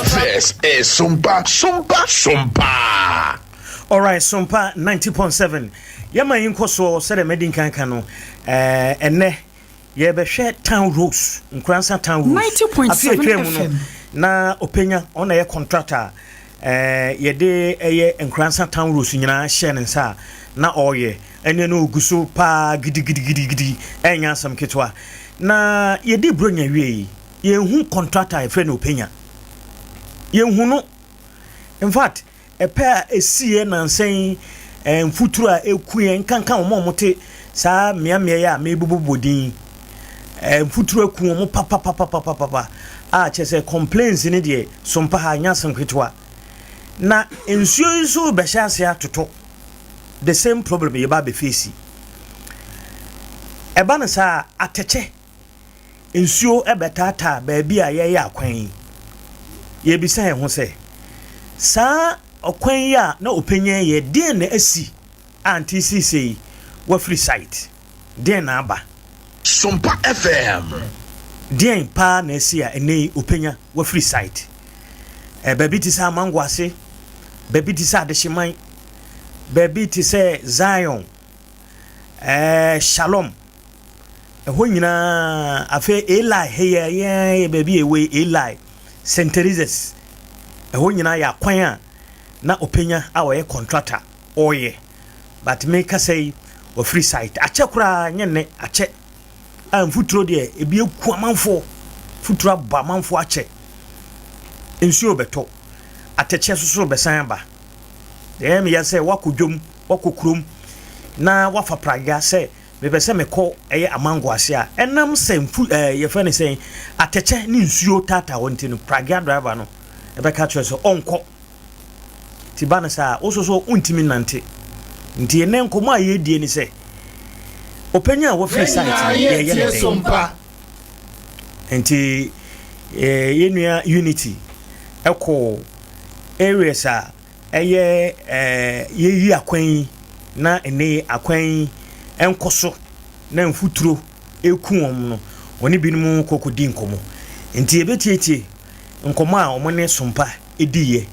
This is Sompa, Sompa, Sompa. Alright, Sompa 90.7. Yɛma yi nkɔ soɔ sɛdeɛ madi nkan ka no, ɛnɛ yɛbɛhwɛ town roads, Nkoransa town roads. 90.7 Afe atwa mu no FM. na ɔpɛnya ɔna yɛ contractor a yɛde ɛyɛ Nkoransa town roads nyinaa hyɛ ne nsa a na ɔreyɛ ɛne no ɔgu so paa gidigidigidi, ɛnyɛ asɛm ketewa. Na yɛdi Buronya wie yi, yɛnhu contractor a yɛfrɛ no Ɔpɛnya, yɛnhu no. In fact, ɛpɛ a ɛsiiɛ nansɛn mfuturo a ɛku yɛn nkanka wɔn a wɔte saa mmeammea yi a mebububu din, mfuturo aku wɔn papapapapapa a kyerɛ sɛ complaints ne deɛ sompa ha nyɛ asɛm ketewa. Na nsuo yi nso bɛhyɛ ase atotɔ, the same problem yɛba abɛfeesi. Ɛba no saa, atɛkyɛ nsuo ɛbɛtaataa baabi a yɛyɛ akwan yi. Yɛbisa yɛn ho sɛ saa ɔkwan yi a na ɔpanyin yɛ deɛn na asi a nte seesei wafiri site? Deɛn na aba? Sompa FM. Deɛn paa na asi a ɛnɛ yi ɔpanya wafiri site? Baabi te sɛ Amango ase, baabi te sɛ Adehyeman, baabi te sɛ Zion, Shalom, ɛhɔ nyinaa. Afei Eli heyɛ yɛn baabi a ɛwɔ yi, Eli, St Teresa's, ɛhɔ nyinaa yɛ akwan a na ɔpanya a ɔyɛ contractor ɔreyɛ, but meka yi wɔfiri site akyɛ koraa, nyɛ nnɛ, akyɛ a mfuturo deɛ ebi eku amanfoɔ, mfuturo abɔ amanfoɔ akyɛ. Nsuo bɛtɔ, atɛkyɛ soso bɛsan aba. Deɛ ɛyɛ meyɛ sɛ wakɔ dwom, wakɔ kurom na wafa pragya sɛ mepɛ sɛ mekɔ ɛyɛ Amango ase a, ɛnam sɛ mfu yɛfrɛ no sɛ atɛkyɛ ne nsuo taataa hɔ nti no, pragya driver no ɛbɛka kyerɛ sɛ ɔnkɔ. Nti ba no saa, wo so so wontumi nante. Nti ɛnɛ nkɔmmɔ a yɛdie ne sɛ ɔpanyin a wafiri site no, yɛyɛ ne dɛn? Nti yɛnua Unity ɛkɔ areas a ɛyɛ yɛyi akwan yi na ɛne akwan yi ɛnkɔ so na mfuturo eku wɔn no, wɔne binom kɔkɔdi nkɔmmɔ. Nti yɛbɛtietie nkɔmmɔ a wɔn ne Sompa ediiɛ.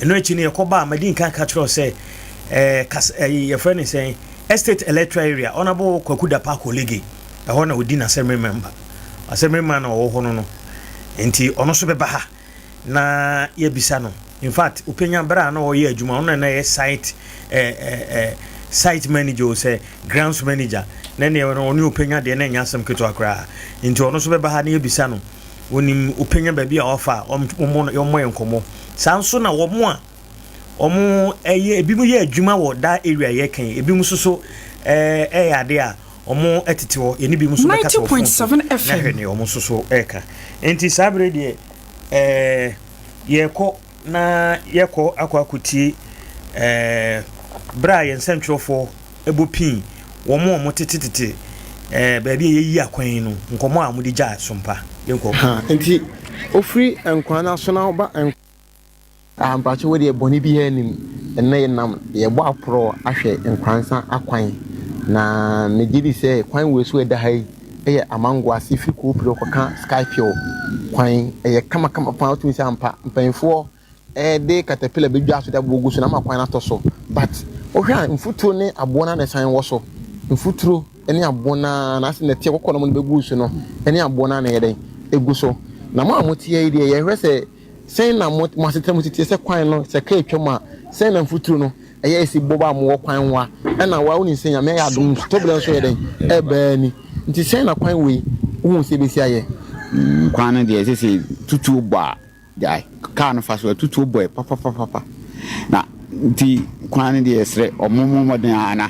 Ɛno akyi no, yɛkɔba a madi nkan ka kyerɛw sɛ kas yɛfrɛ no sɛn, Estate electoral area, Honourable Kwaku Dapa Kolege, ɛhɔ na odi n'assembly member, assembly man na ɔwɔ hɔ no. Nti ɔno nso bɛba ha na yɛbisa no. In fact, ɔpanya berɛ a na ɔyɛ adwuma, ɔno na ɛyɛ site ɛɛ ɛɛ site manager o sɛ grounds manager na neɛ ɔne ɔpanya deɛ na ɛnyɛ asɛm ketewa koraa. Nti ɔno nso bɛba ha na yɛbisa no, wɔnim ɔpanya baabi a ɔfa a ɔmmɔ yɛn nkɔmmɔ. Saa nso na wɔn a wɔn ɛyɛ, ebi mu yɛ adwuma wɔ that area yɛ kan, ebi mu nso so ɛyɛ adeɛ a wɔn ɛtete hɔ, yɛne bi mu nso bɛkasa wɔ phone so 90.7 na FM. hwɛ nea wɔn nso so ɛreka. Nti saa bere deɛ yɛkɔ na yɛkɔ akɔtie bere a yɛn nsɛntwerɛfoɔ ɛbɔ pii wɔn a wɔn tetetete baabi a yɛyi akwan yi no, nkɔmɔ a wɔde gya Sompa. Yɛnkɔ. Ha nti ofiri nkwan no so na ɔba mpakyɛ wo deɛ, bɔne bi anim. Ɛnɛ yɛnam yɛbɔ aporɔ ahwɛ Nkoransa akwan, na megye di sɛ kwan wei so ɛda ha yi ɛyɛ Amango ase firi Koopire kɔka Skypill kwan. Ɛyɛ kamakama paa, wotumi sɛ ampa mpanyinfoɔ ɛde caterpillar bɛdwa so de aboɔ gu so na ama kwan no atɔ so. But wohwɛ a, mfuturo ne aboɔ no na ɛsan wɔ so, mfuturo ne aboɔ no na ase nɛteɛ kɔkɔɔ no mo no bɛgu so no ne aboɔ no na yɛ dɛn egu so. Na mo a mote yi deɛ, yɛhwɛ sɛ sɛn na mo asetena mu tete sɛ kwan no sɛ kaa atwam a, sɛn na mfuturo no ɛyɛ esi bɔ ba a mowɔ kwan ho a, ɛna wa wonim sɛ Nyame ayɛ adom, nsutɔbea nso yɛ dɛn ɛbaa ni. Nti sɛn na kwan wei wohu sɛ ebesi ayɛ? Kwan no deɛ, sese tutuo bɔ a, gyae kaa no fa so a, tutuo bɔ yɛ papapapa. Na nti kwan no deɛ, yɛsrɛ ɔmo mo mmɔden a na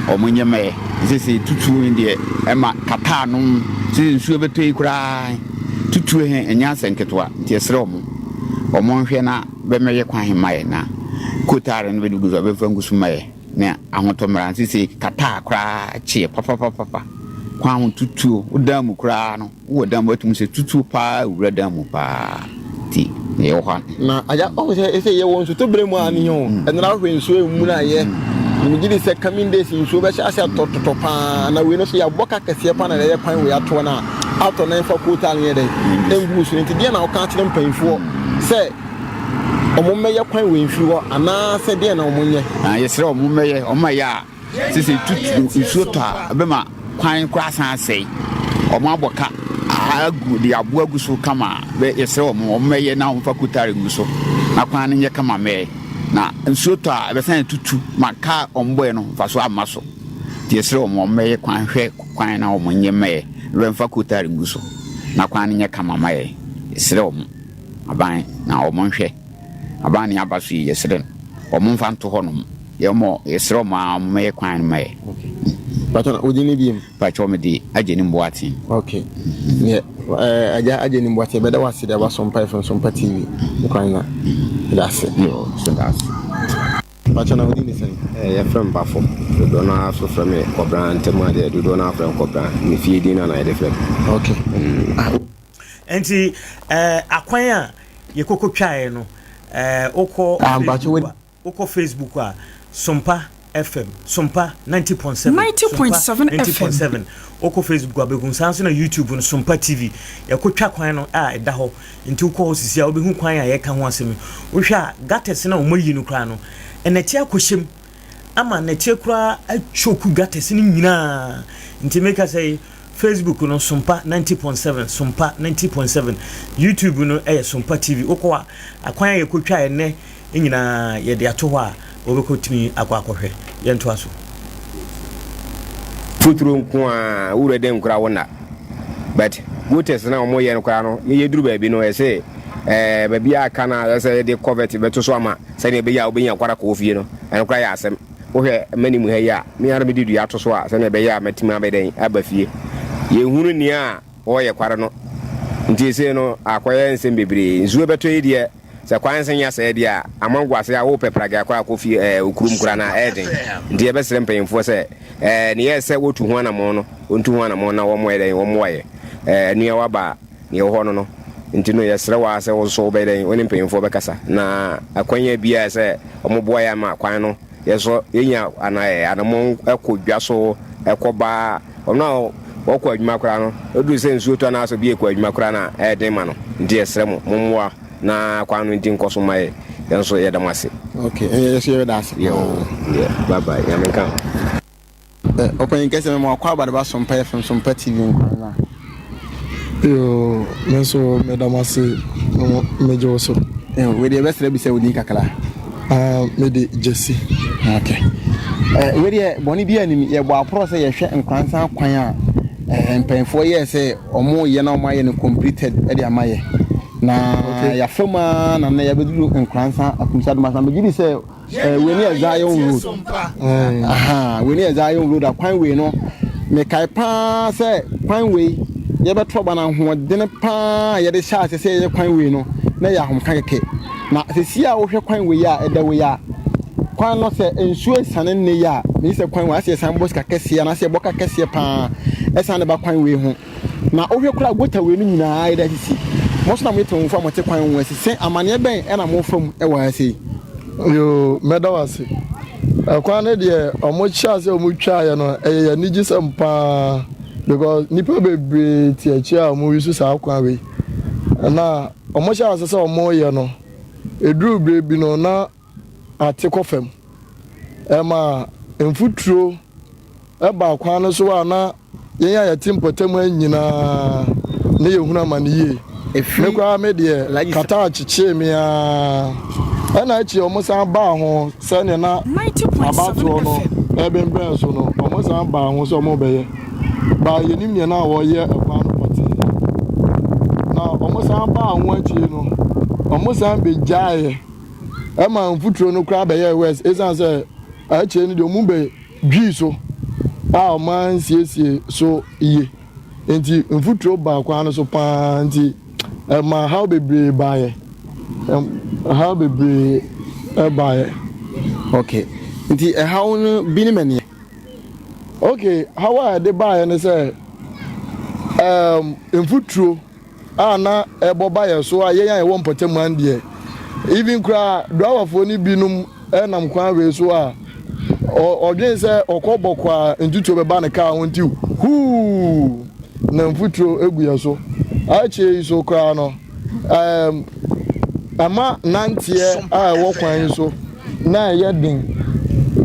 ɔmo nyɛ ma yɛ. Sese tutuo no deɛ, ɛma kataa nom sɛ nsuo bɛtɔ yi koraa, tutuo he ɛnyɛ asɛ nketewa. Nti yɛsrɛ ɔmo nhwɛ na bɛmɛyɛ kwan he ma yɛ, na kotaare no bɛde gu so a, bɛmfa ngu so ma yɛ ne ahotɔ mmara. Sese kataa koraa kyeɛ papapapapa. Kwan ho tutuo, wo dan mu koraa no, wowɔ dan mu, watumi sɛ tutuo paa wura dan mu paa. Nti na yɛwɔ hɔ a Na agya, ɔhu sɛ ɛsɛ yɛwɔ nsutɔberɛ mu a ne o ɛnora wohwɛ nsuo emu no ayɛ, megye di sɛ coming days nsuo bɛhyɛ ase atɔtotɔ paa. Na wei no so yɛabɔ ka kɛseɛ paa na ɛyɛ kwan wei atoɔ no a atɔ na ɛmfa kootaa no yɛ dɛn ɛngu so. Nti deɛ na woka akyerɛ mpanyinfoɔ sɛ Wɔn mmɛyɛ kwan wei mfiri hɔ anaa sɛ deɛn na wɔn nyɛ? Na yɛsrɛ wɔn mmɛyɛ, wɔn ɛyɛ a sese tutu nsuo tɔ a ɛbɛma kwan koraa san asɛe. Wɔn abɔ ka agu de aboa agu so kama bɛ yɛsrɛ wɔn wɔn mmɛyɛ na wɔn fa kotare ngu so na kwan no nyɛ kama mmɛyɛ. Na nsuo tɔ a ɛbɛsan atutu ma ka wɔn bɔɛ no mfasoɔ amma so. Nti yɛsrɛ wɔn wɔn mmɛyɛ kwan hwɛ kwan na wɔn nyɛ mmɛyɛ bɛmfa kotare ngu so na kwan no nyɛ kama ma yɛn. Yɛsrɛ wɔn. Aban na wɔn nhwɛ aban ne aba so yi yɛsrɛ no wɔn nfa nto hɔ nom yɛ mɔ yɛsrɛ wɔn a wɔn mɛyɛ kwan no ma yɛ. Okay. Patro na wodi ne biem. Patro me de agye ne mboaten. Okay. Ne eh agya agye ne mboaten bɛda wase de aba Sompa FM Sompa TV kwan na da ase. Yo, so da ase. Patro na wodi ne sɛn? Eh yɛfrɛ me Bafo. Dodoɔ no ara nso frɛ me Kɔbran ntam adeɛ dodoɔ no ara frɛ me Kɔbran. Me fie din no na yɛde frɛ me. Okay. Ah. Nti eh, akwan a yɛkɔkɔ twaeɛ no eh, wokɔ Ah, mpakyɛ Facebook a, wokɔ Facebook a, Sompa FM, Sompa 90.7, Sompa 90.7 FM. 90.7, wokɔ Facebook a bɛhu, saa nso na YouTube no, Sompa TV, yɛkɔtwa kwan no a ɛda hɔ, nti wokɔ hɔ sisi a wobɛhu kwan a yɛka ho asɛm yi. Wohwɛ a gutters no a wɔayi no koraa no, nnɛteɛ akɔhyɛ mu ama nnɛteɛ koraa atwoku gutters no nyinaa, nti meka sɛ yi, Facebook no Sompa 90.7, Sompa 90.7, YouTube no yɛ Sompa TV. Wokɔ a, akwan a yɛkɔtwa ɛnnɛ nyinaa yɛde ato hɔ a wobɛkɔtumi akɔ akɔhwɛ. Yɛntoa so. Futuro nko a wura dɛm koraa wo nna but gutters na wɔn yɛ no koraa no yɛ duru baabi no ɛsɛ ɛɛ baabi a aka na ɛsɛ yɛde covert bɛto so ama sɛdeɛ ɛbɛyɛ a wobɛnya kwara kɔ fie no ɛno koraa yɛ asɛm. Wohwɛ m'anim ha yi a, me ara mede dua ato so a, sɛnea ɛbɛyɛ a mɛtumi abɛyɛ dɛn aba fie. Yɛnhunu nea ɔreyɛ kware no, nti seesei no akɔyɛ nsɛm bebree. Nsuo bɛtɔ yi deɛ, sɛ kwan so nyɛ sɛɛ deɛ a, amango ase a wopɛ pragea koraa akɔ fie ɛɛ wo kurom koraa no a, ɛyɛ den. Nti yɛbɛsrɛ mpanyimfoɔ sɛ ɛɛ nea ɛsɛ wɔtu ho anamɔn no, wɔntu ho anamɔn na wɔmmɔ yɛ dɛn, wɔmmoa yɛ. Ɛɛ nua waba a, nea ɛwɔ hɔ no no nti no yɛsrɛ wo ara sɛ wo nso wobɛyɛ dɛn, wo ne mpanyimfoɔ bɛkasa na akwannya biara sɛ wɔboa yɛn ama kwan no yɛn nso yɛnya ana anammɔn kɔ dwa so kɔ ba. Wɔn a wɔkɔ adwuma koraa no, ɛduru sɛ nsuo tɔ anaasɛ obi rekɔ adwuma koraa no a, ɛyɛ den ma no. Nti yɛsrɛ mo, mommoa na kwan no nti nkɔ so mma yɛn. Yɛn nso yɛda mo ase. Okay, yɛn nso yɛbɛda ase paa. Yoo, yeah, bye bye, Nyame nka ho. Ɔpanyin kɛse mema wakɔ aba de ba Sompa FM Sompa TV nkwa na. Yoo me nso meda mo ase na megye wo so. Yoo wei deɛ bɛsrɛ bisa wo din kakra. Ah me de Gyasi. Okay. Eh, wei deɛ bɔne bi anim yɛbɔ aporɔ sɛ yɛhwɛ nkransa kwan a eh, mpanyinfoɔ yɛɛ sɛ wɔn yɛ na wɔn ayɛ no completed de ama yɛ na okay. yɛafa mu ara na nnɛ yɛabɛduru nkransa akumsa domasa na megye di sɛ Eh, wei ne yɛ Zion Road. Aha, wei ne yɛ Zion Road. Akwan wei no, mekae paa sɛ kwan wei yɛbɛto aba no ahoɔdene paa yɛde hyɛ ase sɛ yɛyɛ kwan wei no na yɛ ahomka kɛkɛ. Na sɛsi a wohwɛ kwan wei a ɛda wei a, kwan no sɛ nsuo esiane nne yi a, meyi sɛ kwan wei asɛ yɛsan bɔ sika kɛseɛ anaasɛ yɛbɔ ka kɛseɛ paa ɛsan de ba kwan wei ho. Na wohwɛ koraa a gota wei no nyinaa ayɛ dɛ asisi. Mo nso na moyɛ temmufo a mote kwan ho asi. Sɛ amaneɛ bɛn na mofa mu wɔ ha sei? Yoo, mɛda wo ase. Ɛkwan no deɛ ɔmo hyɛ ase a ɔmo twaeɛ no ɛyɛ yɛn anigyesɛm paa because nnipa bebree te akyire a ɔmo use saa kwan wei. Na ɔmo hyɛ ase sɛ ɔmo yɛ no, ɛduruu berɛ bi no na ate kɔ fam. Ɛma mfuturo ba kwan no so a na yɛn a yɛte mpɔtam ha nyinaa na yɛhunu amane yie. Me koraa me deɛ kata kyekyee me ara. Ɛna akyi wɔn san baa ho sɛdeɛ na abatoɔ no ɛbɛnbɛn so no, wɔn san baa ho sɛ wɔn rebɛyɛ. Baa yɛnim deɛ na wɔyɛ ɛkwan no pɔtee. Na wɔn san baa ho akyire no, wɔn san bɛgyaeɛ. Ɛma mfuturo no koraa bɛyɛɛ worse ɛsiane sɛ akyire no deɛ wɔn bɛ dwii so a wɔn ansiesie so yie nti mfuturo baa kwan no so paa nti ɛma haw bebree baeɛ haw bebree baeɛ. Okay nti ɛhaw no bi ne mɛneɛ. Okay haw a ɛde baeɛ ne sɛ ɛɛm mfuturo. a na ɛbɔ ba yɛn so a yɛn a yɛwɔ mpɔtam ha no deɛ, even koraa driverfoɔ no binom nam kwan wei so a, ɔdwen sɛ ɔkɔ bɔkɔ a ntutuo bɛba ne kaa ho nti huu na mfuturo egu yɛn so. Akyire yi so koraa no, um, Ɛma nanteɛ a ɛwɔ kwan yi so na ɛyɛ den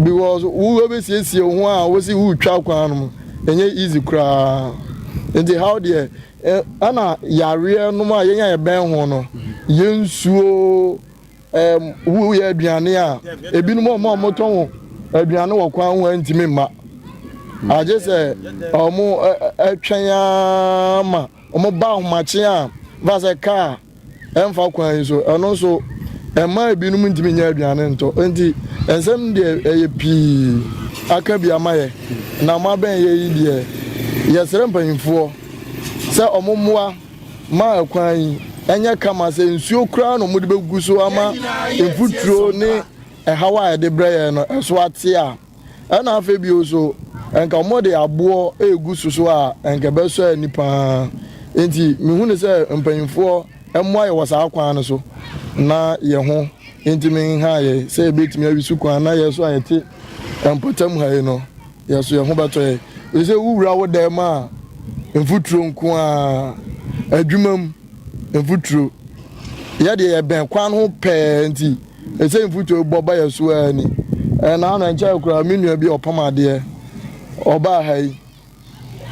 because wo bɛsiesie wo ho a wosi woretwa kwan no mu ɛnyɛ easy koraa nti how deɛ ɛna yareɛ nom a yɛn a yɛbɛn ho no yɛn nsuo ɛɛm woyɛ aduane a ebinom a wɔn a wɔtɔn aduane wɔ kwan ho a ntumi mma agye sɛ wɔn ɛtwɛn ara ma wɔn ba ahomakye a fa sɛ kaa ɛmfa kwan yi so ɛno nso ɛmma ebinom ntumi nyɛ aduane ntɔ nti nsɛm deɛ ɛyɛ pii aka bi ama yɛ na mo abɛn yɛ yi deɛ yɛsrɛ mpanyinfoɔ sɛ wɔn mmoa ma ɛkwan yi ɛnyɛ kama sɛ nsuo koraa na wɔde bɛgu so ama mfuturo ne ɛhaw a ɛde brɛ yɛn no ɛso ate a Ɛna afei bio nso, nka wɔde aboɔ regu so so a, nka ɛbɛsɔ ani pa ara. Enti mehu no sɛ mpanyimfoɔ mmoa yɛ wɔ saa kwan no so na yɛ ho ntumi nha yɛ sɛ yɛbɛtumi awi so kwan na yɛ so a yɛte mpɔtam ha yi no, yɛ so yɛ ho bɛtɔ yɛ. Ɛfiri sɛ wowura wo dan mu a, mfuturo nko ara, adwuma mu mfuturo. Yɛ deɛ yɛbɛn kwan ho pɛɛ nti, Ɛsɛ mfuturo bɔ ba yɛ so ara ni. Ɛna ano ɛnkyɛre koraa me nua bi a ɔpam adeɛ ɔbaa ha yi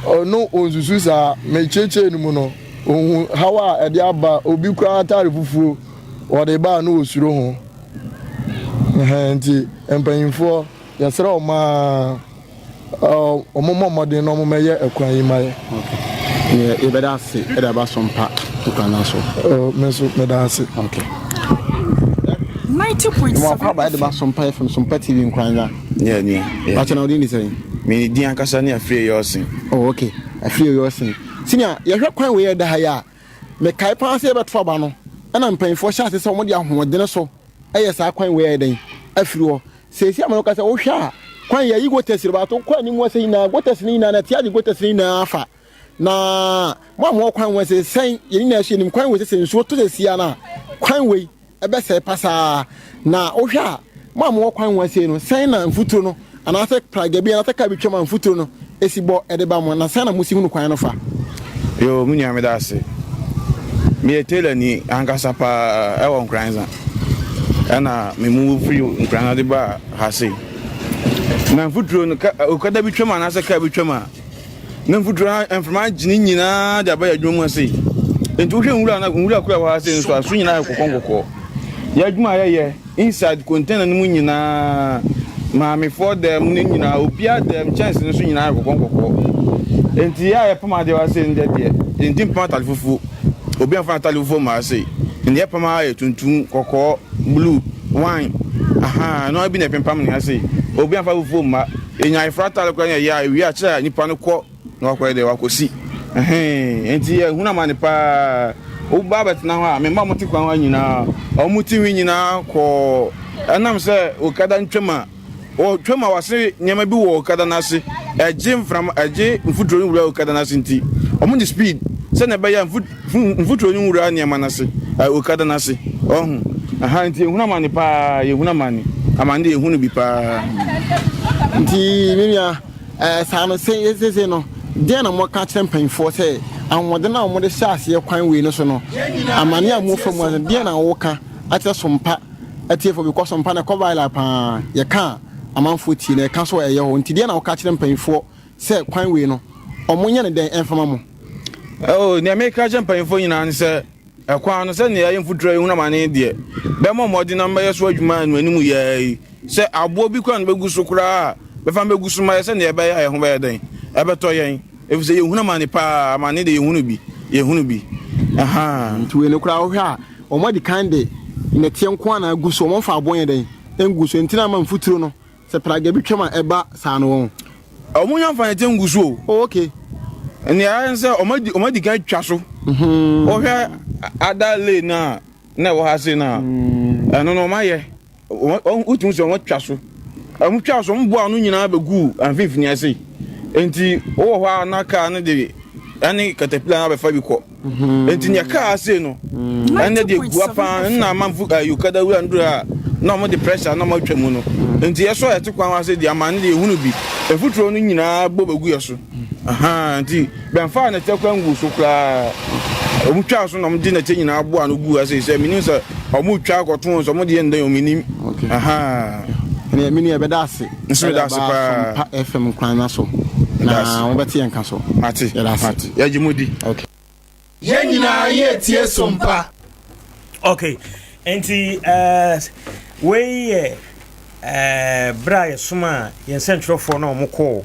ɔno ɔnsusu saa mekyerɛkyerɛ no mu no ɔhu haw a ɛde aba obi koraa ataare fufuo ɔde ba a na ɔsuro ho nti mpanyinfoɔ yɛsrɛ wɔn ara Wɔmmɔ mmɔden na wɔmmɛyɛ ɛkwan yi ma yɛ. Okay. Neɛ yɛbɛda ase de aba so mpa nkwa no so. Oh, me nso meda ase. Okay. Mo akɔ aba de ba so mpa FM so mpa TV nkranza. Yeah, yeah, yeah. Pakyɛ na wodin de sɛn? Me din ankasa ne Afiri Eyɔsen. Oh, okay. Afiri Eyɔsen. Senior, yɛhwɛ kwan wei ɛda ha yi a, mekae paa sɛ yɛbɛto aba no, ɛna mpanyinfoɔ hyɛ ase sɛ wɔde ahoɔdene so ɛyɛ saa kwan wei ayɛ dɛn afiri hɔ. Seesei ama no ka sɛ wohwɛ a kwan yɛyi gutters no bato kɔ anim ase nyinaa gutters no nyinaa na ɛte agye gutters no nyinaa afa na mo a mowɔ kwan ho sɛ sɛn yɛn nyinaa so yɛnim kwan wei sɛ sɛ nsuo tɔ sɛ sia no a kwan wei ɛbɛsɛe pasaa na wohwɛ a mo a mowɔ kwan ho ase no sɛn na mfuturo no anaasɛ praga bi anaasɛ kaa bi twam a mfuturo no si bɔ de ba mo, na sɛn na mosi hunu kwan no fa? Yoo me nua meda ase. Meyɛ tailor ni ankasa paa ɛwɔ Nkoranza. Ɛna me move firi Nkoranza de baa ha sei. Na mfuturo no ka okada bi twam anaasɛ kaa bi twam a na mfuturo no mframa agye ne nyinaa de aba yɛ adwuma mu ha sei. Nti wohwɛ nwura na nwura kura wɔ ha sei nso a so nyinaa yɛ kɔkɔɔ nkɔkɔɔ. Yɛ adwuma a yɛyɛ Inside container no mu nyinaa, maamefoɔ dan mu no nyinaa, obiara dan mu, kyɛnse no so nyinaa yɛ kɔkɔɔ nkɔkɔɔ. Enti yɛ a yɛpam adeɛ wɔ ha sei no deɛ deɛ, yɛntumi mpam atade fufuo. Obiara mfa n'atade fufuo mma ha sei. Nea yɛpam ara yɛ tuntum, kɔkɔɔ, blue, wine, ahaa, ɛno ara bi na yɛpempam no ha sei. Obiara mfa fufuo mma. Yɛnya ayeforo atade koraa na yɛyɛ a, ɛwie a, kyerɛ a nipa no kɔ Na wakɔyɛ dɛ wakɔsi. Ɛhee, enti yɛhunu amane paa. Woba abɛtena hɔ a, me mma a wɔte kwan hɔ nyinaa, wɔn ti nwi nyinaa kɔɔ. Ɛnam sɛ okada ntwam a, wɔtwam a wɔase nneɛma bi wɔ okada no ase, ɛgye mframa, ɛgye mfuturo no wura okada no ase nti, wɔde speed sɛnea ɛbɛyɛ a mfuturo no nwura nneɛma no ase, okada no ase. Ɔho. Aha, nti yɛhunu amane paa, yɛhunu amane. Amane deɛ yɛhunu bi paa. Nti me nua, Ɛɛ, saa no, se seesei no, deɛn na moka akyerɛ mpanimfoɔ sɛ ahoɔden a wɔde hyɛ aseɛ kwan wei no so no, amane a mofa mu ase, deɛn na woka akyerɛ Sompa atiefoɔ because Sompa no ɛkɔ viral paa, yɛka a amanfoɔ tie na yɛka nso a ɛyɛ hɔ, nti deɛn na woka akyerɛ mpanimfoɔ sɛ kwan wei no wɔnyɛ no dɛn mfa ma mo? Oh, nea meka akyerɛ mpanimfoɔ nyinaa ne sɛ, ɛkwan no, sɛnea ɛyɛ mfuturo a yɛhunu amane deɛ, bɛmmɔ mmɔden na mbɛyɛ so adwuma anuanim yɛɛ yi. Sɛ aboɔ bi koraa na bɛgu so koraa a, bɛfa no bɛgu so ma yɛn sɛdeɛ ɛbɛyɛ a yɛn ho bɛyɛ dɛn? Ɛbɛtɔ yɛn. Ɛfiri sɛ yɛhunu amane pa ara, amane deɛ yɛhunu bi, yɛhunu bi. Ahaa. Nti wei no koraa wohwɛ a, wɔn adi kan de nnɛteɛ nko ara na agu so, wɔn mfa aboɔ nyɛ dɛn ngu so, nti na ama mfuturo no sɛ praga bi twam a ɛba saa no wɔn. Wɔn nya mfa nnɛteɛ ngu so o. Oh okay. Nea ɛyɛ ne sɛ wɔn adi wɔn adi kan atwa so. Wohwɛ ada lane no a na ɛwɔ ha sei no a, ɛno no wɔn ayɛ. Wotumi sɛ wɔatwa so. Wɔtwaa so, wɔboa ano nyinaa bɛguu amfimfini ase. Enti wowɔ hɔ a na kaa no de ɛne katapila no abɛfa bi kɔ. Enti nea kaa ase no, ɛnna deɛ gua paa nna amanfo ayokada wura nduru a na wɔde pressure na wɔatwa mu no. Enti yɛsɔ yɛte kwan ase deɛ ama no deɛ ehunu bi. Mfuturo no nyinaa bɔ bɛgu yɛ so. Ahaa, nti bɛmfaa nɛteɛ koraa nguu so koraa. Wɔn twaa so na wɔde nɛteɛ nyinaa boa ano guu ase sɛ menim sɛ. Ɔmo twa akɔto nso ɔmo deɛ ndɛn ɔmo nim. Ahaa. Ɛnna me nua yɛbɛda ase. Nso meda ase paa. Sompa FM kwan na so. Na wɔbɛte yɛn nka so. Mate. Yɛda ase. Mate. Yɛgye mo di. Okay. Yɛn nyinaa yɛretie Sompa. Okay, nti uh, wei yɛ uh, berɛ a yɛsoma yɛn nsɛntwerɛfoɔ no a wɔkɔɔ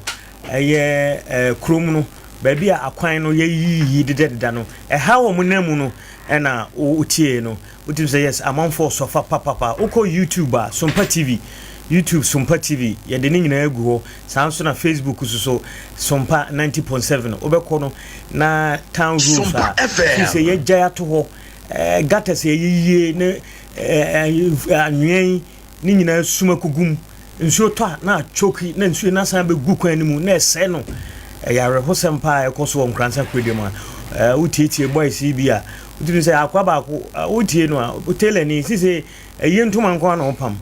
ɛyɛ uh, kurom no baabi a akwan no yɛyiyi dedadeda no ɛha wɔn nan mu no ɛna wotie no Wotumi sɛ yes amanfoɔ sɔfa papapa. Wokɔ YouTube a Sompa TV, YouTube Sompa TV yɛde ne nyinaa agu hɔ. Saa nso na Facebook nso so Sompa 90.7 wobɛkɔ no na town roads a firi sɛ yɛagyae ato hɔ eh, gutters a yɛyiyie ne eh, eh, anwea yi ne nyinaa sum akogu mu. Nsuo tɔ a na atwoki na nsuo no asan bɛgu kwan no mu na ɛsɛe no. Ɛyɛ awerɛhosɛm paa a ɛkɔ so wɔ Nkoransa Kurodeɛ mu a wotietie boys yi bi a wotumi sɛ akoa baako wotie no a tailor ni sise ɛyɛ ntoma nko ara na ɔpam.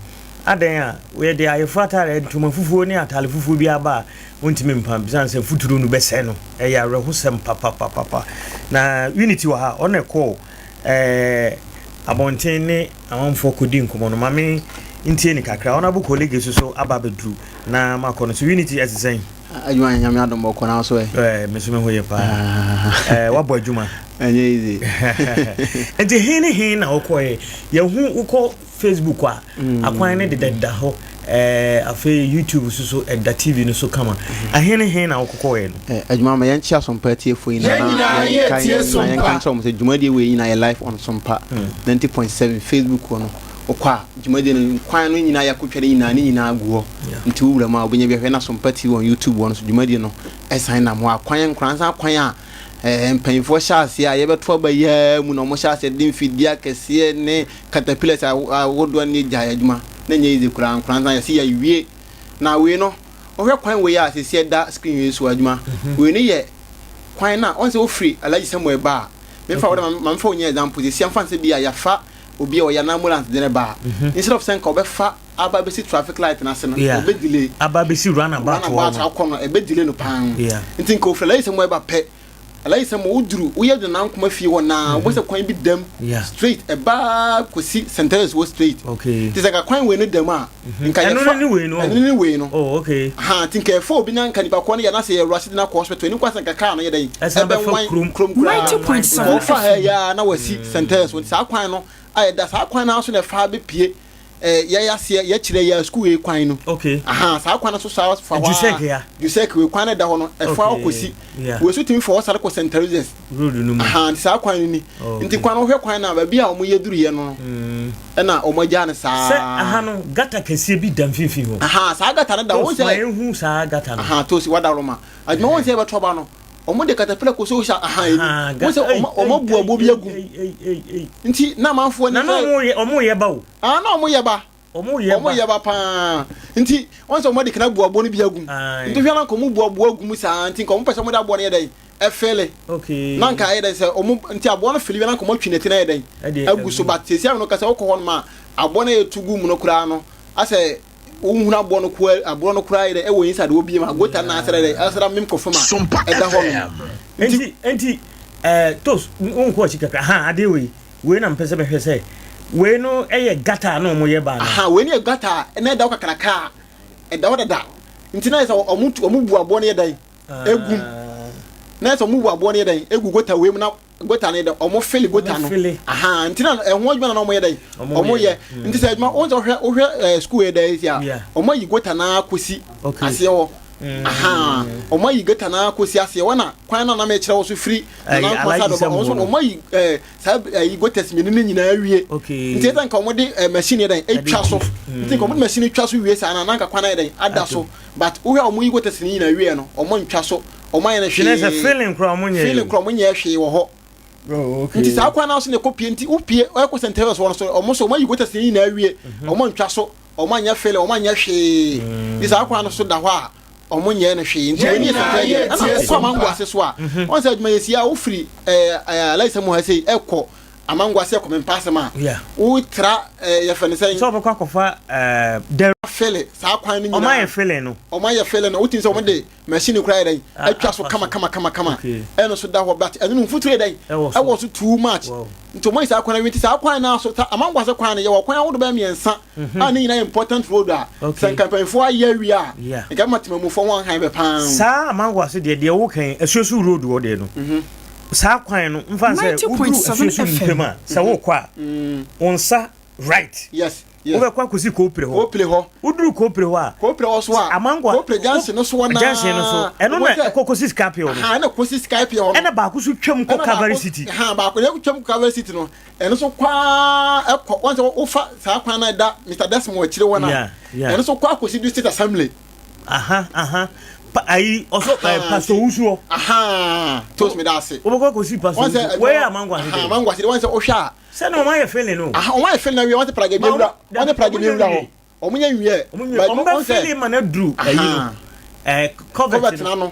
Adɛn a yɛde ayeforo atare ntoma fufuo ne atare fufuo bi aba a wontumi mpam bisiane sɛ futuro no bɛsɛe no. Ɛyɛ awerɛhosɛm papapapapa. Na Unity wɔ ha ɔna ɛkɔɔ ɛɛ abɔnten ne amanfoɔ kɔdi nkɔmmɔ no ma me ntie ne kakra. Honourable colleague nso so aba abɛduru na makɔ no so. Unity ɛte sɛn? Adwuma nyame adom bɔkɔ na so ɛ. Ɛɛ me nso me ho yɛ paa. Ɛɛ wabɔ adwuma. Ɛnyɛ easy. Nti he ne he na wokɔɛ? Yɛhu wokɔ Facebook a akwan no dedadeda hɔ. Ɛɛ afei YouTube nso so ɛda TV no so kama. Ɛhe ne he na wokɔkɔɛ no? Adwuma ma yɛnkyea Sompa atiefoɔ nyinaa na yɛnka na yɛnka nkyerɛ wɔn sɛ dwumadie wei nyinaa yɛ live on Sompa 90.7 Facebook hɔ no wokɔ a dwumadie no kwan no nyinaa yɛakɔtwa no nyinaa ne nyinaa gu hɔ nti wowura mu a wobɛnya bi ahwɛ na Sompa TV on YouTube hɔ no so dwumadie no ɛsan nam hɔ akwan nkoransa akwan a ɛɛ mpanyinfoɔ hyɛ aseɛ a yɛbɛto aba yi ara mu na wɔn hyɛ aseɛ de mfidie akɛseɛ ne caterpillars ahodoɔ ne gyae adwuma na nyɛ easy koraa nkoransa yɛsi yɛawie na wei no Wohwɛ kwan wei a sɛsi ɛda screen wei so adwuma mhm. wei no yɛ kwan na ɔn sɛ wofiri Alhaji Samuel ba a mefa wo dɛ ma mefa wo nyɛ example sɛsi amfa nsɛ bi a yɛafa obi a ɔyɛ an ambulance de ne ba a mhm. instead of sɛ nka ɔbɛfa aba bɛsi traffic light no ase no ɔbɛ delay aba bɛsi runabout akɔ no ɛbɛ delay no paa nti nka ofiri Alhaji Samuel ba pɛ Alayi sɛ ma woduru woyɛ de nankoma fie hɔ naa wobɔ sɛ kwan bi dam straight ɛbaa kɔsi St. Teresa's wɔ straight nti sɛ nka kwan wei no dam a nka yɛfa ɛno ne wei no ha nti nka yɛfa obi na nka nipa kɔ no yɛ na sɛ yɛ rush de no akɔ hospital ɛni kwa sɛ nka kaa no yɛ dɛn ɛbɛnwan kurom koraa nka wofa ha yi a na wasi St. Teresa's wɔ nti saa kwan no a yɛda saa kwan no ara so na ɛfa bɛpie eh, yɛyɛ aseɛ yɛkyerɛ yɛ sukuu yɛ kwan no okay aha saa kwan no so saa fa hɔ Jusek ya Jusek wei kwan no da hɔ no ɛfa hɔ kɔsi yeah. wei so tumi fa hɔ sare kɔ St. Teresa's road no mu aha nti saa kwan no ni oh, nti kwan no wohwɛ kwan no a baabi a wɔn yɛ duruyɛ no no mm. ɛna wɔn agya no saa sɛ aha no gata kɛseɛ bi da mfimfini hɔ aha saa gata no da wɔn sɛ ehu saa gata no aha tosi wadaroma adwuma wɔn sɛ yɛbɛtɔ ba no wɔn de katapila kɔ so hyɛ aha yi wɔn sɛ wɔn abu aboɔ bi agu nti na amanfoɔ ne sɛ na wɔn yɛ ba o ah na wɔn yɛ ba wɔn yɛ ba wɔn yɛ ba paa nti wɔn sɛ wɔn de kana bu aboɔ no bi agu nti hwɛ na nka wɔn bu aboɔ agu mu saa nti nka wɔn pɛ sɛ wɔn de aboɔ no yɛ dɛn ɛfɛle na nka ayɛ dɛn sɛ wɔn nti aboɔ no fili bi na nka wɔn atwi n'ati na ayɛ dɛn agu so but sisi ano kasa wɔkɔ hɔ nom a aboɔ no yɛ tu gu mu no koraa no asɛ Wohunu aboɔ no koa aboɔ no koraa yɛ dɛ ɛwɔ inside hɔ biem a gota no asra dɛ asra mem kɔ fam a Sompa ɛda hɔ FM. nom. Nti Nti nti ɛɛ tos wonkɔ akyi kakra ha adeɛ wei wei na mpɛ sɛ mehwɛ sɛ wei no yɛ gutter a na wɔn yɛ ba anaa. Aha wei no yɛ gutter a na ɛda hɔ kakraka a ɛda hɔ dada nti na yɛ sɛ wɔn tu wɔn bu aboɔ no yɛ dɛn egum na yɛ sɛ wɔn bu aboɔ no yɛ dɛn egu gota wei mu na gota no yɛ dɛ ɔmo fili gota no ahan nti na ɛho adwuma na ɔmo yɛ dɛ ɔmo yɛ mm. nti sɛ adwuma wɔn sɛ ɔhwɛ wohwɛ ɛɛ sukuu yɛ dɛ si a ɔmo ayi gota na akɔsi aseɛ hɔ mm. ahan ɔmo ayi gota na akɔsi aseɛ hɔ na kwan na nam ɛkyerɛ wɔ so firi nana nkwa sa dɔba ɔmo nso ɔmo ayi ɛɛ saa ɛyi gotas mmienu ne nyinaa wie nti ɛsɛ nka ɔmo de ɛɛ machine yɛ dɛ etwa so mm. nti nka ɔmo de machine twa so wie saa na nanka kwan ayɛ dɛ ada so but wohwɛ ɔmo yi gotas ne nyinaa wie no ɔmo ntwa so. Wɔn ayɛ no hwee. Kyerɛ sɛ feeling koraa wɔn nyɛ. Feeling koraa wɔn nyɛ hwee wɔ hɔ. Oh, okay. Nti saa kwan naa so na ɛkɔ pie nti wopie ɛkɔ St. Teresa's hɔ no so wɔn so wɔn ayi gutters ne nyinaa awie mhm. wɔn antwa so wɔn anyɛ feeling wɔn anyɛ hwee mm. nti saa kwan no so da hɔ a wɔn nyɛ no hwee nti wɔn ni St. Teresa's ɛna wokɔ amango ase so a mhm. wɔn sɛ adwuma yɛ si a wofiri ɛɛ ɛɛ alaisa mu ha sei ɛkɔ. Amangwa sɛ kɔmɛ mpa asɛm a wotra eh, yɛfɛ no sɛ sɛ wɔbɛkɔ akɔfa eh, dɛr fele saa kwan no nyinaa ɔma yɛ fele no ɔma yɛ fele no wotumi sɛ wɔn de machine kura yɛ dɛn atwa so kama kama kama kama ɛno so da hɔ but ɛno no mfuturo yɛ dɛn ɛwɔ so too much nti wɔn yi saa kwan no nti saa kwan no so ta Amangwa sɛ kwan no yɛwɔ kwan ahodoɔ bɛyɛ mmiɛnsa mhm. a ne nyinaa yɛ important road a sɛ nka mpanyinfoɔ ayɛ awie a nka ɛma temamufoɔ ho ahan bɛ paa saa Amangwa so deɛ deɛ wokan asuasu road wɔ deɛ no mhm. Saa kwan no mfa sɛ woduru asuasu mpem a sɛ wokɔ a wo nsa right wobɛkɔ akɔsi Koopire hɔ woduru Koopire hɔ a Koopire hɔ so a Amangwa Koopire junction no so hɔ naa junction no so ɛno na ɛkɔ kɔsi Skype hɔ no ɛna kɔsi Skype hɔ no ɛna baako so twam kɔ Calvary City baako na twam kɔ Calvary City no ɛno so kwaa ɛkɔ wɔn sɛ wofa saa kwan na ɛda Mr Desmond akyire hɔ na ɛno so kɔ akɔsi District Assembly Aha aha pa ayi ɔsɔ ɛ eh, pastor wusu hɔ. Aha toast mi da ase. Wobɛkɔ akɔsi pastor wusu wei yɛ amangwa ase deɛ. Amangwa ase deɛ wɔn sɛ ɔhwɛ a. Sɛ na wɔn ayɛ feeling no. Aha wɔn ayɛ feeling na wie wɔn sɛ praga bi ewura wɔn sɛ praga bi ewura hɔ wɔn nyɛ nwiɛ. Wɔn bɛ feeling ma na duru ayi no ɛɛ covert no.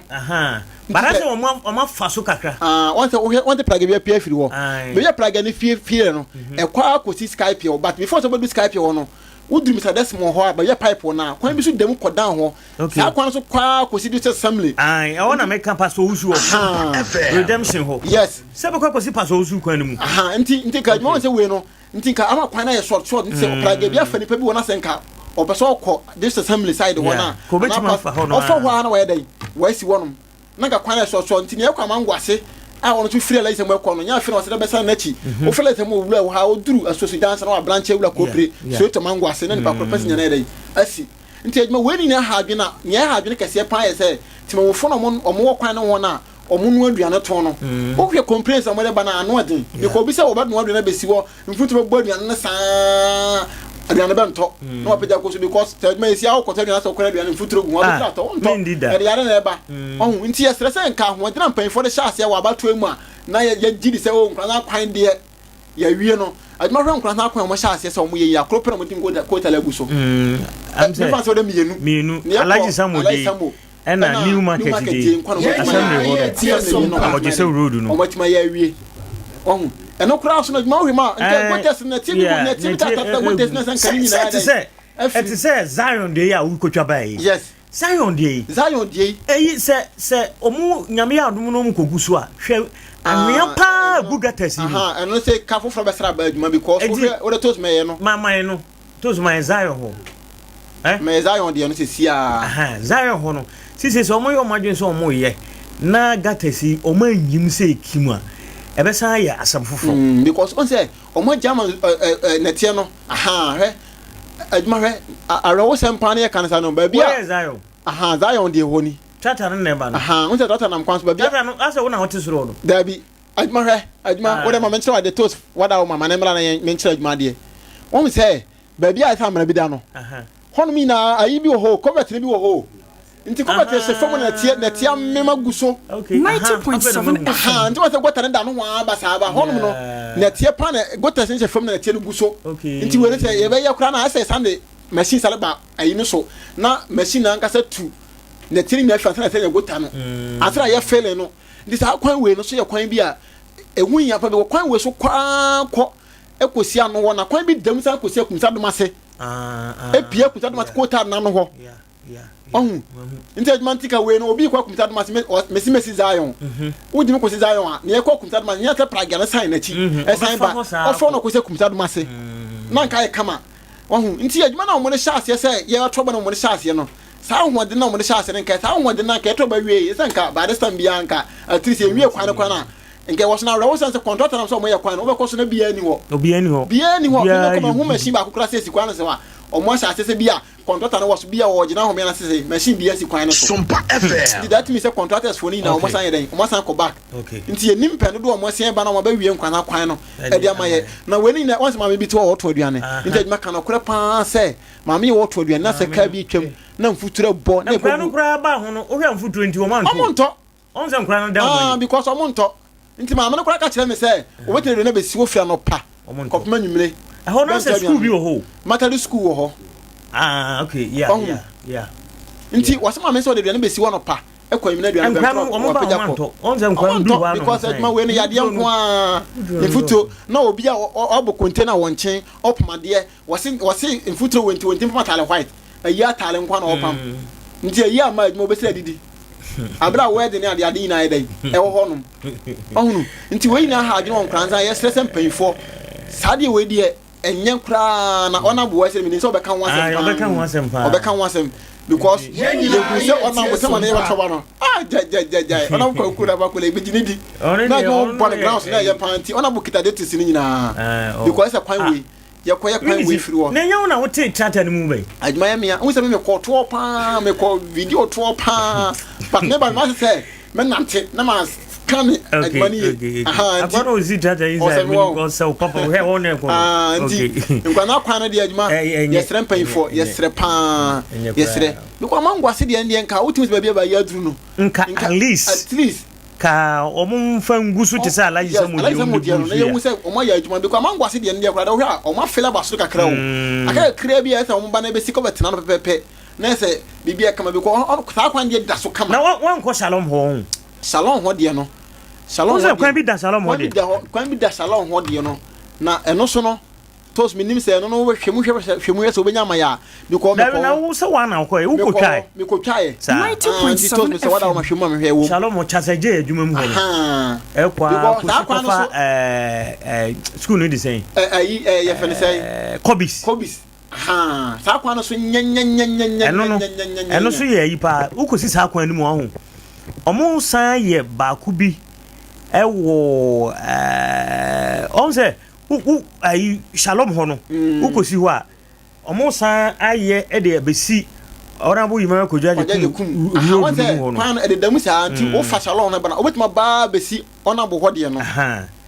Bara sɛ wɔn wɔn afa so kakra. Wɔn sɛ wɔhwɛ wɔn sɛ praga bi apue afiri hɔ. Baabi a praga no fie fie no ɛkɔ akɔsi skype hɔ but before sɛ wɔbɛdu skype hɔ no. Woduru Mister Desmond hɔ a, baabi a pipe wɔ no a, kwan bi so da mu kɔ down hɔ. Saa kwan no so kɔ ara kɔsi District Assembly. Ae, ɛhɔ na meka Pastor Owusu hɔ. Redemption hɔ. Yes. Sɛ bɛkɔ akɔsi Pastor Owusu kwan no mu. Aha, nti, nti nka adwuma wɔn sɛ wei no, nti nka ama kwan no ayɛ short short, nti sɛ ɔpraga bi afa nipa bi wɔ na sɛ nka ɔpɛ sɛ ɔkɔ District Assembly side hɔ no a, anaa ɔfa hɔ ara na wayɛ dɛn, wasi hɔnom. Na nka kwan a ɛsɔsɔ nti nea ɛkɔ amango ase a ɔno nso firi alayi sɛ mu ɛkɔ no nyɛ afei na ɔsɛ dɛ bɛsan n'akyi mhm. wofiri alayi sɛ mu owura wɔ ha oduru asuosu dansa na wabranche awura kɔpire straight to mango ase na nipa koro pɛsi nyɛ na yɛ dɛ asi nti adwuma wei nyinaa ha adwene a nea ɛha adwene kɛseɛ paa yɛ sɛ temamufo na ɔmo ɔmo wɔ kwan ne ho na ɔmo noa aduane tɔn no mm. wohwɛ complaints a ɔmo de ba na ano ɔden because obi sɛ wɔbɛnoa aduane abɛsi hɔ Mfuturo bɛbɔ aduane no saa aduane bɛntɔ na wapagya kɔ so because sɛ adwuma yɛsi a wokɔtɔ aduane sɛ wokɔrɔ aduane mfuturo gu ho abɛtiri atɔ wontɔ ɛde yare na ɛba ɔho nti yɛsrɛ sɛ nka ahoɔden a mpanyinfoɔ de hyɛ aseɛ wɔ abatoɔ mu a na yɛgye di sɛ o nkora no akwan deɛ yɛawie no adwuma hwɛ nkora no akwan a wɔhyɛ aseɛ sɛ wɔyɛ yi akoro pɛ na wɔde kotala agu so mefa sɛ wɔde mmienu mmienu Alhaji Samo Ɛna new market de assembly hɔ no abɔgyesɛw road no. Wɔn atuma yɛ awie ɔho ɛno koraa so no adwuma wohwɛ mu a nka gutters na ti bi na ti bi tatata gutters na sɛ nka ne nyinaa dɛ sɛ ɛte sɛ Zion deɛ yi a wokotwa baa yi yes Zion deɛ yi Zion deɛ yi eyi sɛ sɛ ɔmo nyame yɛ adom na ɔmo kɔgu so a hwɛ anwea paa gu gutters yi mu ɛno sɛ ka foforɔ bɛsra aba adwuma because wohwɛ wode toes mɛyɛ no maman no Toes ma yɛ Zion hɔ. Eh? Ma yɛ Zion deɛ no sisi a. Aha, Zion hɔ no. Sisi sɛ wɔn yɛ wɔn adwene sɛ wɔn yɛ na gutters yi wɔn anyim sɛ ekim a, ɛbɛsan ayɛ asɛm foforɔ. Mm, because wɔn sɛ wɔn agya ama ɛ ɛ ɛ nɛteɛ no. Aha, hwɛ adwuma hwɛ awerɛhosɛm paa ne yɛ kan sa no baabi a. Wɔyɛ Zion. Aha, Zion deɛ hɔ ni. Tractor no na ɛba no. Aha, wɔn sɛ tractor nam kwan so baabi a. Tractor no asɛ wɔn na wɔte soro hɔ no. Daabi. Adwuma hwɛ adwuma wo dɛ ma menkyerɛ ade toast wada wo ma ma ne mmra na yɛn menkyerɛ adwuma adeɛ wɔn sɛ baabi a ɛsɛ amena bi da no hɔnom nyinaa ayi bi wɔ hɔ covert no bi wɔ hɔ nti covert hyɛ fam na ɛteɛ na ɛteɛ amema gu so 90.7 FM nti wɔn sɛ gɔta no da no ho aba saa ba hɔnom no na ɛteɛ pa na gɔta hyɛ fam na ɛteɛ no gu so nti wei no sɛ yɛbɛyɛ koraa na ɛsɛ sande machine sare ba ayi no so na machine ankasa tu na ɛteɛ no nyinaa fi ansa na ɛsɛ yɛ gɔta no ansa na yɛ filling no Nti saa kwan wei no so yɛ kwan bi a ɛho hia pa bi wɔ kwan wei so kɔ ara kɔ kɔsi ano hɔ na kwan bi da mu san kɔsi Akumsa Dom ase ɛpie Akumsa Dom ase kɔta nna no hɔ ɔhu nti adwuma nti ka wei no obi kɔ Akumsa Dom ase mesi mesi Zion mhm. wodi mi kɔsi Zion a na yɛkɔ Akumsa Dom ase nyɛ sɛ pragya no san n'akyi mhm. ɛsan ba ɔfɔ no kɔsi Akumsa Dom ase mm. na nka yɛ kama ɔhu nti adwuma na wɔn de hyɛ aseɛ sɛ yɛtɔ bɔ na wɔn de hyɛ aseɛ no Saa ahoɔden no a wɔde hyɛ ase no, nka saa ahoɔden no anka ɛtɔ ba wiei, ɛsɛ nka by this time biara nka at least yɛnwie kwan no koraa no a, nka ɛwɔ so. Na awerɛhosɛm sɛ contractor nam sɛ wɔyɛ kwan no, wobɛkɔ so na biara nni hɔ. Obiara nni hɔ. Biara nni hɔ. Biara mekɔ mahu machine baako koraa sɛ esi kwan no so a, wɔn ahyɛ ase sɛ bi a contractor no wɔ so, bi a wɔgyina hɔ mea no ase sɛ machine biara si kwan no so. Sompa FM. Nti that means sɛ contractors foɔ no nyinaa wɔn asan yɛ dɛn? Wɔn asan kɔ back. Nti yɛnim pɛn dodoɔ a wɔn asan ba na wɔn abɛwie nkwan akwan no de ama yɛ. Na wei no nyinaa, wɔn sɛ maame bi te hɔ a ɔtɔn aduane. Nti adwuma ka nokorɛ paa sɛ Maame yi ɔɔto aduane na sɛ kaa bi retwam na mfuturo bɔ na ɛkɔ gu. Nkwadaa no koraa baa ho no, wohwɛ a mfuturo nti wɔn antɔ. Wɔn ntɔ. Wɔn sɛ nkwadaa no da wɔn ani. Ah, because wɔn ntɔ. Nti maame no koraa ka kyerɛ me sɛ wɔbɛtumi aduane abɛsi hɔ firi anɔpa kɔpem anwummere. Ɛhɔ no sɛ school bi wɔ hɔ o. Matadi school wɔ hɔ. Ah, okay, yeah, yeah, yeah. Nti wɔsɛ maame sɛ ɔde aduane bɛsi hɔ anɔpa. Ɛkɔ anwummerɛ aduane Nkora no wɔn ba wapagya wɔn kɔ. antɔ. Wɔn sɛ nkora Wɔn no duru ntɔ hɔ ano because adwuma wei no yadeɛ nko ara. Mfuturo na obi a ɔbɔ container wɔ nkyɛn ɔpam adeɛ wɔse wɔse mfuturo wɔ nti wɔntumi mpam ataare white ayi ataare nko ara na ɔpam nti ayi ama adwuma obɛsiri adidi abere a wedding ne ade ade nyinaa yɛ dɛn ɛwɔ hɔ nom ɔhunu nti wei nyinaa ha adwene wɔ nkoranza yɛsrɛ sɛ mpanyinfoɔ saa deɛ wei deɛ ɛnyɛ koraa na ɔna boa sɛ menim sɛ ɔbɛka ho asɛm paa ɔbɛka ho asɛm paa ɔbɛka ho asɛm because yɛhu sɛ ɔna bo sɛ ma ne yɛbɛtɔ ba no ah gyagyagyae ɔna bo kwaku na bakɔ la ebɛgye ne di na adwuma bɔ ne grounds na ɛyɛ paa nti ɔna bo kita de tesi ne nyinaa because ɛsɛ kwan wei yɛkɔyɛ kwan wei firi hɔ na ɛnyɛ wo na wote tractor no mu bɛn adwuma yɛ mea wohu sɛ me mekɔ toɔ paa mekɔ video toɔ paa but me ba me ma sɛ mɛnante na ma ka ne adwuma no yie nti ɔsi tractor yi sɛ ɔsɛ wo papa hwɛ wɔn na ɛkɔ ah, nti nkwa kwan no deɛ adwuma yɛsrɛ mpanyinfoɔ yɛsrɛ paa yɛsrɛ because amango ase deɛ ndeɛ nka wotumi sɛ baabi a baayi aduru no nka at least at least ka wɔn nfa ngu so te sɛ alayi sɛ mo deɛ wɔn de gu so yɛ yɛhu sɛ wɔn ayɛ adwuma because amango ase deɛ ndeɛ koraa deɛ wohwɛ a wɔn afele aba soro kakra o mm. aka kakra bi a ɛsɛ wɔn ba na ebesi kɔ bɛtena no pɛpɛpɛ na ɛsɛ biribi a kama bi kɔ saa kwan deɛ da so kama. Na wɔnkɔ shalom hɔ ho. Shalom hɔ deɛ no. Shalom hɔ deɛ. Kwan bi da shalom hɔ deɛ. Kwan bi da shalom hɔ deɛ no na ɛno so no tos mi nim sɛ ɛno no hwɛ mu hwɛ hwɛ mu hwɛ sɛ wobɛnya ama yɛ a mekɔ mekɔ. Na wo sɛ wɔn na wokɔ yɛ wokɔ twae. Mekɔ twae. Saa. Nti tos mi sɛ wada wɔn ahwɛ mu a mehwɛ wɔ mu. Shalom kyasɛ gye adwuma mu hɔ no. Ɛkɔ a kɔsi kɔfa ɛɛ ɛɛ sukuu no de sɛn. Ɛɛ ɛyi ɛɛ yɛfɛ ne sɛn. Kɔbis. Kɔbis. Ahaa, saa kwan no so nyɛnyɛnyɛnyɛnyɛnyɛnyɛnyɛ. Ɛno no, ɛno so yɛ ayi paa. Wokɔsi saa kwan no mu aho. Ɔmo san yɛ baako bi ɛwɔ ɛɛ ɔmo sɛ wo wo ayi Shalom hɔ no. Mm. Wokɔsi hɔ a, ɔmo san ayɛ ɛde abɛsi Honorable Yimara Kojo Agyekum road no mu hɔ no. Kwan no ɛdeda mu saa nti mm. wofa Shalom no ba na wobɛtumi abaa bɛsi Ɔnabo hɔ deɛ no.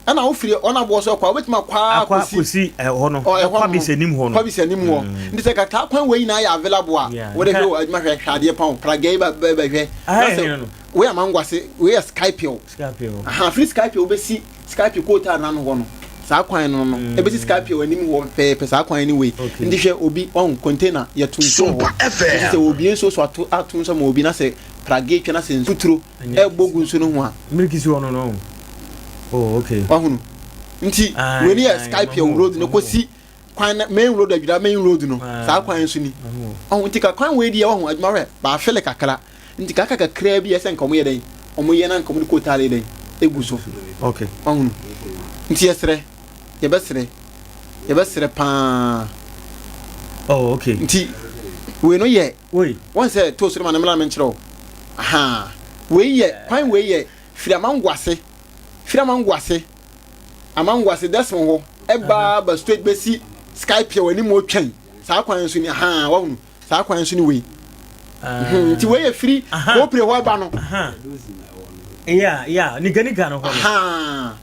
Ɛna wofiri ɔnabo hɔ so ɛkɔ a wobɛtumi akɔ ara kɔsi kɔsi ɛhɔ no Kwabis anim hɔ no Kwabis anim hɔ mm. nti sɛ kataa kwan wei nyinaa yɛ available a wode hwɛ wɔ adwuma hwɛ hwɛ adeɛ pa o pragya yi bɛhwɛ sɛ wei amangwase wei yɛ skype o aha firi skype wobɛsi skype kootaa no ano hɔ no saa kwan no no mm. ɛbɛsi skype wɔ anim hɔ pɛɛpɛ saa kwan no wei nti hwɛ obi ɔn container yɛto nsuo hɔ nti sɛ obi nsuo so ato ato nso ma obi na sɛ pragya twa na sɛ nsuturo ɛbɔ gu nsu no ho a. Miliki si hɔ no no. Oh, okay. Wahunu. Nti, wei ni yɛ Skype yɛ road no kɔsi kwan na main road adwira main road no. Saa kwan nso ni. Ɔho nti ka kwan wei deɛ wahu adwuma hwɛ baafele kakra. Nti kaka kakra bi ɛsɛ nka ɔmo yɛ dɛn? Ɔmo yɛ na nka ɔmo de kootaale dɛn? Egu so. Okay. Wahunu. Nti yɛsrɛ yɛbɛsrɛ yɛbɛsrɛ paa. Oh, okay. Nti wei no yɛ Woi. Wɔn sɛ toast no ma no mmra na menkyerɛ wo. Ahaa. Wei yɛ, kwan wei yɛ firi Amangoase, firi Amangoase, Amangoase Desmond hɔ ɛba ba straight bɛsi Sky Pier wɔ anim hɔ twɛn. Saa kwan nso ni, ahaa, wahunu. Saa kwan nso ni wei. Mhm, nti wei yɛ firi Kopire hɔ ɛba no. Yeah, yeah, nika nika no hɔ no. Ahaa.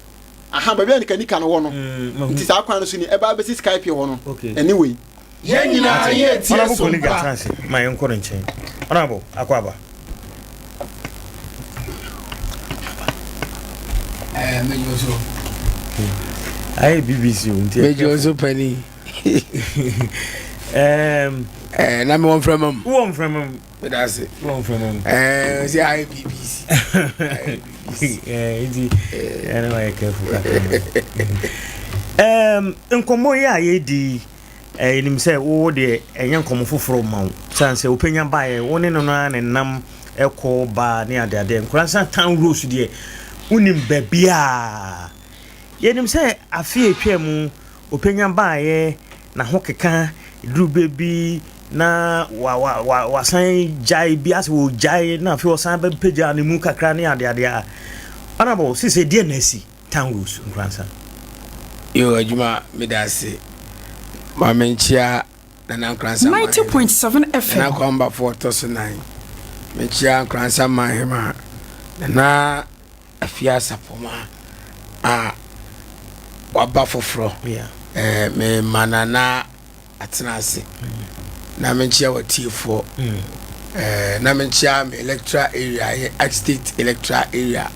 Aha, baabi a nika nika no wɔ no. Mm, nti saa kwan no so ni, ɛba bɛsi Sky Pier hɔ no. Okay. Ɛne wei. Yɛn nyinaa yɛ tie Honorable so Koniga pa. tena ase ma yɛnkɔ ne nkyɛn. Honorable, akɔ aba. Eh, mejo so. Ayɛ BBC o nti. Mejo so pani. Um, eh, na me wɔn frɛ mu. Wɔn frɛ mu. Meda ase. Wɔn frɛ mu. Eh, sɛ ayɛ BBC. Eh, nti ɛna wayɛ careful kakra. Um, nkɔmmɔ yi a yɛdi Yɛnim sɛ wo deɛ ɛnyɛ nkɔmmɔ foforɔ mma wo, sane sɛ wopɛnya baeɛ, wo ne no no ara na ɛnam kɔ ba ne adeadeɛ. Nkoransa Town Rose deɛ, wonim baabiara. Yɛnim sɛ afe a ɛtwaa mu, ɔpɛnya baeɛ, n'ahokeka duru berɛ bi na wa wa wa wasan gyae bi asɛ wɔgyae na afei ɔsan bɛpagya ne mu kakra ne adeadeɛ a. Honorable, sesei deɛ na asi? Tangus Nkoransa. Yoo adwuma meda ase ma menkyea Nana Nkoransa 90.7 FM. Nana Kwambafo ɔtɔ so nan menkyea Nkoransa Manhema Nana Afia Sapoma a waba foforɔ yeah. eh, mema Nana atena ase na menkyea w'atiefoɔ eh, na menkyea me electoral area yɛ state electoral area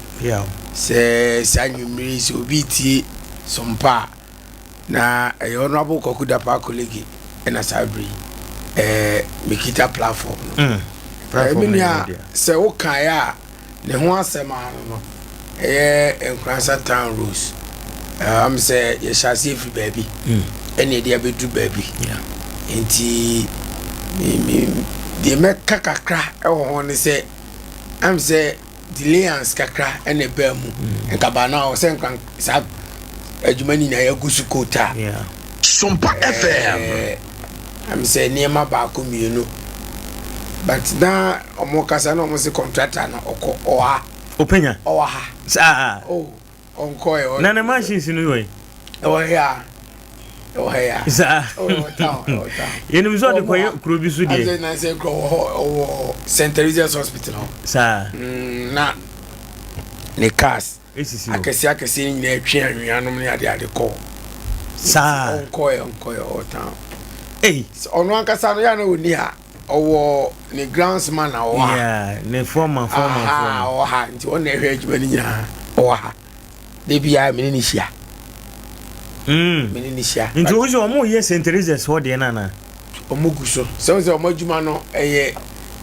sɛ saa nnwummere sɛ obi tie sompa a na ɛyɛ honorable Kwaku Dapaah Kolege ɛna saa bere yi eh, mekita platform no mm. Platform Me no yɛ nua wo dea. sɛ wokaeɛ a ne ho asɛm ano no ɛyɛ Nkoransa Town Roads. Am sɛ yɛhyɛ aseɛ firi baabi ɛne yɛde abɛduru baabi. Nti deɛ mɛka kakra ɛwɔ ho ne sɛ am sɛ delayance kakra ɛna ɛbaa mu. Nka baa no a ɔsɛ nkran saa adwuma no nyinaa yɛagu so kootaa. Sompa FM. Am sɛ nneɛma baako mmienu but na ɔmo kasa na ɔmo se contractor no ɔkɔ ɔwɔ ha. Openya. Ɔwɔ ha. Saa. Oh ɔnkɔ ɛ. Na ne machines no wɔ yi. Ɛwɔ ha ya. Ɛwɔ ha ya. Saa. Oh ɛwɔ town ɛwɔ town. Yɛnim sɛ ɔde kɔyɛ kuro bi so deɛ. Ase na sɛ kuro wɔ hɔ ɔwɔ St Teresa's Hospital hɔ. Saa. Mm, na ne cars. Esisi hɔ. Akɛseɛ akɛseɛ no nyinaa twe anwea nom ne ade ade kɔ. Saa. Ɔnkɔ ɛ ɔnkɔ ɛ ɔwɔ town. Ei. Ɔno ankasa no yɛ na ɔni ha. Ɔwɔ ne groundsman na ɔwɔ ha. Yeah, ne foreman foreman foreman. Ɔwɔ ha nti ɔno na ɛhwɛ adwuma no nyinaa ɔwɔ ha. De biara mene ne hyia. Mene ne hyia. Nti wo sɛ ɔmo yɛ St. Teresa's hɔ deɛ no anaa? Ɔmo gu so. Sɛ wo sɛ ɔmo adwuma no ɛyɛ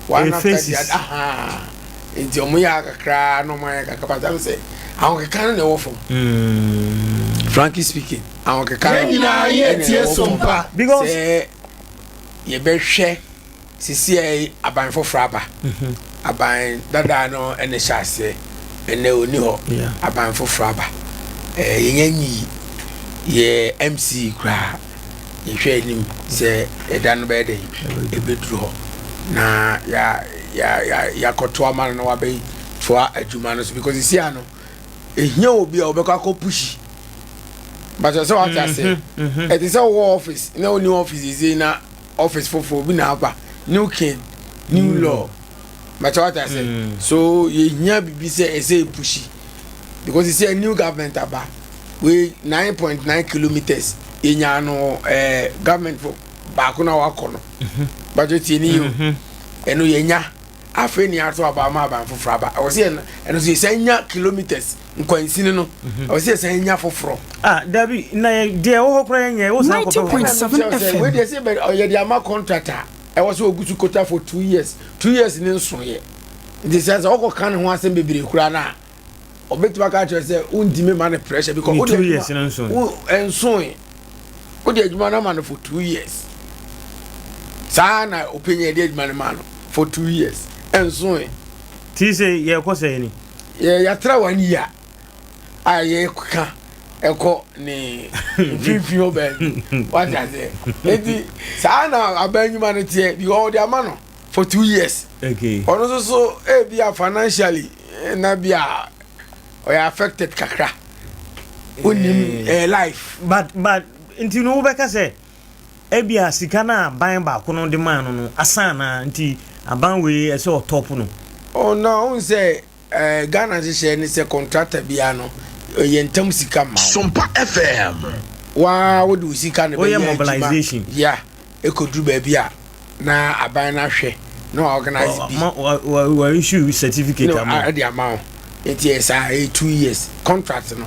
one after the other. Aha. Nti ɔmo yɛ kakra na ɔmo ayɛ kakra but I'm sɛ ahokeka no na ɛwɔ fam. Frankly speaking, ahokeka no Yɛn nyinaa yɛ tie sompa. Because sɛ yɛbɛhwɛ sisi a aban foforɔ aba aban dada no ɛna hyɛ aseɛ ɛnɛ ɔni hɔ aban foforɔ aba ɛɛ yɛnyɛ nyi yɛ MC koraa yɛhwɛ anim sɛ ɛda no bɛyɛ dɛ ɛbɛduru hɔ na ya ya ya yakɔto ama no na wabɛtoa adwuma no so because sisi ano ehia obi a ɔbɛkɔ akɔ pushi bàtɛ sɛ wate ase ɛte sɛ wowɔ office na wonni office sisi na office foforɔ obi na aba new king new law bàtɛ wate ase so yɛhia biribi sɛ ɛsɛ epushi because sisi new government aba wei 9.9 kilometres yɛnya no ɛɛ government fo baako na wakɔ no bàtɛ tie ni yi o ɛno yɛnya afei ni ato aba ama aban foforɔ aba ɛwɔ sɛ yɛn ɛno nso yɛsan nya kilometres nkwansini no ɛwɔ sɛ yɛsan nya foforɔ. Ah dabi na yɛ deɛ ɛwɔ hɔ koraa yɛn nyɛ ɛwɔ san kɔpɛ foforɔ. 90.7 FM. Wei deɛ sɛ bɛ ɔyɛ de ama contractor ɛwɔ sɛ ogu so kota for 2 years 2 years ne nso yɛ nti sɛ ɔkɔ ka ne ho asɛm bebree koraa na ɔbɛtumi aka kyerɛ sɛ wontumi ma ne pressure because Ne wode 2 years adwuma no nso. wo nsoe wode adwuma no ama no for 2 years saa na ɔpanyin yɛde adwuma no ma no for 2 years nsoe. Ti sɛ yɛkɔ sɛ ni. Yɛ yɛatra one year a yɛka ɛkɔ ne mfimfini hɔ baabi wate aseɛ nti saa na aban nnwuma no teɛ because ɔde ama no for 2 years. Okay. Ɔno nso so ebi a financially na bi a ɔyɛ affected kakra onim life. But nti no wobɛka sɛ ebi a sika no a aban baako no de maa no asan na nti aban wei ɛsɛ ɔtɔp no. Oh no, n sɛ Ghana nhyehyɛ ne sɛ contractor biara no ɛyɛ ntam sika ma wo. Sompa FM. Waa wode wo sika na Woyɛ bɛyɛ adwuma. mobilization. Yeah, ɛkɔduru baabi a na aban no ahwɛ na wa organize bi. Ma wa issue certificate No, ama. ɛde ama wo. Nti ɛyɛ saa ɛyɛ 2 years contract no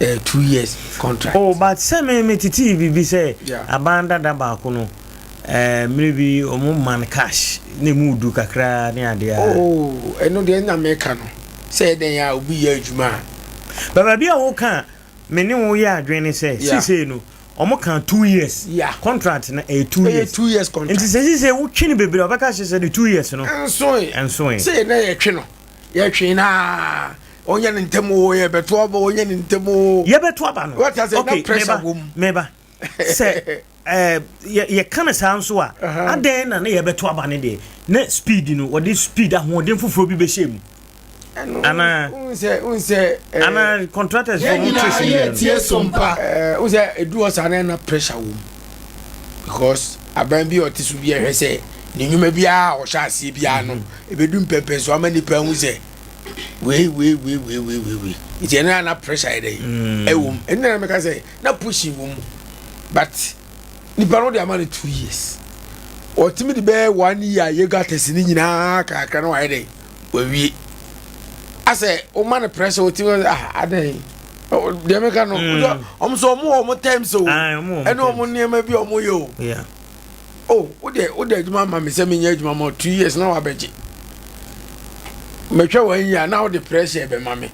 ɛyɛ 2 years contract. Oh, but sɛ me tete biribi sɛ aban dada baako no mmerɛ bi ɔmo man cash na emu du kakra ne adeɛ a. Oh, ɛno deɛ na meka no sɛ ɛdɛn a obi yɛ adwuma a. But baabi a woka me ne wo yɛ adwene ne sɛ seesei no ɔmo ka 2 years contract no ɛyɛ 2 Ɛyɛ years 2 years contract. Nti sɛ seesei wotwe no bebree a ɔbɛka kyerɛ sɛ ne 2 years no Nsoe. Nsoe. Sɛ na yɛtwe no yɛtwe naa ɔnyɛ ne ntɛm o yɛbɛto aba ɔnyɛ ne ntɛm o. Yɛbɛto aba no. Wɔte ase na Okay, pressure meba wɔ mu. meba sɛ yɛka no saa nso a adɛn na ne yɛbɛto aba no deɛ ne speed no wɔde speed ahoɔden foforɔ bi bɛhyɛ mu anaa N sɛ anaa contractors fɔ Yɛn mo nyinaa trace yɛ no tie sompa. N sɛ edu hɔ saa na pressure wɔ mu because aban bi a ɔte so bi ɛhwɛ sɛ ne nnwuma biara a ɔhyɛ aseɛ biara no ebedu mpɛmpɛ so ama nipa ehu sɛ wei wei wei wei wei wei wei nti ɛno na pressure yɛ dɛ ɛwɔ mu. Ɛno na mɛka sɛ na pushing wɔ mu but nipa no de ama no 2 years ɔtumi de bɛyɛ one year a yɛ gutters ne nyinaa kakra na wayɛ dɛ wawie asɛ ɔma no pressure ɔtumi ah adan deɛ meka no ɔmo sɛ ɔmo wɔ ɔmo terms o Aye, ɔmo wɔ ɔmo ɛne ɔmo nneɛma bi a ɔmo yɛ o. Oh, wode adwuma ama me sɛ menyɛ adwuma ma wo 2 years na wabɛgye. Mɛtwa wɔn yi a na wode pressure bɛma me.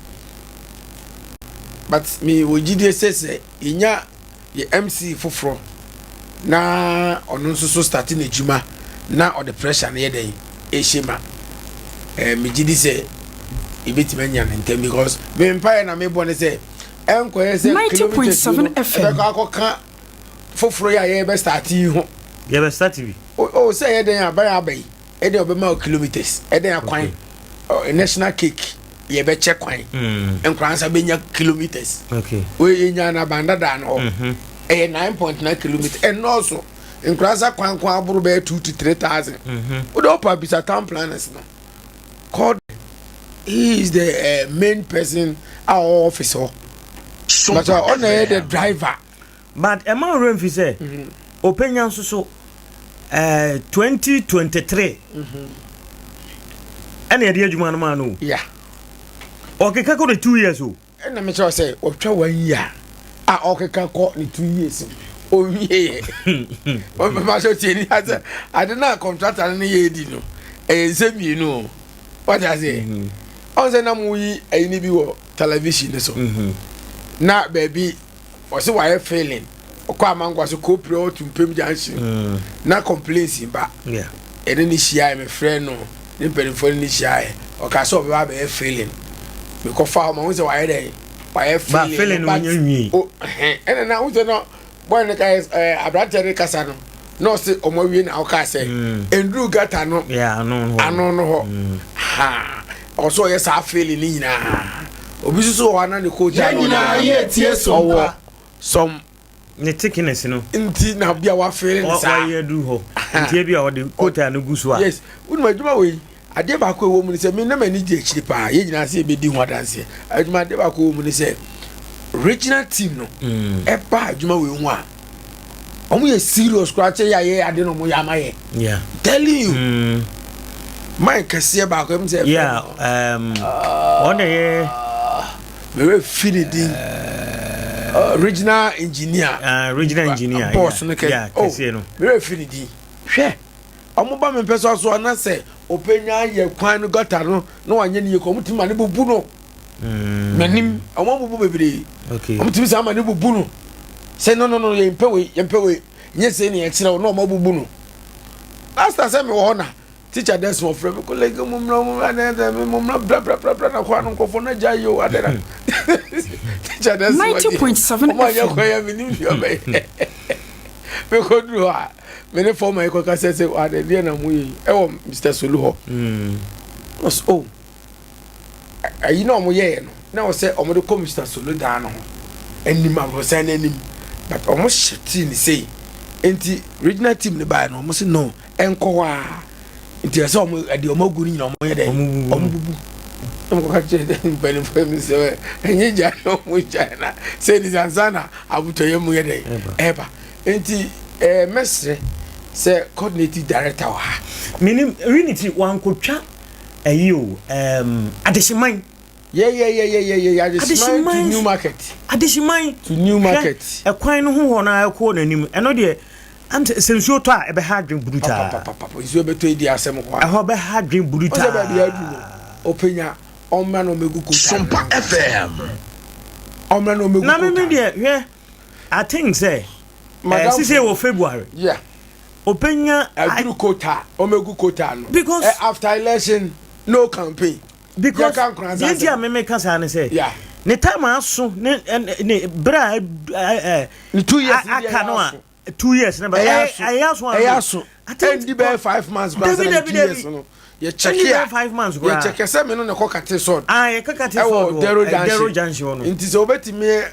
But me wɔ gyidie sɛ sɛ yɛnya yɛ MC foforɔ na ɔno nso so start n'adwuma na ɔde pressure no yɛ dɛn ɛhyɛ ma ɛɛ megye di sɛ yɛbɛtumi anya no ntɛm because me mpaeɛ na mebɔ ne sɛ ɛnkɔyɛ sɛ kilometers no ɛbɛkɔ akɔka foforɔ yi a yɛbɛ start yi ho yɛbɛ start bi o sɛ ɛyɛ dɛn aban aba yi ɛdɛn ɔbɛma o kilometers ɛdɛn akwan national cake yɛbɛkyɛ kwan mm. nkoransa bɛnya kilometers wei yɛnya no abandadaa no hɔ mhm. ɛyɛ 9.9 kilometers ɛnɔɔso nkoransa kwan kwan aboro bɛyɛ 2 to 3000 mhm. wode wopa bisa town planners no called he is the uh, main person a ɔwɔ office hɔ but ɔna yɛ the driver But ɛma wo werɛ mfi sɛ ɔpɛnya nso so eh, 2023 ɛna yɛde adwuma no maa no o. Yeah. Ɔkeka kɔ ne 2 years o. Ɛna mekyerɛ sɛ ɔtwa one year a ɔkeka kɔ ne 2 years owie yɛ. Ɔbɛma sɛ tie ni asɛ ade no a contractor no ne yɛ di no ɛyɛ nsɛm mmienu o. Wate aseɛ? Ɔn sɛ na mo yi ayi no bi wɔ television no so. Na baabi ɔsɛ wayɛ failing ɔkɔ amankwa so kɔpire ɔto mpem junction mm. na complaints ba ɛne ne hyiaeɛ mefrɛ no ne mpanimfoɔ ne ne hyiaeɛ ɔka sɛ ɔbɛba abɛyɛ failing mekɔfa hɔ ma wo sɛ wayɛ dɛn wayɛ failing no but ɛna na wo sɛ no bɔyɛ no ka ɛɛ aberanteɛ no kasa no na ɔse ɔmo awie na ɔka sɛ mm. nduru gata no ano no hɔ mm. ha ɔsɛ ɔyɛ saa feeling ne nyinaa obi nso so wɔ hɔ ana ne coach ano ɔwɔ some ne thickness no nti na bi a wafeele ne saa wayɛ duru hɔ nti ebi a ɔde coat a no gu so a yes wonum adwuma wei Adeɛ baako a ɛwɔ mu ne sɛ, me na m'ani gye akyire paa, yɛn nyinaa sɛ yɛbɛdi ho adanseɛ. Adwuma adeɛ baako ɛwɔ mu ne sɛ, regional team no mm. ɛba adwuma wei ho a, wɔn yɛ serious koraa kyɛ yɛ a yɛyɛ ade na wɔn yɛ ama yɛ. Yeah. Telling you. Mm. Man kɛseɛ baako ɛmu sɛ. Yeah. Um, wɔn na yɛ. Mɛrɛ fi ne din. Uh, regional engineer. Uh, regional engineer. Boss no kɛ. Yeah, kɛseɛ no. Mɛrɛ fi ne din. Hwɛ. Ɔmo ba me mpɛsoa so a na sɛ ɔpɛnya yɛ kwan no gɔta no na wanyɛ ne yie kɔ ɔmo tumi ma ne bubu no mm. m'anim ɔmo abubu bebree ɔmo tumi saa ma ne bubu no sɛ no no no yɛn mpɛ wei yɛn mpɛ wei nyɛ sɛ ne yɛkyerɛ wo na ɔmo abubu no last time sɛ mewɔ hɔ na teacher dɛ sɛ ɔfrɛ me kɔlɛge mu mmra mu mmra dɛ mu mmra brabra na kɔ ano nkurɔfoɔ no agya yi o adɛ na teacher dɛ sɛ ɔmo anyɛ kwan yɛ menim deɛ ɔbɛyɛ mekɔduru hɔ a me ne fɔma yi kɔka sɛ sɛ ade deɛ na mo yɛ yi ɛwɔ Mr Solu hɔ mm. ɔsɛ o oh, ayi na ɔmo yɛɛ no na ɔsɛ ɔmo de kɔ Mr Solu dan no ho anim aborosan no anim but ɔmo hyɛ tii ne sei nti regional team ne baeɛ no ɔmo sɛ no ɛnkɔ hɔ a nti ɛsɛ ɔmo ɛde ɔmo agu no nyina ɔmo yɛ dɛ ɔmo bubu na mo kɔka kyerɛ mpanimfoɔ mi sɛ ɛnyɛ gya na ɔmo gya na sɛ ɛni sansa na abotɔyɛ mu yɛ dɛ ɛba. Enti eh, mɛsrɛ sɛ coordinative director wɔ ha. Menim Unity wankotwa ayi o um, Adehyeman. Yɛyɛyɛyɛyɛ Adehyeman to New Market. Adehyeman to New Market. Hwɛ ɛkwan no ho hɔ na ɛkɔ n'anim ɛno deɛ sɛ nsuo tɔ a ɛbɛha adwen brutaa. Papapapa nsuo bɛtɔ yi di asɛm kɔ. Ɛhɔ bɛha adwen brutaa. Ɔsɛ baabi adu no ɔpɛnya ɔmmra na ɔmɛgu kota. Sompa FM. Ɔmmra na ɔmɛgu kota. Na mimi deɛ hwɛ. I think sɛ eh, sisi wɔ February. Yeah. Obenya. Aduru kota, omegu kota no. Because eh, after election, no campaign. Because deɛ nti a meme ka saa ne sɛ. Yeah. Ne time aso ne ne bere a eh, ne 2 years aka no a 2 years na ba ɛyɛ aso ɛyɛ aso. Ɛndi bɛyɛ 5 months koraa sɛ 2 years no. Yɛ kyɛke a yɛ kyɛke sɛ me no na ɛkɔ kate sɔd. Ah yɛ kɔ kate sɔd wɔ Dero junction hɔ no. Nti sɛ obetumi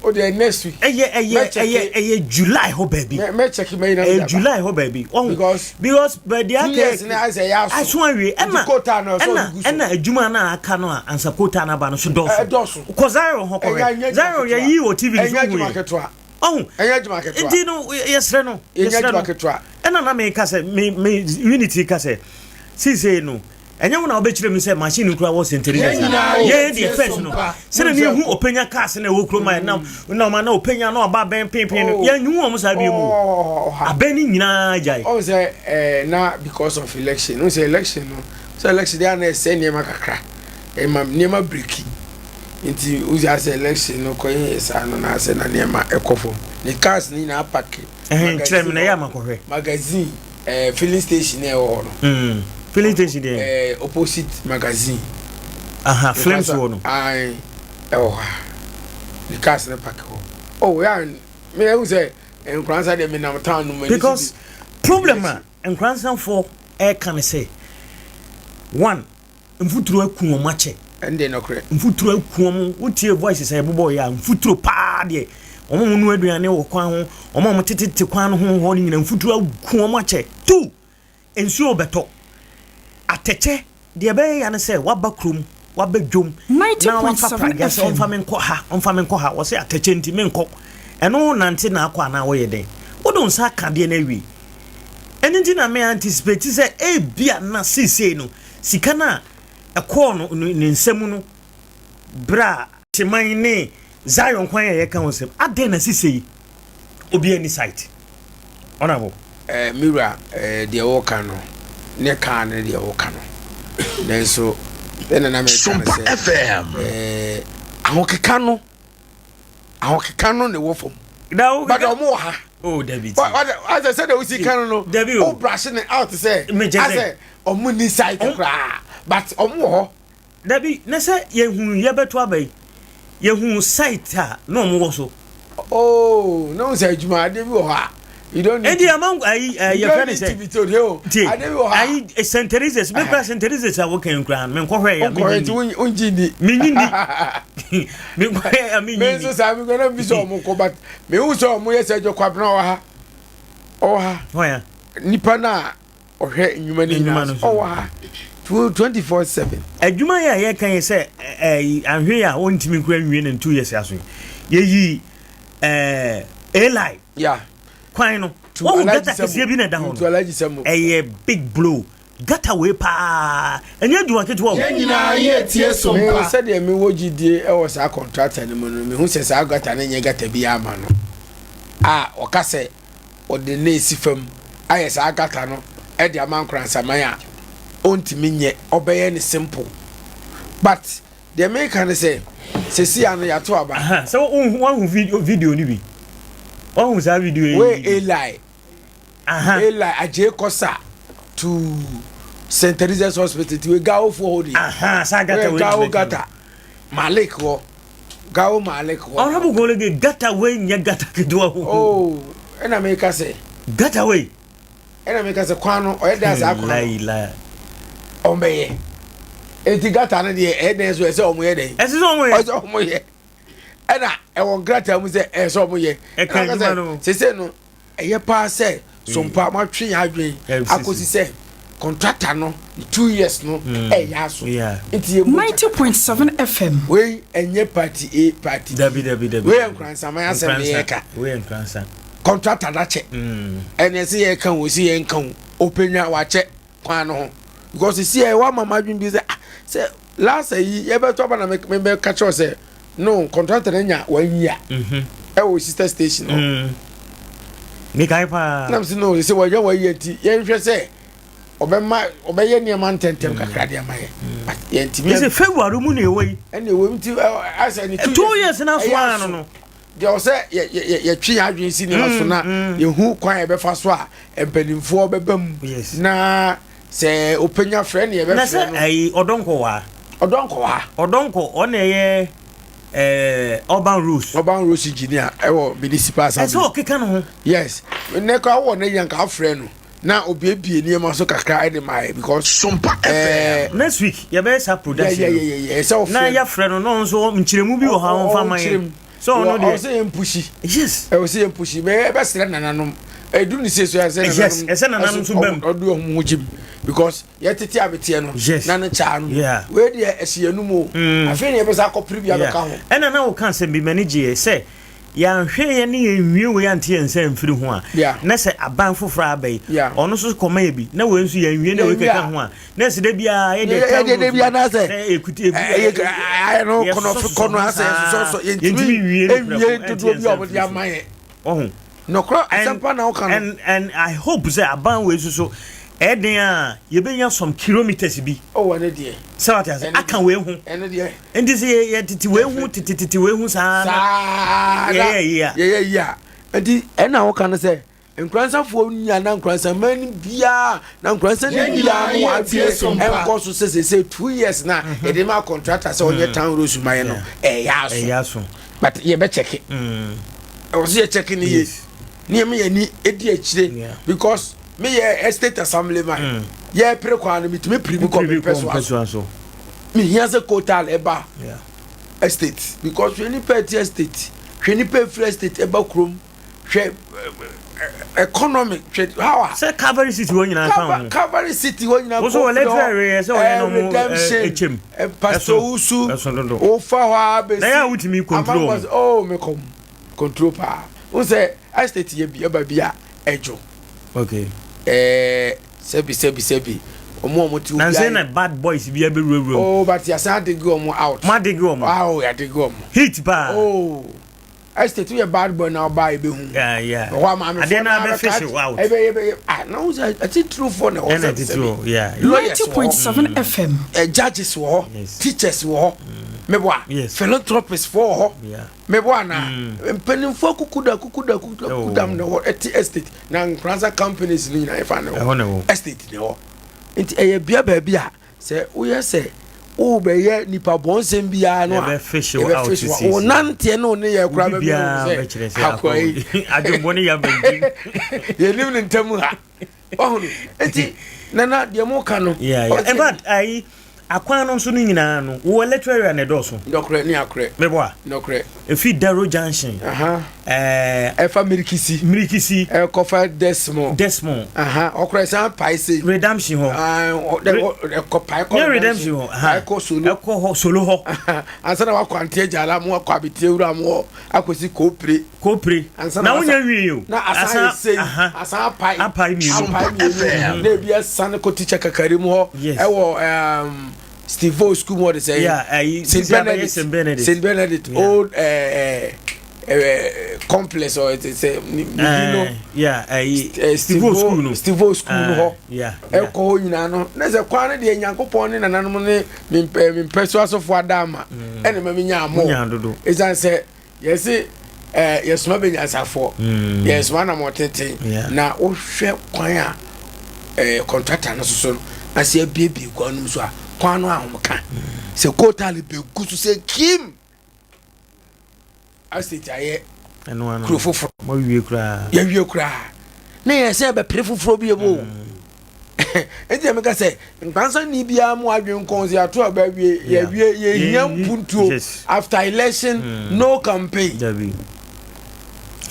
o deɛ next week. Ɛyɛ ɛyɛ ɛyɛ ɛyɛ July hɔ baabi. Mɛ kyɛke mɛ yina mi daba. Ɛyɛ July hɔ baabi. Ɔho because because baabi aka 2 years na ayɛ sɛ ɛyɛ aso. Aso awie ɛna ɛna ɛna adwuma na aka no a ansa kota na aba no so dɔɔso. Ɛdɔɔso. Kɔ Zion hɔ kɔhwɛ. Zion yɛ yi wɔ TV no so hu yɛ. Ɛnyɛ adwuma ketewa. Ɔho. Ɛnyɛ adwuma ketewa. Nti no yɛsrɛ no. Ɛnyɛ adwuma ketewa. Ɛna na meka sɛ me me unity ka sɛ seesei no ɛnyɛ wo na wobɛkyerɛ mu sɛ machine no kura wɔ St. Teresa's a yɛn deɛ first no sɛdeɛ ne yɛhu ɔpɛnya cars na ɛwɔ kurom a ɛnam na ɔma na ɔpɛnya na ɔba abɛn penpen no yɛnhu wɔn saa bio mu abɛn no nyinaa gyae. Ɔn sɛ ɛɛ na because of election n sɛ election no. Sɛ election deɛ ana ɛsɛ nneɛma kakra. Ɛma nneɛma breki. Nti wosi asɛ election no kɔ yɛ saa no na asɛ na nneɛma ɛkɔ fam. Ne cars ne nyinaa pake. Ɛhɛn kyerɛ me na ɛyɛ ama kɔhwɛ. Magazine ɛɛ eh, filling station na ɛwɔ hɔ no. Mm. Filling station deɛ. Ɛɛ eh, opposite magazine. Aha flames wɔ no. Ayi ɛwɔ hɔ a. Ne cars ne pake hɔ. Oh yeah, me ehu sɛ Nkoransa deɛ menam town no mu. Because problem a Nkoransafoɔ ɛka ne sɛ one mfuturo aku wɔn akyɛ. Ɛnde nɔkorɛ. Mfuturo aku wɔn wotie voices a ɛbobɔ yɛ a mfuturo paa deɛ wɔn a wɔn aduane wɔ kwan ho wɔn a wɔn tetete kwan no ho hɔ no nyinaa mfuturo aku wɔn akyɛ. Two Nsuo rebɛtɔ. Atɛkyɛ, deɛ ɛbɛyɛ ya ne sɛ woaba kurom, woaba dwom na wafa pragea sɛ ɔmfa me nkɔ ha, ɔmfa me nkɔ ha. Wɔse atɛkyɛ nti menkɔ. Ɛno wonante na akɔ anaa woyɛ dɛn? Wode wo nsa aka adeɛ no awie. Ɛno nti na me anticipate sɛ ebia na seesei no sika no a ɛkɔɔ no ne nsa mu no berɛ a Teman ne Zion kwan a yɛka ho asɛm, adɛn na sesei obiara nni site? Honourable. Eh, me wura, eh, deɛ woka no, ne kaa ne deɛ woka no. Nanso, ɛna na meka no sɛ, eh, ahokeka no, ahokeka no na ɛwɔ fam. But ɔmo wɔ ha. Oh, Dabi. Asɛ sɛ de wosi ka no no, o brush ne out sɛ, asɛ ɔmo ni site koraa, but ɔmo wɔ hɔ. Dabi, na sɛ yɛhu yɛbɛto aba yi, yɛhu site a na wɔn wɔ so. Oh, na wɔn sɛ adwuma adeɛ bi wɔ hɔ a, you don't need. Edi ama ayi ɛɛ you yɛfrɛ don't ne need to sɛ be told yo. tie Adeɛ bi wɔ hɔ a. ayi eh, St Teresa's me kura St Teresa's a wɔka nkura no menkɔhwɛ yɛ Nkɔhwɛ menyi nti ni wonyi wongye ni. menyi ni menkɔhwɛ yɛ menyi Me ni nso saa mi kɔ na mi sɛ ɔmo kɔ but me hu sɛ ɔmo yɛ sɛ ɛdwo kwabena ɔwɔ ha ɔwɔ ha hɔn ya nipa na ɔhwɛ nnwuma no nyinaa so ɔwɔ ha 24/7. Adwuma yi a yɛka yi sɛ ɛɛ ahwe a wɔntumi nkura nwie ne 2 years aso yi yɛyi ɛɛ Eli yeah. kwan no wɔn gata kɛseɛ bi na ɛda hɔ no ɛyɛ big blow gata wei paa ɛnyɛ adwuma ketewa o. Yɛn nyinaa yɛ tie so mpa. Sɛdeɛ mewɔ gyidie wɔ saa contractor no mu no mehu sɛ saa gata no nyɛ gata bi ama no a ɔka sɛ ɔde ne resi fam ayɛ saa gutter no de ama nkoransaman a ɔntumi nyɛ ɔbɛyɛ no simple but deɛ meka ne sɛ sɛsi ano yɛato aba. Sɛ wahu video video no bi wahu saa video yi. Wei Eli Eli Adjei Kosa to St Teresa's Hospital ti wei Gawofoɔ hɔ de. Saa gutter wei Gawo gutter Malik hɔ. Gawo Malik hɔ. Honorable Golege, gata wei nyɛ gata ketewa o. Oh, ɛna meka sɛ. Gata wei. Ɛna meka sɛ kwan no ɔyɛ dan saa kwan no. Ɔmbɛyɛ. Eti gata no deɛ ɛyɛ dɛn so ɛsɛ ɔmo yɛ dɛn. Ɛsɛ sɛ ɔmo yɛ. Ɛsɛ ɔmo yɛ. Ɛna ɛwɔ nkrataa mu sɛ ɛsɛ ɔmo yɛ. Ɛka adwuma no. Sese no Ɛyɛ paa sɛ Sompa moatwe yɛn adwene akɔsi sɛ contractor no ne 2 years no ɛyɛ aso nti yɛ mu 90.7 FM. Wei ɛnyɛ party A party B. Dabi dabi dabi. Wei yɛ Nkoransaman asɛm ne yɛka. Wei yɛ Nkoransa. Contractor no akyɛ. Ɛne ɛsɛ yɛka o ɛsɛ yɛnka o ɔpɛnya wakyɛ kwan no ho because sisi ɛ wama m'adwene bi sɛ ah sɛ last yi yɛbɛtɔ aba na mebɛka kyerɛ sɛ no contractor no nya one year mhm. ɛwɔ sister station hɔ mm. mekae paa nam sɛ no sɛ wɔanya one year nti yɛnhwɛ sɛ ɔbɛma ɔbɛyɛ nneɛma ntɛntɛm mm. kakra de ama yɛ mm. but yɛntumi sɛ february mu na ɛwɔ yi ɛna ɛwɔ mu nti asɛ ne 2 years na so ano no Deɛ ɔwɔ sɛ yɛtwe yɛn adwene si nneɛma so na yɛhu kwan a yɛbɛfa so a mpanimfoɔ bɛba mu na sɛ ɔpɛnya frɛ ne yɛbɛfrɛ no. Na sɛ ayi ɔdɔnkɔ wɔ ha. Ɔdɔnkɔ wɔ ha. Ɔdɔnkɔ ɔna ɛyɛ ɛɛ urban roads. Urban roads engineer ɛwɔ municipal assembly. Ɛsɛ ɔkeka ne ho. Yes, ne kora wɔ ne yɛn ka afrɛ no na obiebie nneɛma so kakra ɛde ma yɛ because. Sompa FM. Next week yɛbɛyɛ saa production. Yeah yeah yeah yeah ɛsɛ ɔfrɛ. Na yɛafrɛ no na ɔno nso nkyerɛmu bi wɔ ha ɔnfa ma yɛn. So ɔno deɛ. Ɔsɛ yɛn pushi. Yes. Ɛwɔ sɛ yɛn pushi mɛ ɛbɛsrɛ nananom edu ne se so yɛ sɛ nananom. Yes ɛsɛ nananom nso bɛm. Ɔdo ɔmo ho gyim because yɛtete abeteɛ no. Yes. Na ne kyaa no. Yeah. Wei deɛ ɛsi yɛn num o. Mm. Afei na yɛbɛsa akɔpere bi abɛka ho. Ɛna na woka asɛm bi m'ani gyeeɛ sɛ yɛanhwɛ yɛn ne yɛn nwie wei ante yɛn nsa mfiri ho a na sɛ aban foforɔ aba yi ɔno nso kɔma yɛ bi na wei nso yɛnwie na wei kɛka ho a na ɛsɛ da biara yɛ deɛ yɛ deɛ biara na sɛ ekuti ebu ayɛ no kɔnɔ kɔnɔ asɛ sɔsɔ yɛntumi nwie nwie dodoɔ bi a wɔde ama yɛ ɔho nɔkorɔ asɛmpa na ɔka no and and I hope sɛ aban wei soso. Ɛyɛ den a yɛbɛnya some kilometers bi. Oh, ɛno deɛ. Sɛ wate ase, aka wei ho. Ɛno deɛ. Nti sɛ yɛ tete wei ho tete tete wei ho saa na yɛyɛ yi a. Yɛyɛ yi a. Nti ɛna woka no sɛ nkoransafoɔ nya na nkoransaman no biara na nkoransa no biara no adwene ɛnkɔ so sɛ sɛ 2 years na mhm. yɛde ma contractor sɛ ɔnyɛ mm. town roads ma yɛ no ɛyɛ aso. But yɛbɛkyɛke. Ɛwɔ sɛ yɛkyɛke no yie. Nneɛma yɛn ani edi akyire because me yɛ estate assembly man mm. yɛ pere kwan no metumi pere bi kɔ me mpɛ so mehia sɛ kotal ɛba estate because hwɛ nipa ɛte estate, hwɛ nipa efiri estate ɛba kurom, hwɛ economy, hwɛ how a. Sɛ Calvary City hɔ nyinaa kan ho. Calvary City hɔ nyinaa kɔ firi hɔ ɛɛ Redemption, Pastor Wusu, wofa hɔ a bɛsi. Na yɛ a wotumi control. Amankwa oh mekɔ control paa n sɛ estate yɛ bi ɛba bi a ɛdwo. Okay. Ɛɛ sɛbi sɛbi sɛbi ɔmo a ɔmo ti obi ayɛ. Na bad boys bi abɛwurawura mu. Oh, but yasan adigi ɔmo out. Mo adigi ɔmo. Ah, oh, yadigi ɔmo. Heat paa. Oh, estate yɛ bad boy na ɔbaa ebe hu. Yeah, yeah. Ɔhɔ a maame fo na abɛ fish out. Ebe ebe ah na n sɛ atitirifoɔ na ɛwɔ sɛbi sɛbi. Yeah. Lawyers wɔ hɔ. 90.7 FM. Ɛ judges wɔ hɔ. Yes. Teachers wɔ hɔ. Meboa. Yes. Philanthropists foɔ wɔ hɔ. Yeah. Meboa anaa? Mpanimfoɔ akukuda akukuda akukuda akukudam na ɛwɔ ɛte estate na Nkoranza companies no nyinaa ɛfa na ɛwɔ estate na ɛwɔ. Nti ɛyɛ bea baabi a sɛ woyɛ sɛ wobɛyɛ nipa bɔnsɛm biara no a yɛbɛfish wo out sisi. Wo nanteɛ ne wo ne yɛ koraa bɛbi sɛ akoa yi adwembɔne yɛ abɛnti. Yɛnim ne ntam ha. Ɔhono nti nana deɛ mo ka no. Yeah, yeah. In fact, ayi akwan no nso no nyinaa no wɔ electoral area na ɛdɔɔso. Nɔkorɛ ne akorɛ. Meboa. Nɔkorɛ. Efi Daro Junction. Ɛɛ. Ɛfa Mirikisi. Mirikisi. Ɛkɔfa Desmond. Desmond. Ɔkorɛ san pae se. Redemption hɔ. Ɛkɔ pae kɔ. Nyɛ redemption hɔ. Pae kɔ Solo. Ɛkɔ hɔ Solo hɔ. Ansa na wakɔ Ante Agyala mu akɔ Abetie wura mu hɔ akɔsi Koopire. Kopire. Na wonya nwie o. Na asan ayɛ sei. Asan apae. Apae mmienu. Apae mmienu. Na ebi asan kɔ teacher kakari mu hɔ. Yes. Ɛwɔ um, Steve O school mu hɔ de sɛ. Yeah, ayi. St Benedict. St Benedict. St Benedict yeah. old uh, uh, uh, complex or it is uh, uh, yeah, ayi. Uh, Steve O school no. Steve O school no hɔ. Yeah. Ɛkɔ hɔ nyinaa no. Na sɛ kwan no deɛ Nyankopɔn ne nananom ne me mpɛ so asɔfo ada ama. Ɛna ma me nya amo. Ɛsiane sɛ yɛse eh, yɛsoma bɛnyansafoɔ mm. yɛsoma anamɔ na wohwɛ kwan a eh, contractor no soso no na sɛ abiebie kwan no mu so a kwan no ahomka mm. sɛ kotale bɛgu so sɛ kim estate ayɛ kuro foforɔ yɛwie koraa na yɛ sɛ bɛpere foforɔ bi mu o mm. Nti na meka sɛ nkwansa ni biara mu adwene nkɔn sɛ yɛato aba awie yɛwie yɛhia mpuntuo after election mm. no campaign.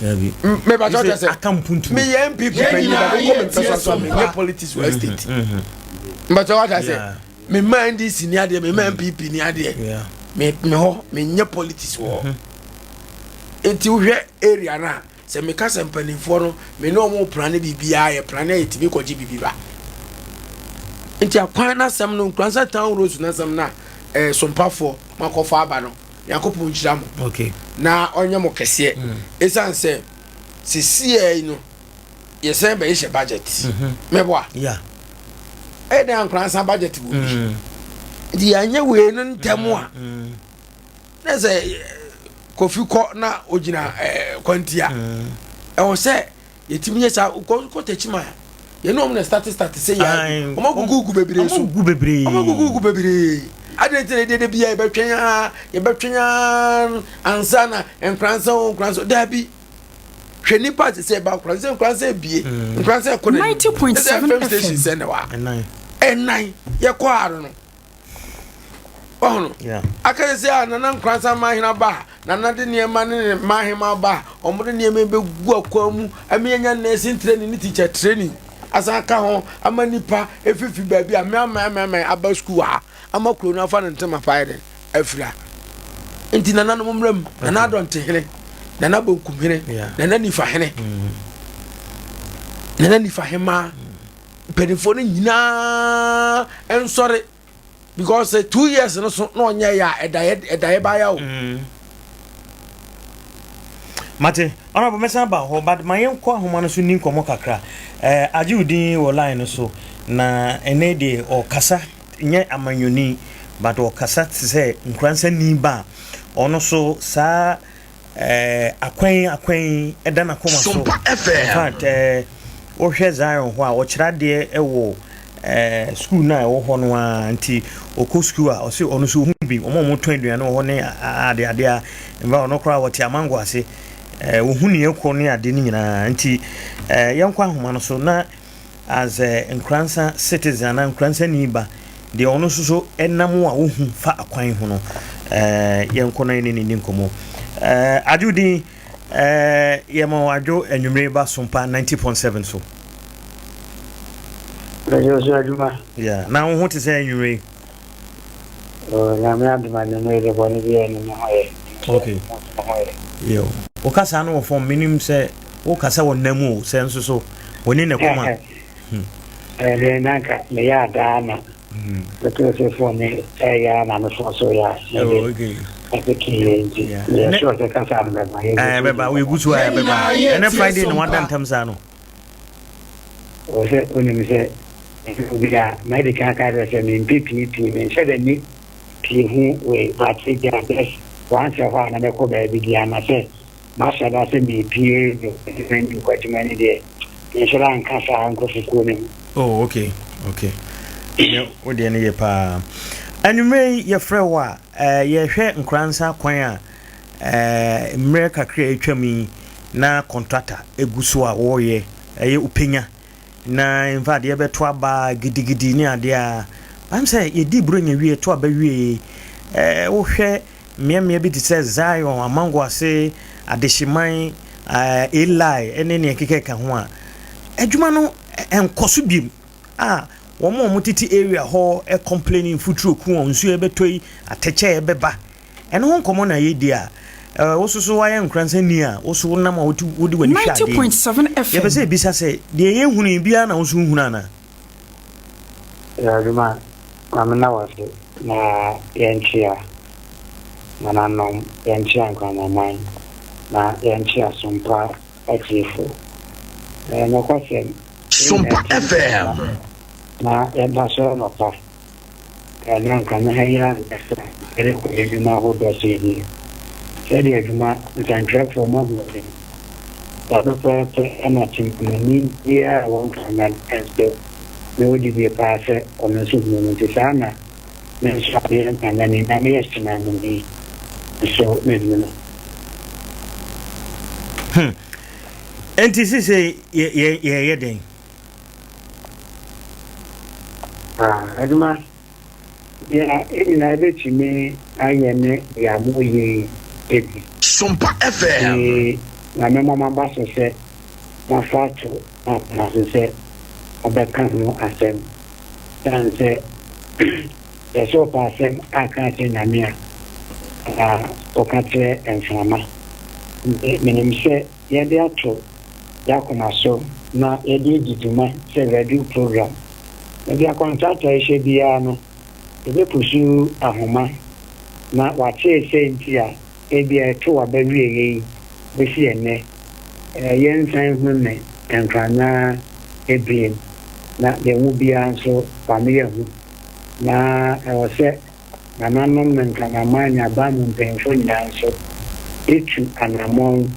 Mebàtɔ kyɛ sɛ meyɛ NPP panyin ba mekɔ me mpɛ so menyɛ politics wɔ estate. Mbàtɔ wata sɛ mema NDC ni adeɛ, mema NPP ni adeɛ, me hɔ menyɛ politics wɔ hɔ. Nti wohwɛ area no a sɛ meka sɛ mpanimfoɔ no me ne wɔn plane biribiara yɛ plane a yɛtumi kɔgye biribi ba. Nti akwan n'asɛm no Nkoransa town roads n'asɛm no a ɛɛ sompafoɔ makɔfa aba no, Nyankopɔn nhyira mo. Okay. Na ɔnyɛ mo kɛseɛ. Ɛsiane sɛ sesiɛ yi no yɛsɛn bɛhyehyɛ budget. Mɛboa. Yeah. Ɛyɛ dɛn Nkoransa budget wɔ bi. Nti yɛanyɛ wei no ntɛm a na sɛ Kofi kɔ na ogyina ɛɛ kwantia ɛwɔ sɛ yɛtumi yɛ saa kɔ kɔ tɛkyima a yɛne wɔn na start start sɛ yɛ wɔn agugugu bebree so wɔn bebree wɔn agugugu bebree adeɛ nti na yɛde bia yɛbɛtwɛn aa yɛbɛtwɛn aa ansa na nkoransa o nkoransa o daabi hwɛ nipa te sɛ ɛba nkoransa nkoransa ebie nkoransa ɛkɔ n'anim ɛsɛ FM station sɛ na wa ɛnan yɛkɔ aro no ɔhono aka sɛ sɛ a nana nkoransa mahena ba a nana de nneɛma ne ne mahema ba a wɔn de nneɛma bɛgu akwan mu ɛmi anya nursing training ne teacher training asan ka ho ama nipa efifi baabi a mmeammɛammɛn aba sukuu ha ama kuro no afa ne ntoma pa yɛ afira. Nti nananom mmra mu, nana adɔnte hene, nana bonkum hene, nana nifa hene, nana nifa hemaa, mpanimfoɔ no nyinaa nsɔre because 2 years no so na ɔnyɛ yɛ a ɛda yɛ ɛda yɛ baaya o. Mate. Honourable mɛsan aba hɔ but ma yɛnkɔ ahoma no so nni nkɔmmɔ kakra. Eh, agye wo din wɔ line no so na ɛnɛ deɛ ɔkasa nyɛ amanyɔni but ɔkasa te sɛ Nkoransa-ni ba a ɔno so saa eh, akwan akwan yi ɛda n'akoma so. Sompa In FM. fact, eh, wohwɛ Zion hɔ a ɔkyerɛ adeɛ wɔ eh, school no a ɛwɔ hɔ no ara nti ɔkɔ school a ɔse ɔno nso ɔhu bi wɔn a wɔtɔn aduane wɔ hɔ ne ade ade a mfa ɔno koraa wɔte amango ase eh, ɔhu nea ɛkɔ ne ade no nyinaa nti eh, yɛnkɔ ahoma no so na as eh, Nkoransa citizen anaa Nkoransa ni ba deɛ ɔno nso so ɛnam a wohu fa akwan ho no eh, yɛnkɔ na yɛne ne ni nkɔmmɔ eh, adwo din Eh, yɛma wo adwo anwummere ba Sompa 90.7 so. Bɛyɛ so adwuma. Yeah, na wo ho te sɛ anwummere yi? Oh, nyame adom anwummere de bɔne bi ɛne me ho yɛ. Okay. Yo. Wo kasa no wɔ fam, menim sɛ wo kasa wɔ nna mu o, sɛ nso so, w'ani na ɛkɔma. Hmm. Ɛdeɛ na nka meyɛ adaa na Mepɛ sɛ phone no ɛyɛ a na me phone so yɛ a mede ɛpeke nti meyɛ sure sɛ kasa no bɛba. Ɛɛ bɛba woyɛ gu so a ɛbɛba. Ɛnɛ Friday na wada ntam saa no. Wɔ sɛ wonim sɛ obi a madi kan ka kyerɛ sɛ mempɛ pii pii menhyɛ da ni pii ho wei but ebia just once a while na mɛkɔ baabi di ama sɛ Mahyɛ da sɛ merepue de adwuma no rekɔ adwuma no deɛ, menhyɛ da nka saa nkurɔfokuo no ho. Oh, okay, okay. Ɛnɛ wo deɛ no yɛ paa. Anwummerɛ yi yɛfrɛ wo a, eh, yɛhwɛ Nkoransa kwan a eh, mmerɛ kakra a atwam yi na kɔntrata egu so a wɔreyɛ ɛyɛ Upenya na in fact yɛbɛto aba gidigidi ne adeɛ a am sɛ yɛdi Buronya wie to aba wie eh, wohwɛ Mmeammea bi te sɛ Zion, Amango Ase, Adehyeman, Eli ne nea ɛkekaka ho a, adwuma no nkɔ so bio a wɔn a wɔtete area hɔ complain mfuturo ku wɔn, nsuo ɛbɛtɔ yi, atɛkyɛ ɛbɛba. Ɛno ho nkɔmmɔ na yɛdi a, wo soso woayɛ nkoransa ni a, wo so wonam a wode w'ani hwɛ adeɛ yi. Yɛpɛ sɛ yɛbisa sɛ, deɛ yɛhunu yi biara na wo nso wohunu anaa? Awurade ma ma menna wo ase na yɛnkyea nananom, yɛnkyea nkranaman, na yɛnkyea sompa atiefo. Ɛyɛ nokwasɛm, yɛn Sompa nyinaa ti FM. nka na yɛda sɔre anɔpa na anka me ha yi ara na ɛsɛ sɛ yɛde kɔ yɛn nnwuma ahodoɔ so yie. Sɛdeɛ adwuma nsɛntwerɛfoɔ mo ahoɔden saa pɛpɛɛpɛ na temanani biara a ɛwɔ Nkraman nso mewɔ gyidie paa sɛ ɔno nso hunu no nti saa na me nso a meyɛ Nkranani na meyɛ temanani nso mehunu no. Hmm. Enti sesei yɛyɛ dɛn? Ah, adwuma, deɛ yɛn nyinaa yɛbɛtumi ayɛ ne deɛ moyɛ yi bi. Sompa FM. Nti na mɛma moaba so sɛ moafa ato mo akoma so sɛ mobɛka ho asɛm. Ɛsiane sɛ yɛsɛ ɔpɛ asɛm aka akyerɛ Nyame a, na ɔka kyerɛ mframa. Nti menim sɛ yɛde ato yɛn akoma so na yɛde adi dwuma sɛ radio program. Baabi a kɔntrata yi hyɛ biara no, yɛbɛpusu ahoma na wɔakyerɛ sɛ nti a ebia ɛtow aba wieeɛ yi bɛsi ɛnnɛ, yɛnsan nhunu ne nkrannaa abien, na yɛn mu biara nso wame yɛahu. Na ɛwɔ sɛ Nananom ne Nkranaman ne aban mu mpanyimfoɔ nyinaa nso tu anammɔn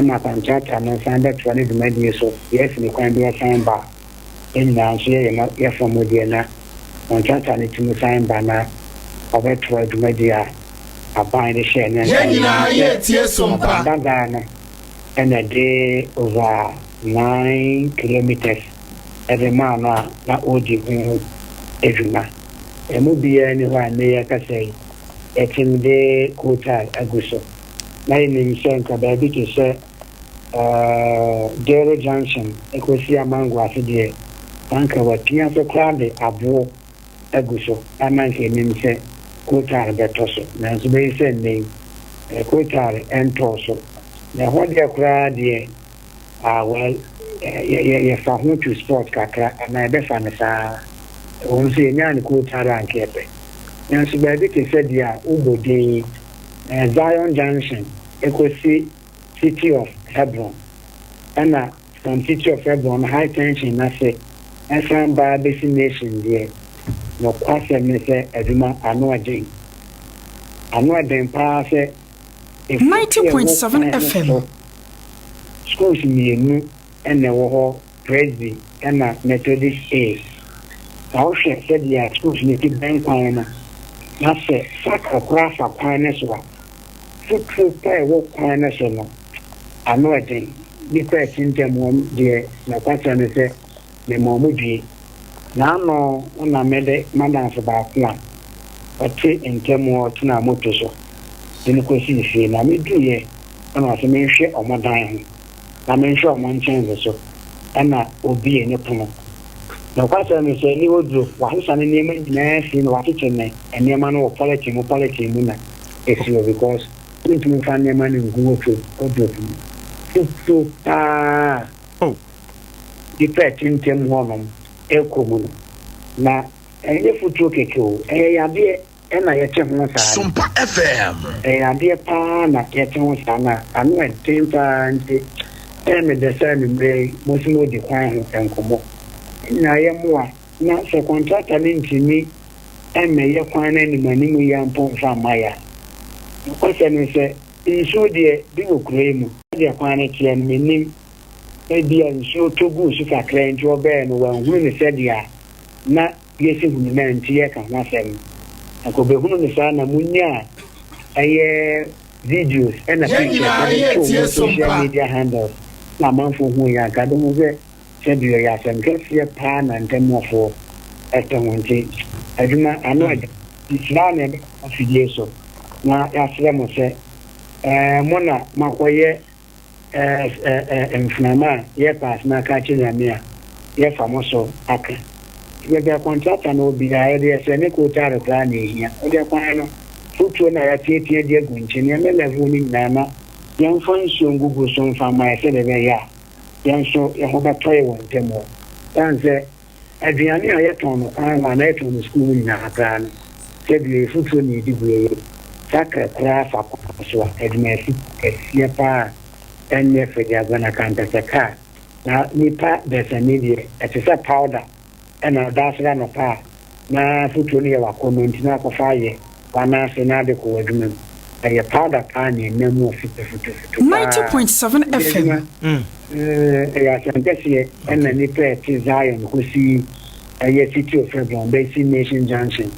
ma kɔntrata no san bɛtoa ne dwumadie so, deɛ asi ne kwan biara san ba a, yɛn nyinaa nso yɛyɛ yɛn fa mu deɛ na kɔntrata no tumi san ba na ɔbɛtoa dwumadie a aban de hyɛɛ ne nsa Yɛn no. nyinaa Yɛnim sɛ yɛretie Sompa. aban dadaa no na ɛde over 9 kilometres de maa no a na ɔredi ho dwuma. Emu biara nni hɔ a nnɛ yɛrekasa yi, yɛatim de coal-tar agu so. Na yenim sɛ anka baabi te sɛ Dero Junction kosi Amango ase deɛ, na anka wɔapia so koraa de aboɔ agu so a na anka yenim sɛ coal-tar bɛtɔ so. Nanso bɛyɛ sɛ nnɛ yi, coal-tar ntɔɔ so. Na ɛhɔ deɛ koraa deɛ, Ah well, yɛ yɛfa ho to sport kakra anaa yɛbɛfa no saa ara. Ɛwom sɛ yɛnyaa no coach ara a anka yɛpɛ. Nanso baabi te sɛ deɛ a wobɔ din yi, Zion Junction kɔsi City of Hebron. Ɛna from City of Hebron no high tension no ase ɛsan ba bɛsi Nation deɛ, nokwasɛm ne sɛ adwuma ano ɛden. Ano ɛden paa sɛ ɛfiri ɛwɔ kwan no so, schools mmienu na ɛwɔ hɔ, Presby ɛna Methodist A. Sɛ wohwɛ sɛdeɛ schools no ti bɛn kwan no, na sɛ sakre koraa fa kwan no so a, futuro pa a ɛwɔ kwan no so no, ano ɛden. Nnipa a ɛte ntam hɔ deɛ, nokwasɛm ne sɛ, mema wɔn due. N'ano na mede m'adamfo baako a ɔte ntam hɔ tenaa moto so de no kosii fie, na miduiɛ na ɔse menhwɛ wɔn dan ho na menhwɛ wɔn nkyɛnse so, ɛna obiee ne pono. Nokwasɛm ne sɛ, ne wardrobe, wasesa ne nneɛma nyinaa afiri na wakyekyɛ ne nneɛma no wɔ polythene mu polythene mu na esi hɔ because wontumi mfa nneɛma no ngu wardrobe wardrobe mu. Fufuo paa. Oh. Nnipa a ɛte ntam hɔnom rekɔ mu no, na ɛnyɛ futuro kɛkɛ o, ɛyɛ yadeɛ na yɛte ho saa no. Sompa FM. Ɛyɛ yadeɛ paa na yɛte ho saa no a, ano ɛden paa nti ɛyɛ me dɛ sɛ anwummerɛ yi mo nso moredi kwan ho nkɔmmɔ. Yɛn nyinaa yɛmmoa na sɛ kɔntrata no ntumi mmɛyɛ kwan no anim anim yi ara mpo mfa mma yɛn a, nokwasɛm ne sɛ nsuo deɛ bi wɔ kuro yi mu. Sɛdeɛ kwan no teɛ no, mennim. Ebia nsuo tɔ guu so kakra nti ɔbɛɛ no wanhunu no sɛdeɛ na yɛsi hunu no a nti yɛreka ho asɛm no. Anka ɔbɛhunu no saa na monyaa ɛyɛ videos ɛna Yɛn pictures nyinaa ɛde yɛ too tie mo social Sompa. media handles na amanfoɔ huiɛ a anka bɛhu sɛ sɛdeɛ ɛyɛ asɛm kɛseɛ paa na ntamuafoɔ ɛte ho nti adwuma ano ɛden nti saa na ɛbɛba afidie so na yɛasrɛ mo sɛ ɛɛ mo na moakɔyɛ Ɛ-ɛ-ɛ mframa a yɛpɛ asem aka akyerɛ Nyame a, yɛfa mo so aka. Nti baabi a kɔntrata no wɔ biara, yɛde yɛsrɛ ne kootaare koraa na ehia. Wodeɛ kwan no, fotuo no a yɛateatea de agu nkyen, yɛmmɛ level no nyinaa na yɛmfa nsuo ngugu so mfa mma yɛ sɛdeɛ ɛbɛyɛ a yɛn nso yɛn ho bɛtɔ yɛ wɔ ntam hɔ. Ɛsiane sɛ Aduane a yɛtɔn no kwan ho anaa yɛtɔn no sukuu mu nyinaa koraa no, sɛdeɛ afutuo na yɛde gu yɛn sakre koraa fa kwan so a, adwumayɛfo kɛseɛ pa ara a ɛnyɛ fɛ de agorɔ na kampɛsɛ kaa na nipa dasani deɛ ɛte sɛ powder ɛna ɔda asɔre anɔpa a na afutuo no yɛ w'akɔnnɔ nti na akɔfa ayɛ w'anan ase na ade kɔ w'adwuma mu. Ɛyɛ powder paa na ɛnam mu futufutufutu paa. 90.7 Nti FM. adwuma ɛyɛ asɛm kɛseɛ ɛna nipa a ɛte Zion kɔsi ɛyɛ City of Hebron bɛsi Nation Junction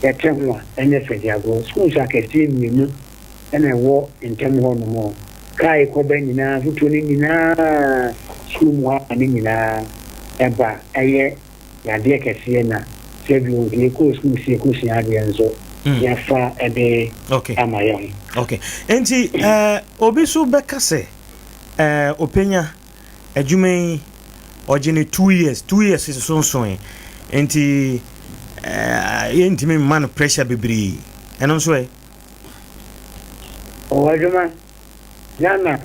yɛte ho a ɛnyɛ fɛ de agorɔ. Schools akɛseɛ mmienu ɛna ɛwɔ ntam hɔ nom. Kaa ɛkɔba nyinaa afutuo no nyinaa school mu hɔ a ne nyinaa ɛba ɛyɛ yadeɛ kɛseɛ na sɛ bio nka yɛkɔɔ sukuu sɛ yɛkɔsua adeɛ nso yɛafa de ama yɛ ho. Okay. Nti eh, obi so bɛka sɛ eh, ɔpɛnya adwuma yi ɔgye ne 2 years, 2 years sonsoe, nti eh, yɛntumi mma no pressure bebree, ɛno nso ɛ? Ɔwɔ adwuma. Ghana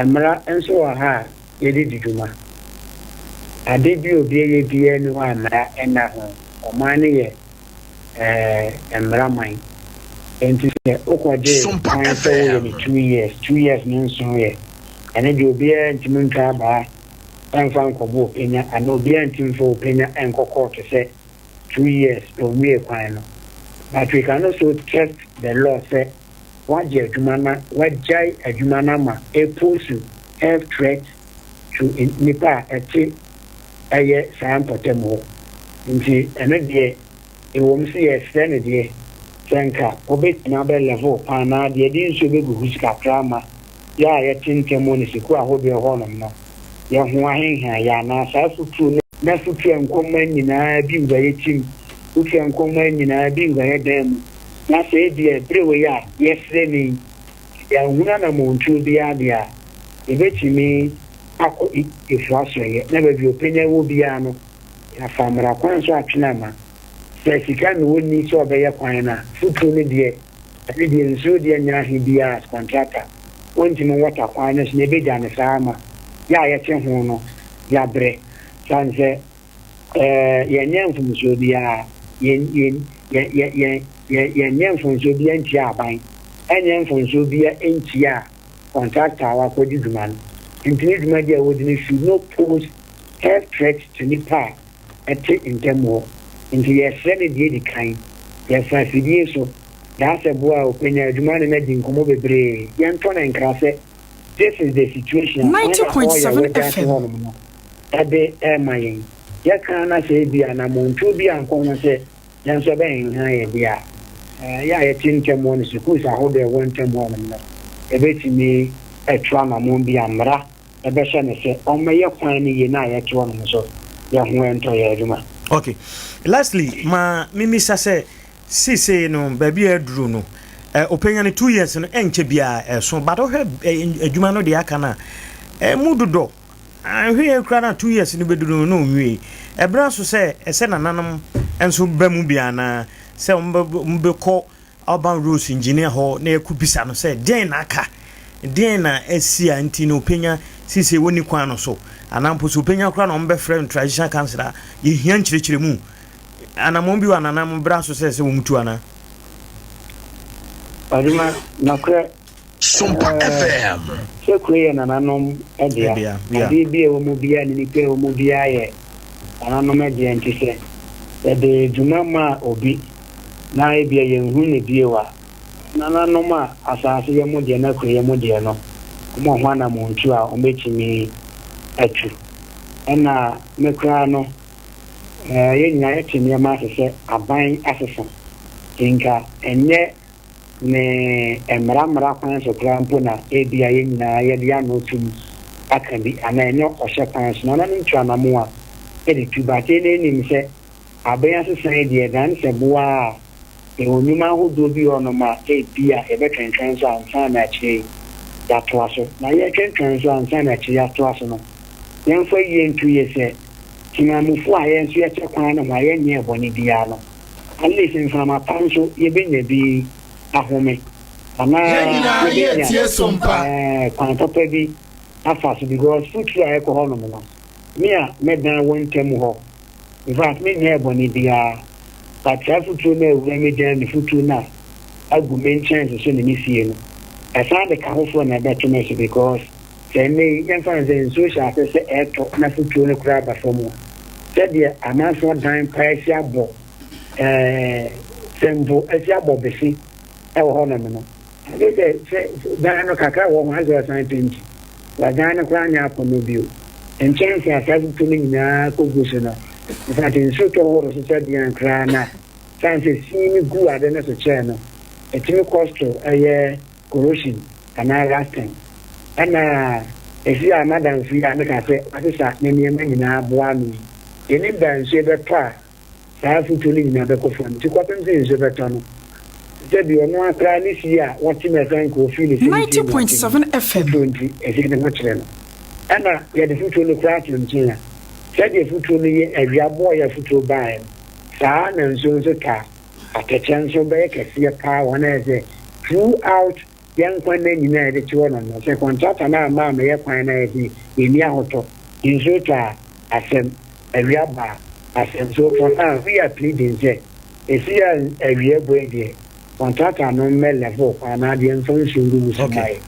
mmara nso wɔ ha a yɛde di dwuma. Ade bi a obi yɛ biara nni hɔ a mmara nna ho. Ɔman no yɛ ɛɛ mmara man. Nti sɛ wokɔgye Sompa kwan sɛ woyɛ no FM. 2 years, 2 years no nso yɛ. Ɛno deɛ obiara ntumi ntwa abaa ɛmfa nkɔbɔ openya anaa obiara ntumi mfa openya nkɔ kɔɔto sɛ 2 years onwie kwan no. But we can also test the law sɛ wagye adwuma na wagyae adwuma no ama ɛpose health threat to nnipa a ɛte ɛyɛ saa mpɔtam hɔ. Nti ɛno deɛ ɛwɔ mu sɛ yɛsrɛ no deɛ sɛ nka wɔbɛtumi abɛ level kwan na deɛ de nsuo bɛgugu so kakra ama yɛ a yɛte ntam wɔ ne sukuu ahodoɔ hɔnom no yɛn ho ahenha yɛ anaa saa futuro no na futuro nkɔmma nyinaa bi wura yɛ tim, futuro nkɔmma nyinaa bi wura yɛ dan mu, na sɛ ebi a ebere wei a yɛsrɛ ne yi yɛnhunu anammɔntuo biara deɛ a yɛbɛtumi akɔ efua asɔeɛ na baabi ɔpɛnya wɔ biara no yɛafa mmara kwan so atwene ama sɛ sika na ɔnni sɛ ɔbɛyɛ kwan no a, futuro no deɛ ɛne deɛ nsuo deɛ nyɛ ahe biara as contractor wɔntumi nwɔta kwan no so na ebɛgya no saa ama yɛ a yɛte ho no yɛabrɛ sane sɛ yɛnyɛ mfomsoɔ biara, yɛn yɛn yɛn yɛn yɛn yɛnyɛ mfomsoɔ biara ntia aban, ɛnyɛ mfomsoɔ biara ntia. contractor a wakɔdi dwuma no. Nti ne dwumadi a wɔdi no should not pose health threat to nipa a ɛte ntam hɔ. Nti yɛsrɛ no deɛ edi kan, yɛfa afidie so, daa sɛ boa a ɔpɛnya adwuma ne no adi nkɔmmɔ bebree, yɛntɔ no nkra sɛ this is the situation a kwan na ɔyɛ 90.7 wagya ato FM. hɔnom no ɛde ɛrema yɛn. Yɛka na sɛ ebi anammɔntuo bi ankɔ ho sɛ yɛn nso ɛbɛhenha yɛ deɛ a, yɛ a yɛte ntam hɔ no, schools ahodoɔ a ɛwɔ ntam hɔnom no, yɛbɛtumi atu anammɔn bi a mmara ɛbɛhyɛ no sɛ ɔmmɛyɛ kwan no yie na a yɛte hɔnom nso yɛn ho ɛntɔ yɛn adwuma. Okay. Lastly, ma mimisa sɛ seesei no baabi a aduru no, ɔpɛnya no 2 years no ɛnkyɛ biara ɛso, but wohwɛ adwuma no deɛ aka no a ɛmu dodɔ ahwɛ yɛ kura no a 2 years no bɛduru no na ɔnwie. Ɛberɛ so sɛ ɛsɛ nananom nso ba mu bi anaa sɛ wɔbɛkɔ urban roads engineer hɔ na yɛkɔ bisa no sɛ deɛn na aka, deɛn na asi a nti na ɔpɛnya seesei wɔni kwan no so, anaa mpo sɛ ɔpɛnya koraa na ɔmbɛfrɛ no traditional council a yɛhia nkyerɛkyerɛmu anammɔn bi wɔ ananam bra so sɛ wɔmtu anaa? Adwuma nokorɛ. Sompa FM. Sɛ kuro yɛ nananom dea, Dea, yeah. Adeɛ bi a ɛwɔ mu biara ne nipa a ɛwɔ mu biara yɛ nananom dea, nti sɛ yɛde dwuma maa obi na ebia yɛnhu ne bio a, nananom a asase yɛ mo deɛ na kuro yɛ mo deɛ no, wɔn ho anammɔntu a wɔbɛtumi atu. Ɛna me koraa no, yɛn nyinaa yɛte nneɛma ase sɛ aban asesa. Nti nka ɛnyɛ ne mmara mmara kwan so koraa mpo na ebia yɛn nyinaa yɛde ano tum aka bi anaa ɛnyɛ ɔhyɛ kwan so. Nananom tu anamo a ɛde tu, but yɛn anim sɛ aban asesa yi deɛ, dan sɛ boa a yɛwɔ nnwuma ahodoɔ bi wɔ hɔnom a ebia yɛbɛtwentwɛn so ansa na akyire yi yɛatoa so. Na yɛtwentwɛn so ansa na akyire yɛatoa so no, yɛmfa yie nto yie sɛ temanmufoɔ a yɛn nso yɛkyɛ kwan no ho a yɛnyɛɛ bɔne biara no, at least mframa pa nso yɛbɛnya bi ahome anaa Yɛn nyinaa yɛbɛnya yɛtie Sompa. Kwan papa bi afa so, because futuro a ɛkɔ hɔnom no, me a mɛdan wɔ ntam hɔ, in fact menyɛɛ bɔne biara, but saa futuro no a awura me dan me futuro no a agu me nkyɛnse so ne me fie no, ɛsan de ka foforɔ na ɛbɛto me so, because sɛ nnɛ yi yɛmfa no sɛ nsuo hyɛ ase sɛ ɛretɔ na futuro no koraa ba fam a, sɛdeɛ amanfoɔ dan paa asi abɔ sɛ mpo asi abɔ bese ɛwɔ hɔnom no, ade sɛ sɛ dan no kakra wɔ ho asɛ ɔsan penti wa dan no koraa nyɛ akɔnnɔ bio. Nkyɛnse a saa futuro no nyinaa kɔgu so no, in fact nsuo tɔ horo so sɛ deɛn koraa na sane sɛ sii no gu ade no so kyɛɛ no, ɛtumi cause to ɛyɛ corrosion anaa rusting. Ɛna ɛsi a madamfo yi a meka sɛ wasesa ne nneɛma nyinaa boa ano yi, yɛnim da nsuo bɛtɔ a saa futuro no nyinaa bɛkɔ fam. Nti kɔpem sɛ nsuo bɛtɔ no, sɛ bi ɔno akora ne fie a wɔte no ɛsɛ nka ofiri ne fie ne fie na ɔte no 90.7 FM. Futuro nti ɛfie ne ho kyerɛ no. Ɛna yɛde futuro no koraa to nkyɛn a, sɛdeɛ futuro no yɛ awia bɔɔ yɛ futuro baeɛ no, saa na nsuo nso taa atɛkyɛ nso bɛyɛ kɛseɛ paa wɔ na yɛ sɛ throughout yɛn nkwa nna nyinaa yɛde te hɔ no no, sɛ contractor no amma ammɛyɛ kwan no ayɛ sɛ yɛnni ahotɔ, nsuo tɔ a asɛm, awia ba a asɛm. So for now we are pleading sɛ ɛsi a awia bɔ yi deɛ, contractor no mmɛ level kwan no adeɛ mfa nsuo ngugu so ma yɛ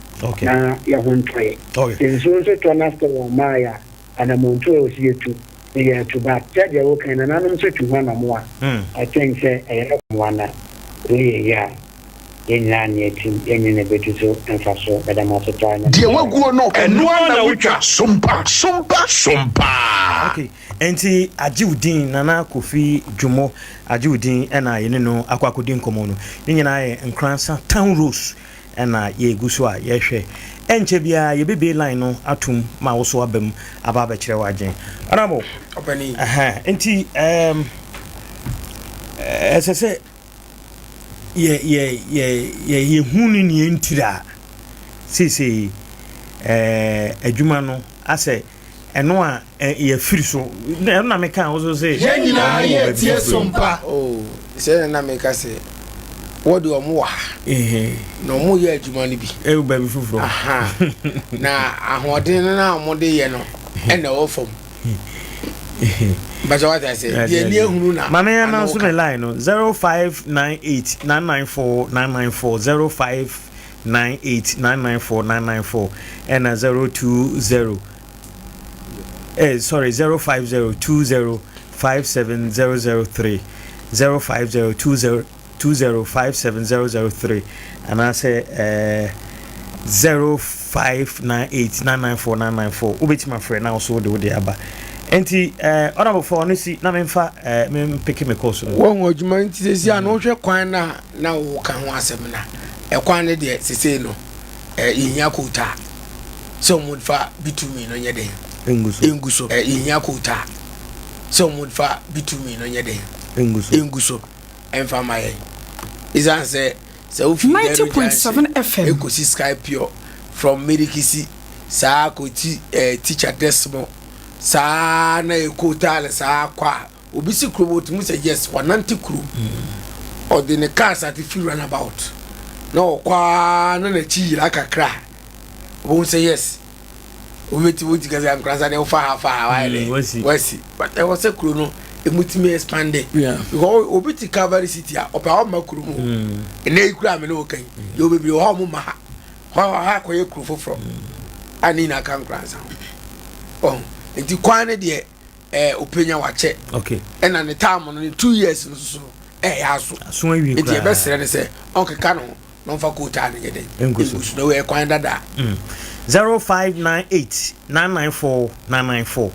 na yɛ ho ntɔ yɛ. Sɛ nsuo nso tɔ na still wɔn mmaa yɛ a, anammɔntuo a ɛwɔ sɛ yɛtu no yɛatu, but sɛdeɛ woka yi, nananom nso tu ho anammoa a, I think sɛ ɛyɛ mmoa na wei yɛ yie a yɛn nyinaa ne atim, yɛn nyina bɛtu so mfasoɔ. Meda mo ase paa. Nyame Deɛ nhyira mo. waguo no, ɛno ara na wotwa. Sompa, sompa, sompa. Okay, nti agye wo din Nana Kofi Dwomo, agye wo din ɛna yɛne no akɔ akɔdi nkɔmmɔ no. Ne nyinaa yɛ Nkoransa Town Roads ɛna yɛgu so a yɛhwɛ. Ɛnkyɛ biara yɛbɛbie line no atom ma wo so aba mu aba abɛkyerɛ w'adwen. Honorable, Ɔpanin. ɛhɛn, nti ɛsɛ sɛ yɛ yɛ yɛ yɛ yɛhu no neɛ ntiri a seesei adwuma no asɛ ɛno a yɛfiri so ɛno na meka wo so sɛ Yɛn nyinaa ɔmo wɔ yɛ baabi tie foforɔ yi. Sompa. Oh, sɛ na na meka sɛ wɔde ɔmo wɔ ha Ehe. na ɔmo yɛ adwuma no bi. Ɛwɔ baabi foforɔ. Aha. Na ahoɔden no na ɔmo de yɛ no ɛna ɛwɔ fam. Bàtà wà ase deɛ ni ehunu na. Maame yɛn ano nso ka. me line no 0598 994 994. 05. 98 994 994 ɛna 020 eh, sorry 050 20 57003 050 20 2057003 anaasɛ eh, 0598994994 wobɛtumi afrɛ na wo so wode wode aba nti eh, honorable fa ɔno si na memfa eh, mempeke me kɔɔ so no. Wɔn adwuma nti sɛsi a na wohwɛ kwan no a na woka ho asɛm no a ɛkwan no deɛ sesei no eh, yɛhia kootaa sɛ wɔn fa bitumi no nyɛ den ngu so eh, yɛhia kootaa sɛ wɔn fa bitumi no nyɛ den ngu so ɛmfa mma yɛn. Esiane sɛ sɛ wofi Dairy Junction ekosi Sky Pure from Mirikisi saa kɔti eh, Teacher Desmo saa na ɛkɔ Taale saa kɔ a obi si kurom otumi sɛ yes wanante kurom mm. ɔde ne car sate fi runabout na ɔkɔ a na n'akyi yira kakra a wɔn sɛ yes wobɛti woti kɛsɛ ankoransa deɛ wofa ha fa ha wayɛ dɛ mm, wasi but ɛwɔ sɛ kuro no ɛmu tumi expande because obi te Calvary City a ɔpɛ a ɔmma kuro mu mm. ɛnɛ yi kura me ne wo kan yɛ obebree wɔ hɔ a ɔmo ma ha hɔ ha akɔyɛ kuro foforɔ mm. a ne nyinaa ka nkoransa ho ɔho nti kwan ne deɛ ɛɛ openya wakyɛ ɛna ne taam no ne 2 years no soso no ɛyɛ aso nti yɛbɛsrɛ ne sɛ ɔnkeka no ho na ɔmfa kootaa no nyɛ dɛn ngu so na wei kwan dada. 0598 994 994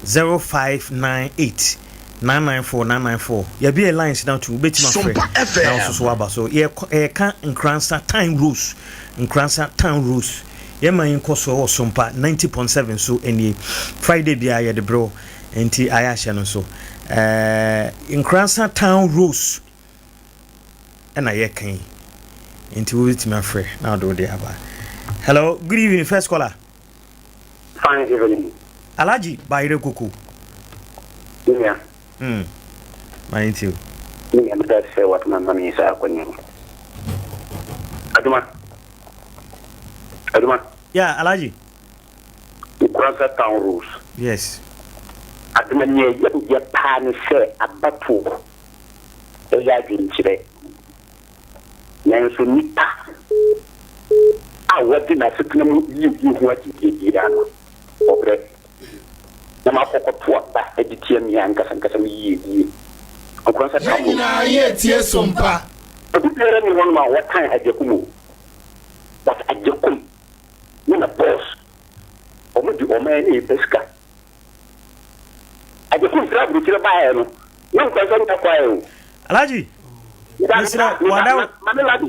0598 994 994 yɛbie lines no ato wobɛtumi afrɛ na wo soso waba so yɛka Nkoransa Town Roads Nkoransa Town Roads yɛma yi nkɔ so wɔ Sompa 90.7 so nie Friday biara yɛde berɛw nti ayɛ ahyɛ no so Nkoransa Town Roads ɛna yɛka yi nti wobɛtumi afrɛ na wode wode aba. Hello, good evening, first caller. Fine evening. Alhaji Bayere Koko. Yeah. My too. Yeah, but that's what my mommy is. Aduma. Aduma. Yeah, Alhaji. Nkoransa Town Roads. Yes. Aduma nye yɛ paa ne sɛ abatoɔ ɛyɛ adwenkyerɛ. Nanso nipa a wɔde n'asetena mu yiedie ho agyidie biara no, ɔbrɛ. Na makɔkɔto aba de tia me ankasa ankasa me yiedie. Nkoransa Yɛn Town Roads. nyinaa yɛretie som pa. Obi biara nni hɔnom a ɔtan Agyakum o, but Agyakum ne na boss ɔmo de ɔman no repɛ sika. Agyakum firi aburokyire baeɛ no, na Nkoransa nnya kwae o. Alhaji, mesrɛ wada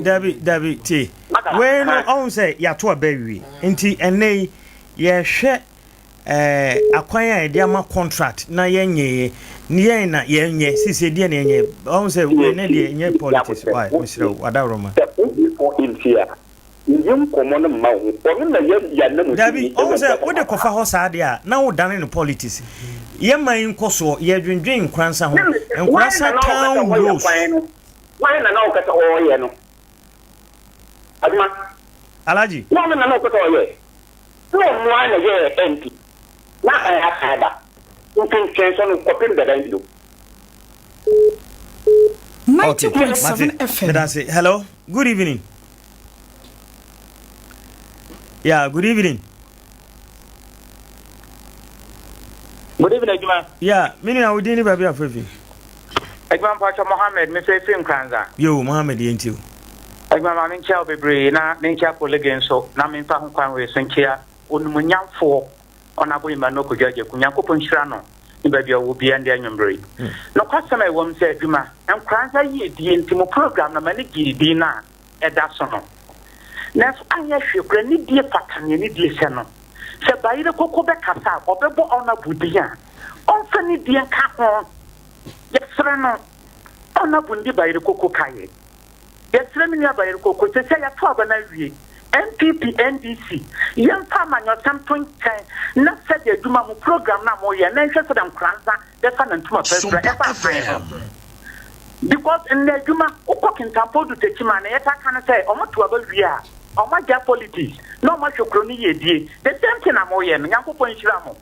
dabi dabi tie wei no ɔhu sɛ yɛato aba awie nti ɛnnɛ yi yɛhwɛ eh, akwan a yɛde ama contract na yɛnyɛeɛ ne yɛn na yɛnyɛ sisi deɛ na yɛnyɛ ɔhu sɛ wei ne deɛ nyɛ politics why mesrɛ wo wada woroma. Sɛ wodi fɔ nti a Nyi nkɔmmɔ no mma wo ho. Ɔno na yɛ yɛ ananmusini Dabi, wɔ ɔhu sɛ Ghana wode kɔfa hɔ saa deɛ a, na wodane no politics. Yɛ man yi nkɔsoɔ, yɛdwendwen Nkoransa ho. Hwan na Nkoransa na ɔka sɛ town ɔyɛ roads. kwan no? Hwan na na ɔka sɛ ɔreyɛ no? Adwuma. Alhaji. Hwan na na ɔka sɛ ɔyɛ? Na ɔno ara na ɛyɛɛ MP. Na aban asan aba. Ntwentwɛn so no kɔpem daban bio. Okay, mate. Medase. Hello, good evening. Yeah, good evening. Good evening, Adwuma. Yeah, me nua wo din ne baabi afrɛ fi. Adwuma mpakyɛ Mohammed, me fɛ firi Nkranza. Yo, Mohammed yɛn ti o. Adwuma ma menkyia wo bebree na menkyia kolege nso na memfa ho kwan wei so nkyia onumunyamfoɔ Ɔnabo Emmanuel Kojo Agyekum. Nyankopɔn nhyira no ne baabi a ɔwɔ biara ndɛ anwummere yi. Nokwasɛm a ɛwɔ mu sɛ adwuma, Nkoranza yiedie nti mo program no m'ani gyee din no a ɛda so no. Nanso anyɛ hwee koraa nidie fata nea nidie sɛ no. Sɛ Bayerɛ Koko bɛkasa a ɔbɛbɔ Ɔnabo din a, ɔmfa nidie nka ho. Yɛsrɛ no, Ɔnabo ndi Bayerɛ Koko kaeɛ. Yɛsrɛ me nua Bayerɛ Koko, seesei yɛato aba no awie, NPP, NDC, yɛmfa amanyɔsɛm to nkyɛn na sɛdeɛ adwuma mo program no a moyɛ no nhwɛ sɛdeɛ Nkoranza bɛfa nantuma pɛrɛpɛrɛ ɛfa aban ho. Because nnɛ adwuma wokɔ Kintampo du Techiman a nea yɛtaa ka ne sɛ ɔmo to aba wie a ɔmo agyae politics na ɔmo ahwɛ kuro no yiedie. The same thing na moyɛ no. Nyankopɔn nhyira mo.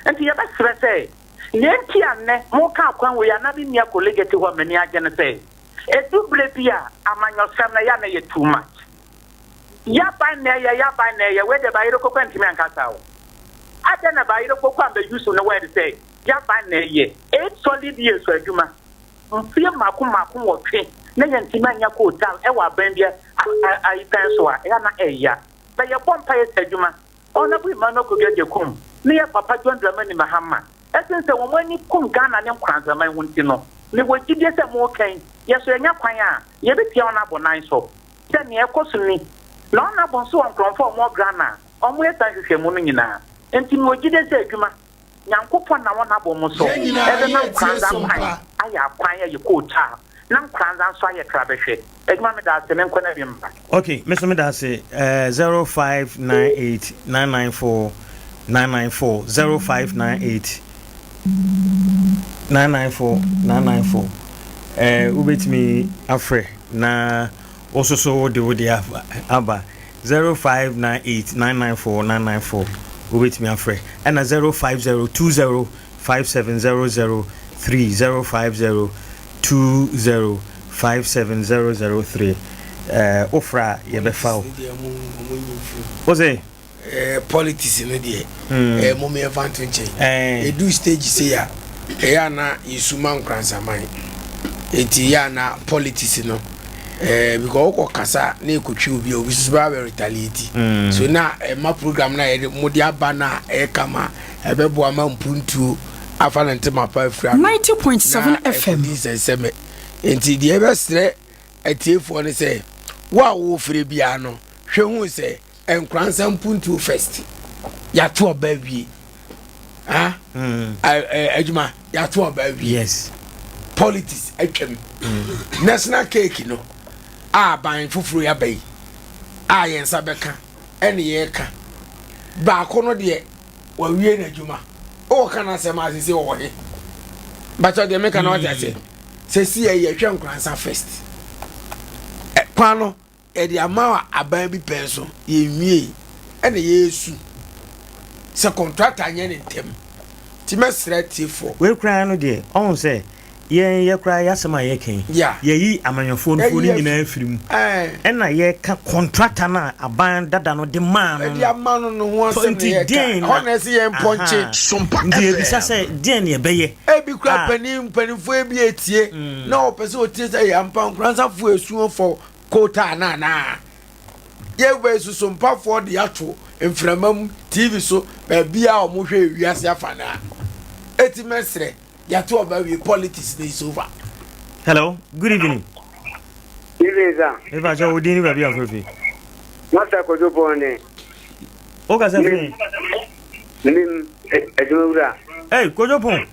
Nti yɛbɛsrɛ sɛ nea nti a nnɛ moka akwan wei a na me nua colleague te hɔ a m'ani agye ne sɛ ɛdu berɛ bi a amanyɔsɛm no ɛyɛ a na ɛyɛ too much. Y'aban na ɛyɛ, y'aban na ɛyɛ, wei deɛ Bayerɛ Koko antumi ankasa o. Adɛn na Bayerɛ Koko ambɛ use ne word sɛ y'aban na ɛyɛ? 8 solid years adwuma, mfeɛ mmaako mmaako nwɔtwe na yɛntumi annya kootal ɛwɔ aban bi ayi pɛn so a, ɛyɛ a na ɛya. But yɛbɔ mpaeɛ sɛ adwuma, Honourable Emmanuel Kobi Agyekum ne yɛ papa John Dramani Mahama, ɛsen sɛ wɔn ani kum Ghana ne Nkoranzaman ho nti no, mewɔ gyidie sɛ moreka yi, yɛso yɛnya kwan a, yɛbɛtia wɔn abɔ nan so. Sɛ nea ɛkɔ so ni, na ɔnabɔ nso wɔ nkorɔmfoɔ a wɔwɔ Ghana a wɔyɛ saa nhwehwɛmu no nyinaa. Nti mewɔ gyidie sɛ adwuma Nyankopɔn na wɔnabɔ mo so Yɛn nyinaa ɛbɛma yɛretie Nkoranza som kwan pa. ayɛ akwan ayɛ kootaa na Nkoranza nso ayɛ krabɛhwɛ. Adwuma medaase menkɔ na bi mba. Ok me nso meda ase eh, 0598 994 994 0598 994 994 eh, wobɛtumi afrɛ na Wo soso wo de wo deɛ aba 0598 994 994 wobɛtumi afrɛ ɛna 050 20 57003 050 20 57003 ɛɛ wofrɛ a yɛbɛfa wo. Wo se? Eh, politics no deɛ mm. eh, mom yɛmfa nto nkyɛn eh. ɛdu stage sei a ɛyɛ ana yɛsu ma nkoransaman ɛnti ɛyɛ ana politics no eh, because wokɔ kasa na ɛkɔtwi obi a obi soso bɛba bɛ retaliate mm. so na ɛma eh, program no a yɛde mode aba no a ɛyɛ kama ɛbɛboa ma mpuntuo afa no ntema pa afiri ano 90.7 FM na ɛkɔdi nsɛnsɛmɛ nti deɛ ɛbɛsrɛ atiefoɔ no sɛ wo a wofrɛ biara no hwɛ hu sɛ Nkoransa mpuntuo first yɛato ɔba awie ah mm. adwuma yɛato ɔba awie yes politics atwam mm. national cake no a ban foforɔ yɛaba yi a yɛn nsa bɛka ɛne yɛreka baako no deɛ wawie n'adwuma ɔwɔ no asɛm a sese ɔwɔ he bakyɛ deɛ meka no wate aseɛ sɛsi yɛ yɛhwɛ nkoransa first kwan no Yɛde ama aban bi pɛn so, yɛnwiei, ɛna yɛresu sɛ kɔntrata nyɛ ne ntɛm. Nti mɛsrɛ atiefoɔ. Wei koraa no deɛ, ɔhu sɛ yɛn yɛ koraa y'asɛm a yɛka yi, yɛyi amanyɔfoɔ no foɔ no nyinaa afiri mu, ɛna yɛka kɔntrata no a aban dada no de maa no no. Ɛde ama no no ho asɛm na yɛka, ɛhɔ na ɛsɛ yɛn mpɔnkye. Nti yɛbisa sɛ deɛn na yɛbɛyɛ? Ebi koraa panin mpanimfoɔ ebi etie na ɔpɛ sɛ ɔtie sɛ yɛ ampa nkoransafoɔ esuo fɔ Kootaa no anaa? Yɛwei soso mpafoɔ de ato mframa mu, TV so, baabiara a wɔhwɛ wiase afa no a. Eti mɛsrɛ, yɛato ɔba wie, politics no is over. Hello, good evening. Evening, sir. Mepa kyɛ wo din ne baabi a wofrɛ fi. Master Kojo Pɔn ne. Wo kasa fi? Mim, adwuma wura. Hey, Kojo Pɔn.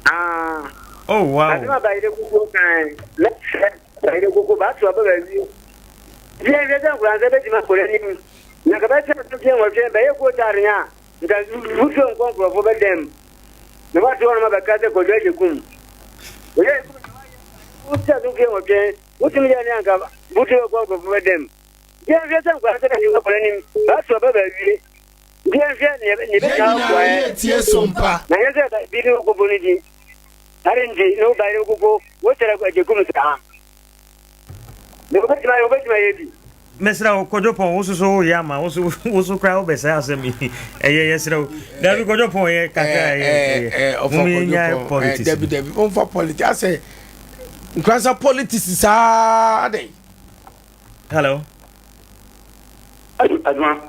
Ah. Oh, wow. Adwuma ba yere kukuo kan. Mɛsrɛ. Bayerɛ koko baato aba baawie. Mfeɛ nhwɛ sɛ nkoransa bɛtumi akɔ n'anim. Na nka bɛsɛ mfeɛ nwɔtwe bɛyɛ kootaare a nka mfutuo nkɔ nkurɔfoɔ bɛdan mu. Na wate hɔnom abɛka sɛ Kwadwo Agyekum. Kwadwo Agyekum deɛ wayɛ wotia so mfeɛ nwɔtwe wotumi yɛ ne anka mfutuo bɛkɔ nkurɔfoɔ bɛdan mu. Mfeɛ nhwɛ sɛ nkoransa bɛtumi akɔ n'anim baato aba baawie. Mfeɛ nhwɛ neɛ Yɛn bɛtumi nyinaa aboa ɛ. yɛretie Sompa. Na nyɛ sɛ bi ne wokɔbɔ no din. Ade nti na wo bayerɛ koko wo kyerɛ agyekum saa. Na wobɛtumi ayɛ wobɛtumi ayɛ bi. Mesrɛ wo Kojo Pɔn wo soso woyɛ ama wo so wo so koraa wobɛsɛe asɛm yi ɛyɛ yɛsrɛ wo dabi Kojo Pɔn yɛ kakra ɛyɛ ɛyɛ mom yɛnya politics dabi dabi momfa politics asɛ nkuransa politics saa dɛn. Hello. Adwuma.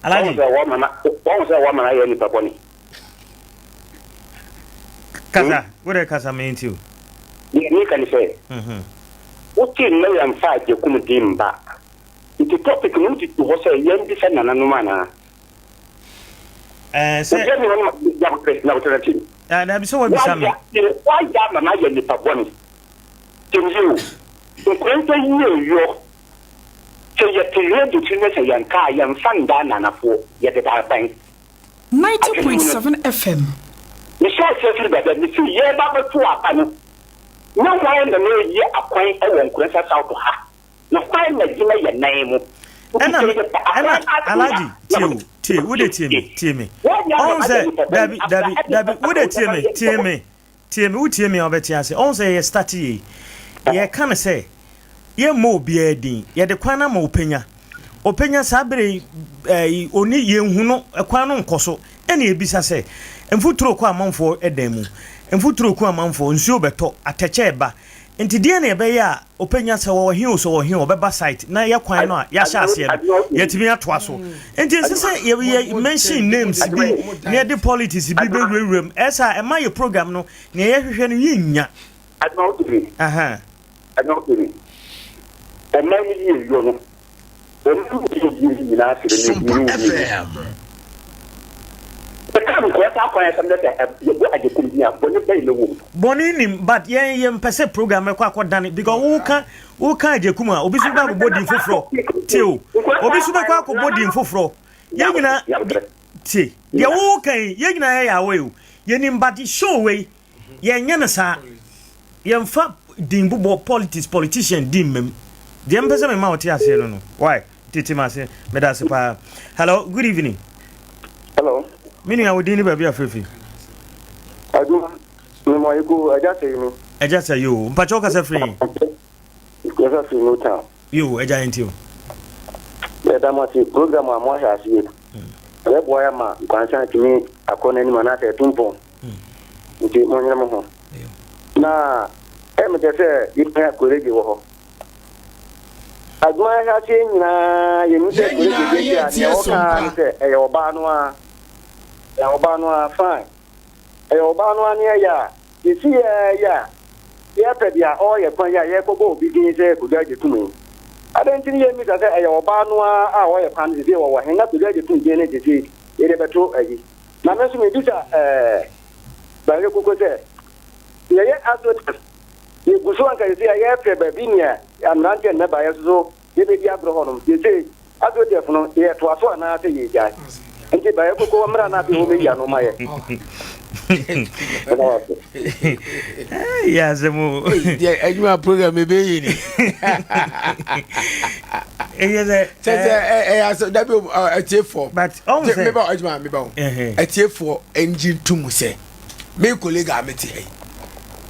Alhaji. Wɔn sɛ wɔn mana yɛ nipa bɔne. Kasa, hmm? wo de kasa me nti o. Deɛ meka ne sɛ, mhm. wote nnɛ yɛmfa agyakum din mba. Nti topic no wode to hɔ sɛ yɛmbisa nananom anaa? Eh, sɛ. Obiara ni hɔ no nyabotrɛ nyabotrɛ na tie. Ah, dabi sɛ wabisa me. Wayɛ ama no ayɛ nipa bɔne. Tiɛ yie o. Nkurɛnta yie yɔ. Sɛ yɛte radio so na sɛ yɛnka a, yɛmfa nda ananafoɔ, yɛde da aban. 90.7 FM. Mehyɛɛ aseɛ firi baabi a mese yɛreba abɛto aba no, na hwan na na ɔreyɛ akwan wɔ Nkoransa South ha? Na hwan na gyina yɛn nan mu? Nti Ɛna sɛ me yɛpɛ ɛna akwan ase a, Alhaji na tie o tie wo de tie me tie me Woanyɛ ama ɔn mayɛ sɛ nipa bɔne dabi afra dabi ɛde dabi mfa wo de wo tie nneɛma me yɛ nipa tie bɔne. me tie me wo tie me a wobɛte ase ɔn sɛ yɛ start yei yɛka no sɛ. Yɛmmɔ obiara din. Yɛde kwan no ama Openya. Openya saa bere yi, ɛɛ, ɔni, yɛnhu no, kwan no nkɔ so. Ɛna yɛbisa sɛ, mfuturo kɔ amanfoɔ dan mu, mfuturo ku amanfoɔ, nsuo bɛtɔ, atɛkyɛ reba. Nti deɛn na yɛbɛyɛ a Openya sɛ ɔwɔ he o, sɛ ɔwɔ he o, ɔbɛba site na yɛ kwan no a yɛahyɛ aseɛ no, yɛatumi atoa so. Nti ɛnsɛ sɛ yɛ, yɛ mention names bi na yɛde politics bi bɛwurawura mu. Ɛyɛ saa a, ɛma yɛ program no, nea yɛhwehwɛ no yɛnnya. Adwuma wo tumi. Aha. Adwuma wo tumi. Ɔman no yie yɔ no. Ɔman no yie yie nyinaa sere ne Sompa ne wo yie. FM. Yɛka no nkɔɔ saa kwan asɛm no sɛ yɛbɔ agyekum din a bɔne bɛn na ɛwɔ mu. Bɔne nim but yɛn yɛn mpɛ sɛ program ɛkɔ akɔ dane because wo ka wo ka agyekum a obi so bɛ akɔbɔ din foforɔ tie o obi so bɛkɔ akɔbɔ din foforɔ yɛn nyinaa tie deɛ wo ka yi yɛn nyinaa yɛ yɛ awɔ yi o yɛnim but show wei Yɛnyɛ no saa. Yɛmfa din bobɔ politics politician din mmam. Deɛ mpɛ sɛ mema wote aseɛ no no. Why? Tete ma ase. Meda ase paa. Hello, good evening. Hello. Me nua wo din ne baabi afrɛfi. Aduma, mema eko agya sɛ yi mi. Agya sɛ yi o. Mpakyɛ wo kasa firi. Kasa firi New Town. Yo, agya yɛn ti o. Yɛda mo ase program a mo ahyɛ aseɛ. Ɛbɛboa yɛ ma nkwansa atumi akɔ n'anim anaasɛ ɛtu mpɔn. Nti monyere mo ho. Na ɛyɛ me dɛ sɛ yɛhia kolege wɔ hɔ. Adwuma yɛhyɛ aseɛ nyinaa yɛnim sɛ kolege deɛ nti a nea wɔka ara ne sɛ ɛyɛ ɔbaa no ara. Ɛyɛ ɔbaa no ara, fine. Ɛyɛ ɔbaa no ara ne ɛyɛ a yɛsi yɛɛyɛ a yɛpɛ deɛ ɔreyɛ kwan yi a yɛrekɔbɔ obi din sɛ Kojo Agyekum yi. Adɛn nti ne yɛmmisa sɛ ɛyɛ ɔbaa no ara a ɔreyɛ kwan no sesei ɔwɔ he na Kojo Agyekum din no sesei yɛde bɛto ayi. Na me nso mebisa ɛɛ Banyɛ Koko sɛ, yɛyɛ astroturf, yɛgu so anka sesei a yɛrepɛ baabi nea mmeranteɛ nnɛ baeɛ nso so yɛbɛdi agorɔ hɔnom. Sesei astroturf no yɛretoa so anaa sɛ yɛregyae? Nti Banyɛ Koko wɔmmra na afei wɔmmɛyi ano ma yɛ. Meda wo ase. Yɛ asɛm o. Deɛ adwuma program ɛbɛyɛ ni. Ɛyɛ sɛ. Kyɛ sɛ ɛyɛ asɛm dabi atiefoɔ. But ɔn sɛ. Meba adwuma meba o. Atiefoɔ ngye ntum sɛ me colleague a mete ha yi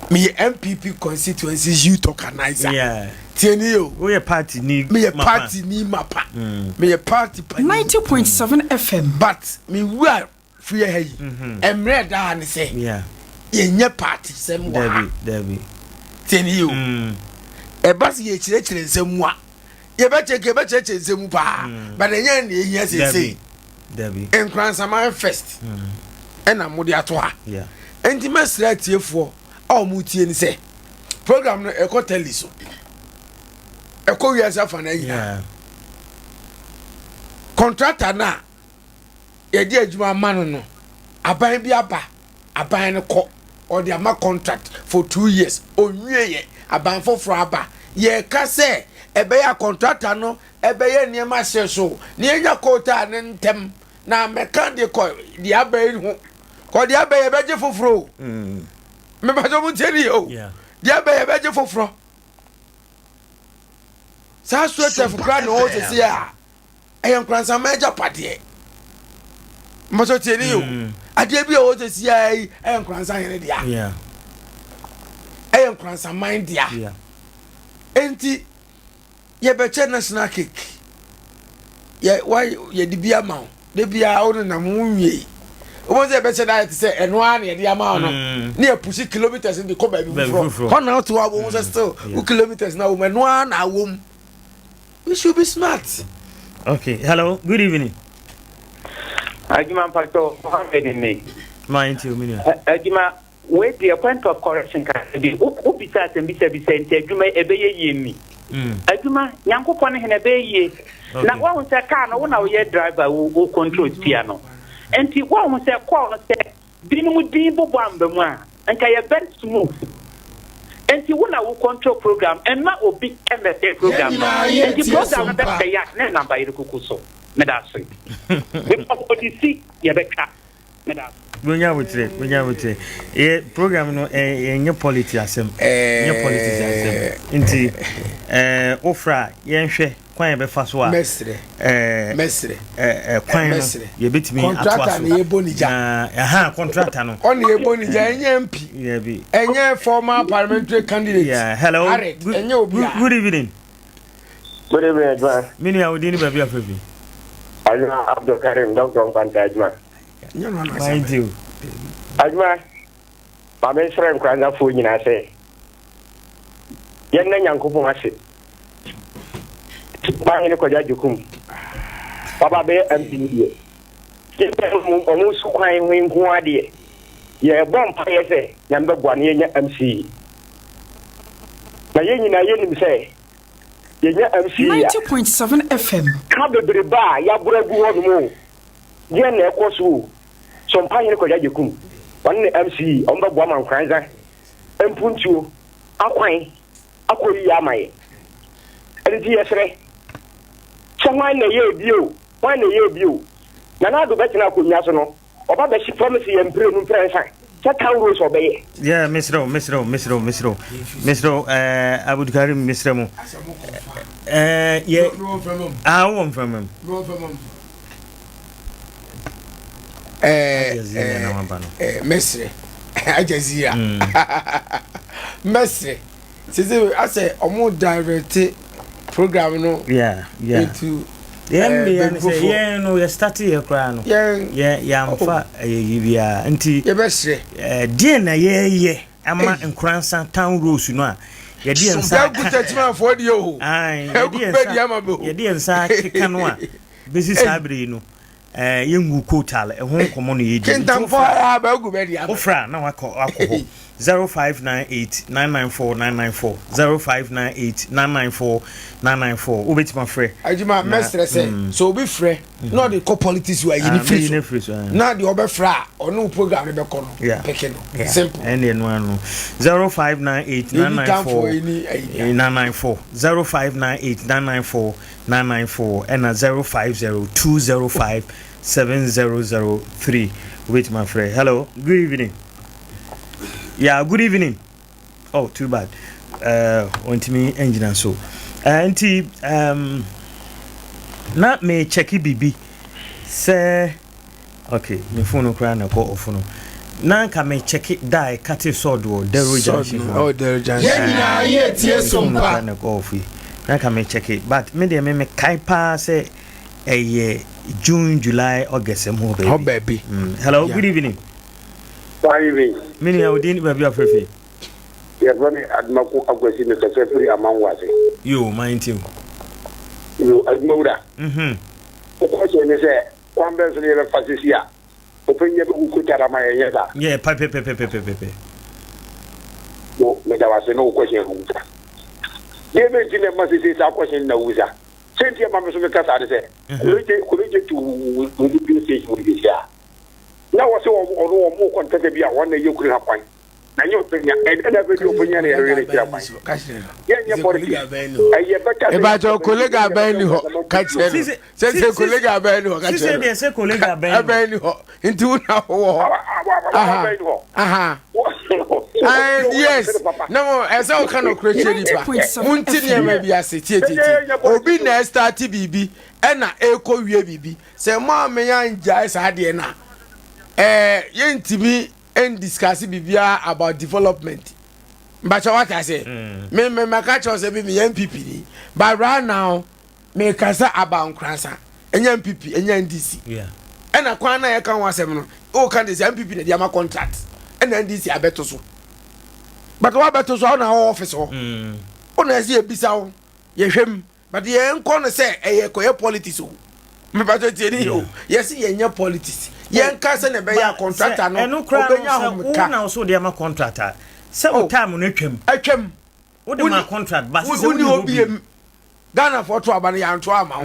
meyɛ NPP constituency youth organizer. Yeah. Tie ni o. Woyɛ party ni meyɛ party ni mapa. Meyɛ party panyin. 90.7 FM. But me wura firi ha yi mmerɛ ɛda ha ne sɛ yɛnyɛ party sɛm wɔ ha tie ne yie o mm. ɛba sɛ yɛkyerɛkyerɛ nsɛm mu a yɛbɛkyerɛ yɛbɛkyerɛkyerɛ nsɛm mu paa mm. but ɛnyɛ ne ɛhia seesei nkransaman first mm. ɛna mode ato ha nti mɛsrɛ atiefoɔ a wɔn tie ne sɛ program no ɛkɔ tele so ɛkɔ wiase afa no nyinaa contractor no a yɛde adwuma ama no no aban bi aba aban no kɔ ɔde ama contract for 2 years onwie yɛ aban foforɔ aba yɛka sɛ ɛbɛyɛ a contractor no ɛbɛyɛ nneɛma hyɛ so na yɛnya quota ne ntɛm na mɛka de kɔ deɛ aba yi ho kɔ deɛ aba yi yɛbɛgye foforɔ o mepatɛ mo ntie ne yɛ o deɛ aba yi yɛbɛgye foforɔ saa astroturf kora na ɔwɔ sɛsi a ɛyɛ nkoransamma agyapadeɛ mbɔsɔ tie ne yɛ o mm. adeɛ bi a ɔwɔ sɛsi a yi ɛyɛ nkoransa hene dea ɛyɛ nkoransaman dea enti yɛbɛkyɛ national cake yɛ wa yɛde bi ama wo de bia wo nenam wo nwie wɔn sɛ yɛbɛkyɛ diet sɛ ɛno ara na yɛde ama wo no mm. ne yɛ pusi kilometres de kɔ baabi foforɔ hɔ na wote hɔ a wɔn sɛ still wo kilometres na wɔn ɛno ara na awɔ mu. We should be smart. Okay, hello, good evening. Adwuma mpatsɔ Mohammed ni. Maa nti omi nua. Adwuma wei deɛ point of correction kakra bi wobisa asɛm bisa bisa nti adwuma ɛbɛyɛ yie mi. Mm. Adwuma Nyankopɔn ne hene ɛbɛyɛ yie. Na wahu sɛ kaa no wo na woyɛ driver wo wo control steer no. Nti wahu sɛ kɔɔ no sɛ Binom din bobɔ amba mu a, nka yɛ very smooth. Nti wo na wo control program, mma obi mmɛsɛe program no. Nti program no bɛsɛe a, na ɛnam bayere kuku so. Meda ase. Because ɔde si, yɛbɛtwa. Meda ase. Munya abotrɛ, munya abotrɛ. Yɛ program no ɛnyɛ politics asɛm. Ɛnyɛ politics asɛm. Nti ɛɛ wofra yɛnhwɛ. Kwan a yɛbɛfa so a Mɛsrɛ. ɛɛ Mɛsrɛ. ɛɛ kwan no Mɛsrɛ. yɛbɛtumi atoa Contractor so. na yɛbɔ ne gya. Na ɛha contractor no. Ɔna yɛbɔ ne gya ɛnyɛ MP. Yɛbi. Ɛnyɛ former parliamentary candidate. Yeah, hello. Aret Good, ɛnyɛ obiara. good, good evening. Good evening, Adwuma. Me nua, wo din ne baabi a frɛ fi? Adwuma Abdul Karim, Dr. Nkwanta Adwuma. Mind you. Adwuma, ma me nsrɛ Nkoranzafoɔ nyinaa sɛ yɛnna Nyankopɔn ase. Mahene Kwadwo Agyekum, waba bɛyɛ MP no deɛ. Yɛn ɔmo nso kwan ho nko adeɛ. Yɛbɔ mpaeɛ sɛ Nyame bɛboa no yɛnya MC. Na yɛn nyinaa yɛnim sɛ yɛnya MC a. 90.7 FM. Ka bebrebe a yɛaboro agu hɔ nom o, deɛn na ɛkɔ so o, Sompahene Kwadwo Agyekum, ɔne ne MC, ɔmo bɛboa ma Nkoranza mpuntuo akwan akɔ yie ama yɛn. Ɛno nti yɛsrɛ sɛ hwan na ɛyɛɛ bi o, hwan na ɛyɛɛ bi o, Nana Addo bɛtena akonnwa so no, ɔba bɛhye promise yɛn mprenu mprɛnsa sɛ town roads ɔbɛyɛ. Yeah, mesrɛ wo, mesrɛ wo, mesrɛ wo, mesrɛ wo, mesrɛ wo, eh, Abdulkarim, mesrɛ mo. Eh, yɛ, ah, wowɔ mframa mu. Eh, eh, eh, mesrɛ, Aljazeera. Mesrɛ. Sese asɛ ɔmo direct program no yeah, yeah. into yɛn eh, mmea no sɛ yɛn no yɛ start yɛ koraa no yɛ yɛamfa oh. ɛyɛ yi biara nti yɛbɛsrɛ eh, deɛ na yɛyɛ ama nkoransa town roads no a yɛde yɛn nsa aka yɛde yɛn nsa akeka no a bɛsi saa bere yi no Eh, yɛngu kotal, ɛho nkɔmmɔ no yɛdi. Kintampo ara bɛgu bɛ de aba. Wofra na wakɔ akɔ hɔ. 0598 994 994 0598 994 994 wobɛtumi afrɛ. Adwuma mɛsrɛ sɛ mm. sɛ obi frɛ na ɔde kɔ politics wa yi ne firi so ah, na deɛ ɔbɛfrɛ a ɔne wo program no bɛkɔ no peke no simple. Ɛne ɛno ano 0598 994 994 0598 994 994 ɛna 050 205 7003 wobɛtumi afrɛ hello good evening yeah good evening oh too bad uh, ɔntumi ngyina so uh, nti um, na mekyɛke biribi sɛ Ok me phone no koraa na ɛkɔ off no na nka me check da a ɛkate sɔɔd wɔ Dero junction hɔ. Oh Dero junction. Yɛn nyinaa yɛ tie so mpa. Koraa na ɛkɔ off yi na nka me check but me deɛ me me kae paa sɛ ɛyɛ June July August mu hɔ baabi. Hɔ baabi. Mm. Hello good evening. Good evening. Me nua odin baabi afrɛfrɛ. Yɛfrɛ me Adomako Akwasi mekasa firi Amango ase. Yo man nti o. Yo adwumawura. Mhm. Wokɔ kyɛn ne sɛ Kwan bɛn so na yɛbɛfa sisi a ɔpanyin abegu kotad ama yɛn? Nyɛ saa? Yɛ pɛpɛpɛpɛpɛpɛ. Mo, meda wo ase ne wo question a wobisa. Deɛ bɛn nti na ɛma sesei saa question no na wobisa? Sɛ nti a ɛma me nso meka saa ne sɛ, Kolege, Kolege to wo radio station wɔ sisi a, na wɔse wɔn, ɔno wɔn mo kɔntɛtɛ bi a wɔn na ɛyɛ kuro ha kwan. Na nyɛ ɔpanyin a, ɛdɛn na afei deɛ ɔpanyin na yɛhwehwɛ no kyerɛ kwan? Yɛnyɛ politics. Ɛyɛ bɛka sɛ Ebakyɛ kolega abɛn ni hɔ ka kyerɛ no. Sɛ sɛ kolega abɛn ni hɔ ka kyerɛ no. Sisi deɛ sɛ kolega abɛn abɛn ni hɔ. Nti wo na wɔ hɔ. Aha. Aha. And yes, na mo ɛsɛ wo ka no kure kyerɛ nipa. Mo nti nneɛma bi ase tie tie tie. Obi na ɛstarte biribi ɛna ɛkɔ wie biribi. Sɛ mo a menya ngyae saa deɛ na ɛɛ yɛntumi ndiscuss biribiara about development mbakyɛ wate ase mm. me me maka kyerɛ sɛ me meyɛ npp ni but right now mekasa about nkoransa ɛnyɛ npp ɛnyɛ ndc ɛna kwan na yɛka ho asɛm no woka de sɛ npp na de ama contract ɛna ndc abɛto so but wabɛto so a wona wɔ office hɔ mm. wona ɛsɛ yɛbisa wo yɛhwɛ mu But yɛn nkɔ no sɛ ɛyɛ kɔyɛ politics o. Mepatɔ tie ni o. Yɛsi yɛn nyɛ politics. Yɛn ka sɛ na ɛbɛyɛ a contractor no ɔbɛnya ahomka. Wo na ɔso de ama contractor. Sɛ o time no atwam. Atwam. Wo de ma contract ba sɛ wo ni hɔ biem. Ghana fo to aba no yɛn anto ama wo.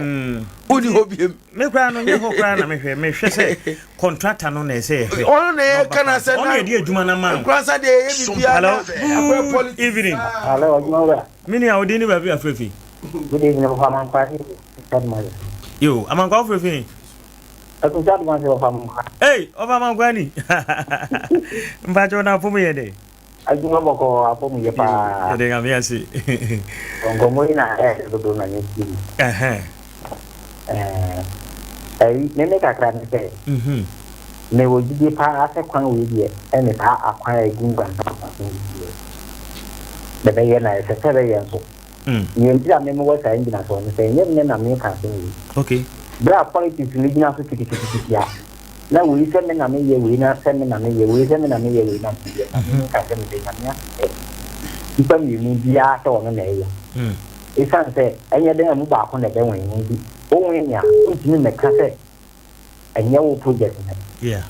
Wo ni hɔ biem. Me kura no nye hɔ kura na mehwɛ mehwɛ sɛ contractor no na ɛsɛ yɛhwɛ. Ɔno na yɛ kana sɛ na ɔno yɛ de adwuma na ma no. Nkura sa de yɛ biribiara na akɔyɛ politics. Evening. Hello, adwuma wura. Me nua, wo din ne baabi a frɛ fi? Good evening, Ɔfa Amankwa ne Adumase. Yo, Amankwa wo frɛ fi? Akunsa Adumase, Ɔfa Amankwa. Hey, Ɔfa Amankwa ni. Mpakyɛw na apom yɛ dɛ? Adwuma bɔkɔɔ, apom yɛ paa. Yɛde Nyame ase. Nkɔmmɔ yi na ɛyɛ dodo na ne ti. Ɛhɛn. Ɛyi, me me kakra ne sɛ, mhm. mewɔ gyidie paa sɛ kwan wei deɛ ɛne saa akwan a ɛgu nkwansa so deɛ bɛbɛyɛ na ɛsɛ sɛ bɛyɛ nso. Nea nti a me mewɔ saa ngyinasoɔ no sɛ ɛnyɛ nnɛ na meka asɛm wei. Okay. Berɛ a politics no gyina so kitikitiki a, na wei sɛ me na meyɛ wei na sɛ me na meyɛ wei sɛ me na meyɛ wei na meyɛ na me meka sɛ mede Nyame ase sɛ nnipa mmienu biara sɛ ɔno na ɛyɛ. Esiane sɛ ɛnyɛ dɛn a emu baako na ɛbɛwen no nti, wowen a wontumi mmɛka sɛ ɛnyɛ wo project no. Yeah.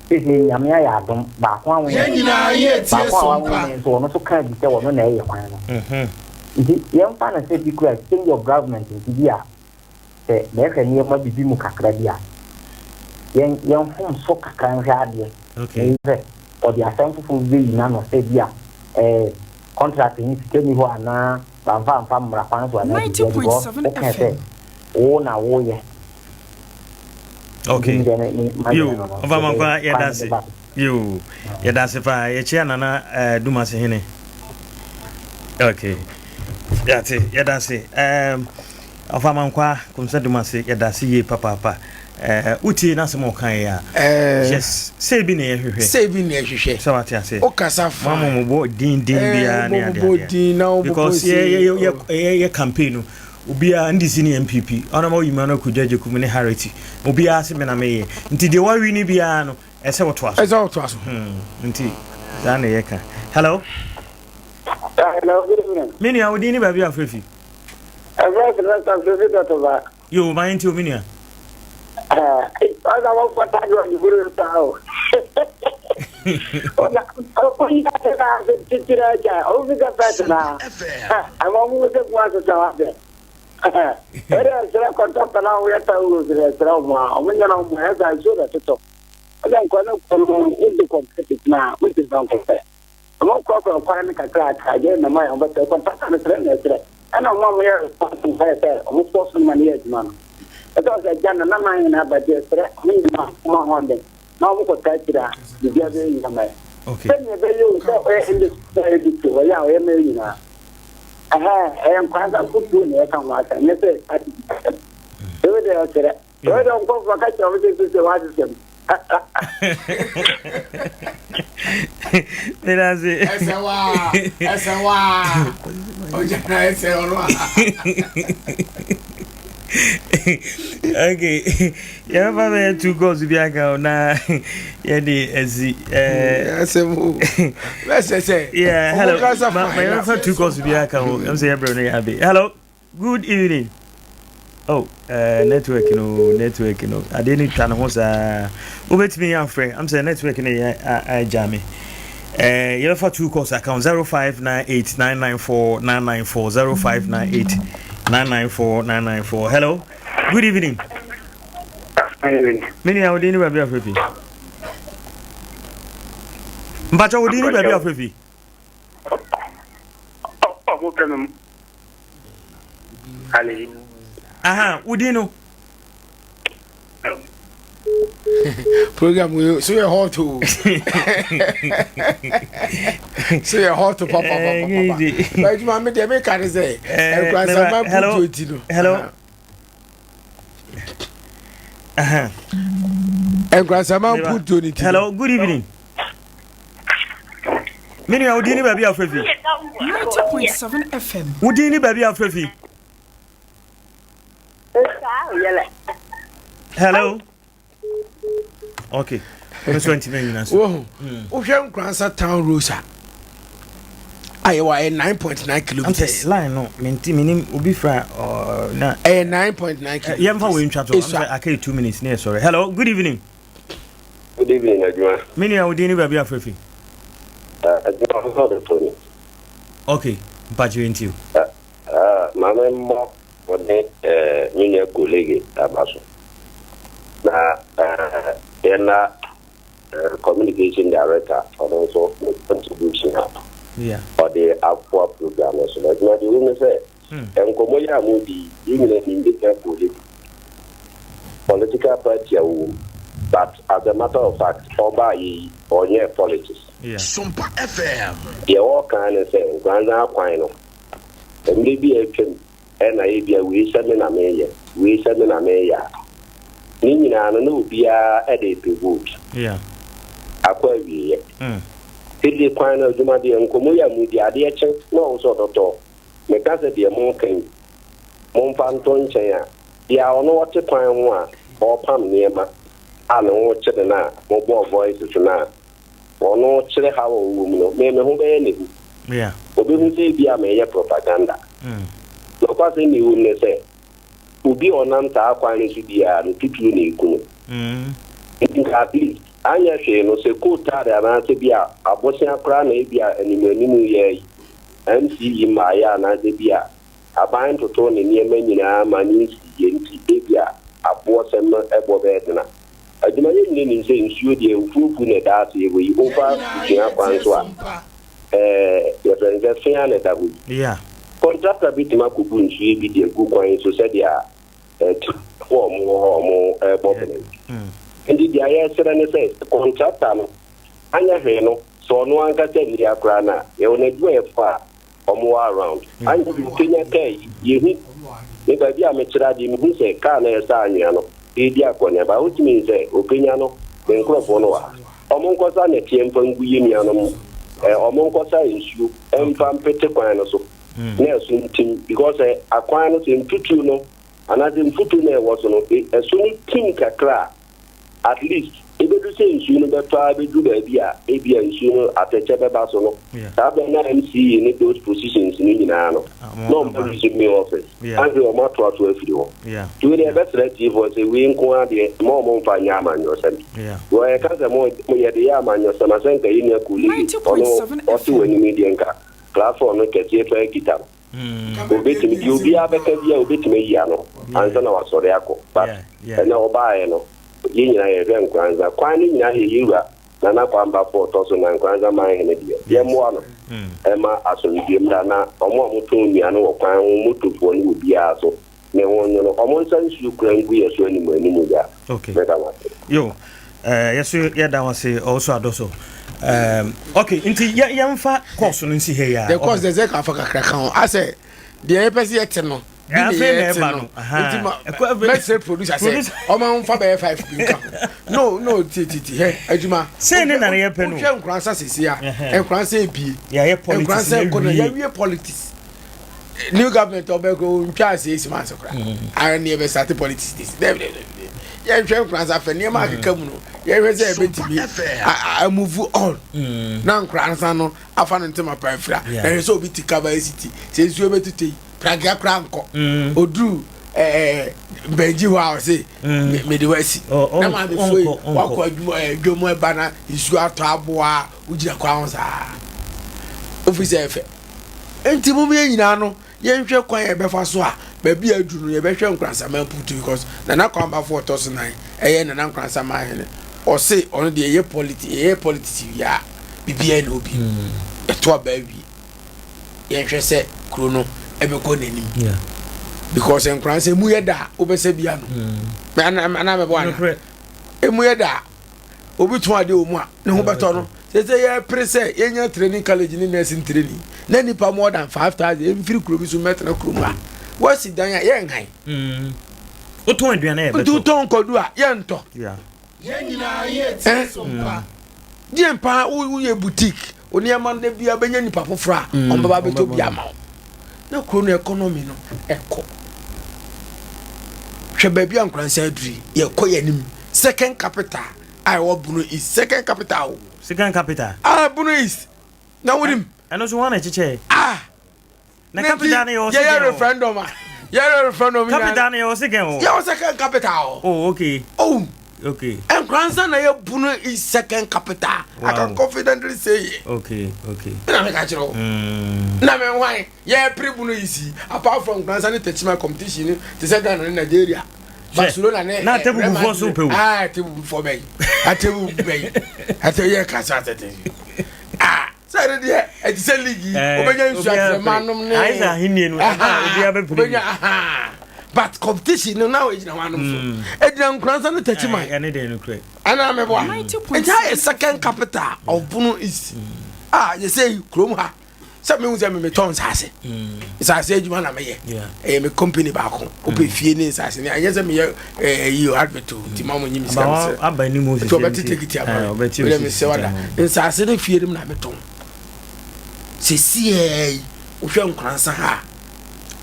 Seesei Nyame ayɛ adom, baako awen Yɛn nyinaa yɛ tie baako a so wawen mpa. no nso ɔno nso kaa bi sɛ ɔno na ɛyɛ kwan no. Nti yɛmfa no sɛ bi koraa change of government nti bi a sɛ bɛhwɛ nneɛma bibi mu kakra bi a, yɛn yɛnhom so kakra nhwɛ adeɛ. Okay. Na sɛ ɔde asɛm foforɔ bi bɛyi n'ano sɛ bi a ɛɛ contract no sika nni hɔ anaa bamfa amfa mmara kwan so anaa biribiara because 90.7 wokae sɛ FM. wo na woyɛ. Okay. Nti deɛ me me Yo, madwene no no ɔfa ma yɛde nkwa yɛda kwan no ase. bɛba so. Yo, yɛda ase paa. Yɛkyia Nana eh, Dumase hene. Okay. Yɛate, yɛda ase. Um, ɔfa ma nkwa Kumsa Dumase, yɛda ase yie papaapa. Eh, wotie n'asɛm a ɔkaeɛ a. Eh, Yes, sei bi na yɛhwehwɛ. Sei bi na yɛhwehwɛ. Sɛ wate ase. Wokasa fa. Mo ama mo bɔ din din Eh, biara ne mo ade bɔ adeɛ. din na wo bɔ Because sei. yɛ yɛ yɛ yɛ yɛ campaign no obiara ndc ne npp ɔnam ɔyi no akɔgya gyekum ne harity obiara se me na meyɛ nti deɛ wawi no biara no ɛsɛ wɔtoa so ɛsɛ wɔtoa so nti saa na yɛka hello Hello, good evening. Me nua, wo din ne baabi a afrɛ fi? Ɛfrɛ Sylvester Mfefi Dɔtoba. Yo, ma yɛnti o, me nua. Ɔsa wɔfɔ tagi ɔde buru saa o. Ɔna ɔyi ase na ase titiri agya, ɔmo fi sɛ fɛs na. Ɛma ɔmo sɛ mu asesa wa sɛ. Ɛdɛ ɛsrɛ kɔntɔkta na ɔmo yɛ ta wuro srɛ ɛsrɛ ɔmo a, ɔmo nyɛ na ɔmo ɛsɛ nsuo na ɛtotɔ. Ɛsɛ nkɔ ne kɔ no, wode kɔmpɛtis na wode ba nkɔpɛ. Ɔmo korɔkorɔ kwan no kakrakra gye na ma ɔmo bɛsɛ kɔntɔkta no srɛ na ɛsrɛ. Ɛna ɔmo a ɔmo yɛ responsible sɛ sɛ ɔmo fɔ so no ma no yɛ adwuma no. Ɛsɛ sɛ gya no na man nyinaa ba gye ɛsrɛ ɔmo nyinaa ɔmo ahoɔden na ɔmo kɔ taa akyire a biribiara bɛyɛ yie ama yɛn. Sɛnea ɛbɛyɛ o sɛ ɔyɛ industry sɛ ɔyɛ distro ɔyɛ a ɔyɛ ma yɛn nyinaa. Ɛhɛn ɛyɛ nkwansa nkotuo na yɛka ho asɛm nyɛ sɛ party bi asɛm. Ebi deɛ ɔkyerɛ. Ebi deɛ nkurɔfoɔ ka kyerɛ ɔmo sɛ sɛ sɛ wɔasesɛm. Medase. Ɛsɛ waa, ɛsɛ waa. Ɔgya na ɛsɛ ɔno a. Okay, yɛbɛfa bɛyɛ two calls bi aka o na yɛde asi. Ɛsɛ mu. Bɛsɛ sɛ. Yeah, hello. Ma yɛbɛfa two calls bi aka o. Ɛm sɛ yɛbrɛ no yɛ abe. Hello. Good evening. Oh, uh, network no, network no. Adeɛ no twa ne ho saa. Wobɛtumi afrɛ. Am sɛ network no yɛ agya me. Eh, yɛbɛfa two calls account 0598994994 0598 994994. Hello. Good evening. Me nua, wo din ne baabi afrɛ fi? Mpakyɛ wo din ne baabi afrɛ fi? Ɔmo pɛ me Ali. Aha, wo din no. Program wey so yɛ hot o. So yɛ hot papa papa papa. Adwuma mi deɛ mi ka ne sɛ nkurasama butu eti no. Hello. Nkurasama butu ne ti. Hello, good evening. Me nua, wo din ne baabi a wofrɛ fi? 90.7 FM. Wo din ne baabi a wofrɛ fi? Hello. Okay. Nso ntumi nyina so. Wohu. Wohwɛ Nkoransa town roads a. Ayɛ wɔ ayɛ 9.9 kilometers. Line no menti menim obi fra na. Ɛyɛ 9.9 kilometers. Yɛmfa wei ntwa to. Sɛ aka 2 minutes ne yɛ sɔre. Hello, good evening. Good evening, adwuma. Me nua, wo din ne baabi afrɛ fi? Adwuma foforɔ de to ni. Okay, mpakyɛ nti o. Maame mmɔ ɔne me nua colleague aba so. Na yɛn na communication director ɔno nso ne contribution a ɔde afoa program no so. Adwuma de wo ne sɛ Nkɔmmɔ yi a moredi yi, yɛn nyinaa nim different politi political party a wɔwɔ mu but as a matter of fact ɔbaeɛ yi ɔnyɛɛ politics. Sompa FM. Deɛ ɔreka ara ne sɛ Nkoranza akwan no mmerɛ bi a atwam na ebia wei sɛ me na mereyɛ, wei sɛ me na mereyɛ a, ne nyinaa no na obiara de repɛ vote akɔ awieɛ. Sɛdeɛ kwan no adwuma deɛ nkɔmmɔ yi a moredi adeɛ kye na ɔwo sɛ ɔdɔtɔ. Meka sɛ deɛ moreka yi, momfa nto nkyɛn a, deɛ a ɔno ɔte kwan ho a ɔrepam nneɛma a ne ho rekyere no a mobɔɔ voices no a ɔno kyerɛ haw a ɔwɔ mu no, me me ho bɛyɛ no hu. Ɔbɛhu sɛ ebia mereyɛ propaganda. Nokwasɛm a ɛwɔ mu ne sɛ, obi a ɔnam saa kwan no so biara no, tutuo na ɛku no. Nti nka at least, anyɛ hwee no, sɛ coat tare anaasɛ bi a abosea koraa na ebi a animuanimu yɛ ayi, MC yi mmaeɛ anaasɛ bi a aban ntotoo ne nneɛma nyinaa ma ne nsiiɛ nti ebi a aboɔsɛm no ɛbɔ bɛyɛ dena. Adwuma yɛn nyina nim sɛ nsuo deɛ ofuofu na ɛda aseɛ hɔ yi, wofa Busua kwan so a, ɛɛ yɛfrɛ no sɛ fea na ɛda hɔ yi. Kɔntrakta bɛtumi akɔbu nsuo bi de agu kwan yi so sɛdeɛ Atiefo a wɔwɔ hɔ a wɔrebɔ bra yi. Enti deɛ yɛresrɛ ne sɛ, sɛ kɔntrakta no anyɛ hwee no, sɛ ɔno ankasa nni ha koraa no a, yɛwɔ n'adwumayɛfoɔ a wɔwɔ around. Anyɛ hwee Kenya kaa yi, yɛhu. Me baabi a mekyerɛ adeɛ, mehu sɛ kaa no a ɛresa anwea no redi akɔneaba. Wotumi hu sɛ ɔpenya no, ne nkurɔfoɔ no wɔ ha. Wɔnkɔsa nnɛteɛ mfa ngu yɛn nuanom, wɔnkɔsa nsuo mfa mpete kwan no so. na ɛso ntim because sɛ akwan no sɛ mfuturo no anaasɛ mfuturo no a ɛwɔ so no ɛso no tim kakra a at least ebedu sɛ nsuo no bɛtɔ ara bɛduru baabi a ebi a nsuo no atɛkyɛ bɛba so no saa bɛn na MCE ne those positions no nyinaa no na wɔn bɛ resume office anhwɛ wɔn atoato afiri hɔ nti wei deɛ ɛbɛsrɛ atiefoɔ sɛ wei nko ara deɛ mma wɔn mfa nyɛ amanyɔsɛm wɔ yɛka sɛ mo yɛde yɛ amanyɔsɛm asɛ nka yɛ nua Kuuligi ɔno ɔte wɔ anim yi deɛ nka Platform no kɛseɛ paa kita no. Obetumi, deɛ obiara bɛka biara obetumi ayi ano ansa na wasɔre akɔ. But ɛnɛ ɔbaeɛ no, yɛn nyinaa yɛhwɛ Nkoranza. Kwan no nyinaa yɛ yɛn wura Nana Kwambafo ɔtɔ so nan Nkoranza Manhene deɛ. Yɛmmoa no mma asomdwoeɛ mmra na wɔn a wɔtɔn nnuane wɔ kwan ho, motofoɔ ne obiara so. Ne ho nwono. Ɔmo nsa nsuo kura ngu yɛ so animu animu ya. Okay. Meda mo ase. Yo, eh, yɛso yɛda wo ase ɔwɔ adɔ so. Um, okay, nti yɛ yɛmfa course no nsi ha yi a. The course deɛ sɛ kafa kakra ka ho. Asɛ deɛ yɛpɛ sɛ yɛte no. Bi ne yɛte no. Nti ma mɛsrɛ producer sɛ ɔma nfa bɛyɛ 5 bi nka ho. No, no, ti ti ti hɛ adwuma. Sɛ ne na yɛpɛ no. Wohwɛ nkoransa sisi a. Nkoransa ebie. Yɛayɛ politics. Nkoransa ɛkɔ no yɛawie politics. new government ɔbɛ kɔ ntwa ase esi ma ase kora ara ne yɛbɛ start politics this dɛbi dɛbi dɛbi yɛnhwɛ nkoransa fɛ nneɛma mm. akeka mu no yɛhwɛ sɛ yɛbɛtumi a move on mm. na nkoransa no afa no ntoma pa afira na hwɛ sɛ obi ti kaba esi ti sɛ nsuo bɛtutɔ yi pragea kora nkɔ mm. oduru ɛɛ mbɛngyi hɔ a ɔse mede wasi oh, na maame fo yi wakɔ adwuma ɛdwom ɛba na nsuo atɔ aboa wogyina kwan ho saa ofi sɛ ɛfɛ. Enti mom yɛn nyinaa no yɛnhwɛ kwan a yɛbɛfa so a baabi a aduru no yɛbɛhwɛ Nkoransaman mputu because Nana Kwambafo ɔtɔ so nan ɛyɛ Nana Nkoransaman hene ɔse ɔno deɛ ɛyɛ politi ɛyɛ politics wie a biribiara na obi ɛto aba awie yɛnhwɛ sɛ kuro no ɛbɛkɔ n'anim because Nkoransa emu yɛ da a wobɛsɛ bia no anaa mɛbɔ ana emu yɛ da a obi tɔn adeɛ wɔ mu a ne ho bɛtɔ no sese yɛpere sɛ yɛnya training college ne nursing training na nipa more than 5,000 mfiri kuro bi so mmɛtena kurom a wɔasi dan a yɛnhan. Mm. Wotɔn aduane a yɛbɛtɔ. Nti wotɔn kwadu a yɛntɔ. Eh? Deɛ paa woyɛ boutique wo nneɛma no da biara bɛnya nipa foforɔ a mm, ɔmbɛba bɛtɔ bi ama wo na kuro no economy no ɛkɔ hwɛ baabi a nkoransa aduri yɛkɔ yɛ anim second capital a ɛwɔ Bono East second capital o second capital ah Bono East na wonim ɛno so wɔn na ɛkyekyɛ ah Na capital no yɛ wɔ second yɛyɛ referendum a yɛyɛ referendum capital no yɛ wɔ second o yɛ wɔ second capital oh okay oh okay Nkoranza na yɛ Bono East second capital wow. I can confidently say it okay okay na me ka kyerɛ o na me hwan yɛ pere Bono East apart from Nkoranza ne Techiman competition no te sɛ Ghana ne Nigeria Barcelona ne na atebubufoɔ so pɛ o ah atebubufoɔ bɛyi atebubu bɛyi ate yɛ kasa tete ah sɛ ɛno deɛ ɛte sɛ league yi eh, wobɛnya nsuatrɛma nom ne ayɛ sɛ ahenni no obiara bɛpere wobɛnya aha but competition no na ɛgyina hɔ anom so hmm. ɛgyina nkoransa no takyi man ɛne deɛ no korɛ ɛna meboa nti ha yɛ second capital of Bono East hmm. a yɛsɛ kurom ha sɛ mehu sɛ memetɔ nsase hmm. nsase adwuma na meyɛ ɛyɛ me company baako wopɛ fie ne nsase ne ɛnyɛ sɛ meyɛ ɛyi o advert o nti ma mo nyi me sika mesɛ aba ni mu nti ɔbɛte tekiti ama me wode mesɛ wada nsase ne fie no mu na metɔn sɛsiɛ yi wohwɛ nkoransa ha a.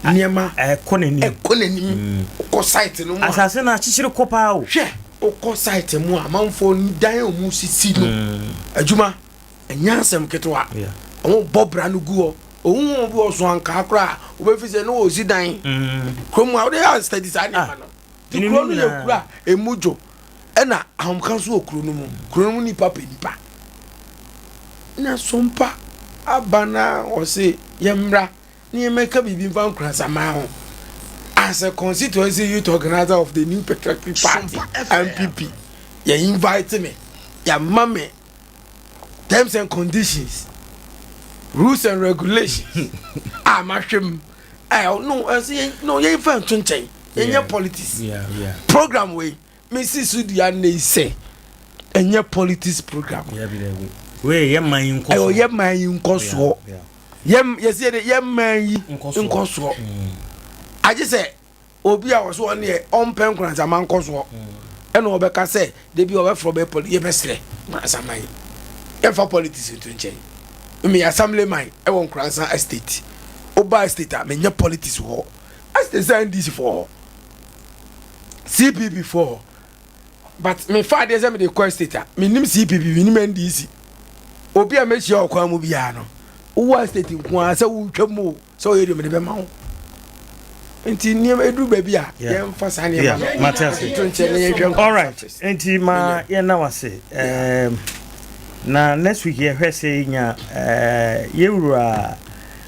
Nneɛma ɛkɔ n'anim. Ɛkɔ n'anim. Wokɔ site no mu a. Asase no akyekyere kɔ paa o. Hwɛ, wokɔ site mu a, amanfoɔ dan a wɔsisi no, adwuma, ɛnyɛ asɛm ketewa. Wɔbɔ bra no gu hɔ. Ohu wɔn bi wɔ so ankaa koraa a, wobɛfi sɛ ne wɔresi dan. Kurom a, wode yɛ study saa nneɛma no. Nti kuro no yɛ kuro a ɛmu dwo, ɛna ahomka nso wɔ kuro no mu. Kuro no mu nipa pɛ nipa. Na Sompa aba na wɔse yɛmmra na yɛmmɛka biribi mfa Nkoranzaman ho. As a constituency youth organizer of the New Patriotic Party, NPP, yɛ invite me, yɛama me terms and conditions, rules and regulations a mahwɛ mu. Eh, no, ɛsɛ yɛn, no, yɛmfa nto nkyɛn. Yɛnyɛ politics. Program wei, mesi so dua nnɛ yi sɛ, ɛnyɛ politics program. Wei yɛ man yi nkɔsoɔ. Ɛyɛ yɛ man yi nkɔsoɔ. Yɛ yɛsi yɛ de yɛ man yi nkɔsoɔ. Agye sɛ obi a wɔso wɔn deɛ ɔmpɛ nkoransama nkɔsoɔ. Ɛna ɔbɛka sɛ debi ɔbɛfrɛ ɔbɛ poli yɛbɛsrɛ nkoransama yi. Yɛmfa politics nto nkyɛn. Meyɛ assembly man ɛwɔ nkoransa estate. Woba estate a menyɛ politics wɔ hɔ. Estate sɛ NDC foɔ hɔ. CPP foɔ hɔ. But mefa adeɛ sɛ mede kɔ estate a menim CPP menim NDC. Obi a mɛhyia wɔ kwan mu biara no wowɔ estate nko ara sɛ wotwa mu o sɛ ɔyɛ deɛ mede bɛma wo. Nti nneɛma ɛduru baabi a yɛmfa saa nneɛma no mate ase to nkyɛn na yɛnhwɛ nkɔ. Alright, nti ma yɛnna wase. Um, na next week yɛhwɛ sɛ yɛnya uh, yɛwura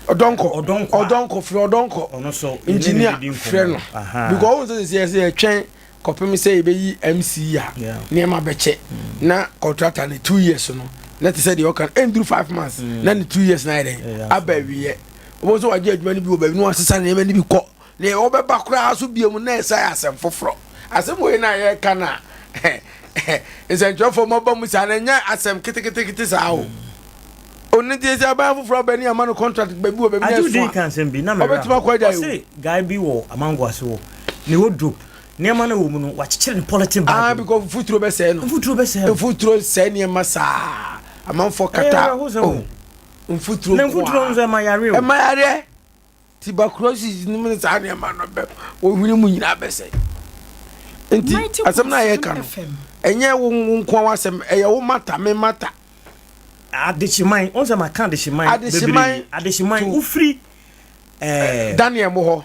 Ɔdɔnkɔ Ɔdɔnkɔ a- Ɔdɔnkɔ frɛ Ɔdɔnkɔ ɔno so yɛne ne engineer bɛdi nkɔmmɔ. frɛ no Aha. because ɔhu sɛ sɛ yɛsɛ yɛtwɛn kɔpem sɛ yɛbɛyi MC a Yeah. nneɛma bɛkyɛ na contractor ne 2 years no na te sɛ deɛ ɔka no ɛnduru 5 months na ne 2 years na ayɛ dɛn Yeah, aba awieɛ wobɛhu sɛ wagye adwuma no bi wɔ baabi na wasesa nneɛma no bi kɔ na wɔbɛba koraa so bio mu na ɛsa yɛ asɛm foforɔ asɛm wei no a yɛreka no a nsɛntwerɛfoɔ mɔba mu saa no ɛnyɛ asɛm keteketekete saa o ɔno nti sɛ aban foforɔ aba ni ama no contract baabi wɔ baabi na Agye ɛso ka a asɛm bi na mmerɛ ɔbɛtumi akɔ agya yi ɔse guy bi wɔ amango ase hɔ ne wardrobe nneɛma no wɔ mu no wakyekyere ne polythene bag ah mu. because mfuturo bɛsɛe no mfuturo bɛsɛe no mfuturo sɛe nneɛma saa amanfoɔ Ɛyɛ kata awerɛhosɛm o. oh mfuturo na nko mfuturo ara nso ɛma yare o ɛma yareɛ tuberculosis no mu ne saa nneɛma no bɛ wɔhwene mu nyinaa bɛsɛe nti asɛm no a yɛka no ɛnyɛ wo wo nko ara w'asɛm ɛyɛ wo mata me mata Adehyeman wɔn sɛ maka adehyeman Adehyeman bebree adehyeman to wofiri ɛɛ Daniel mo hɔ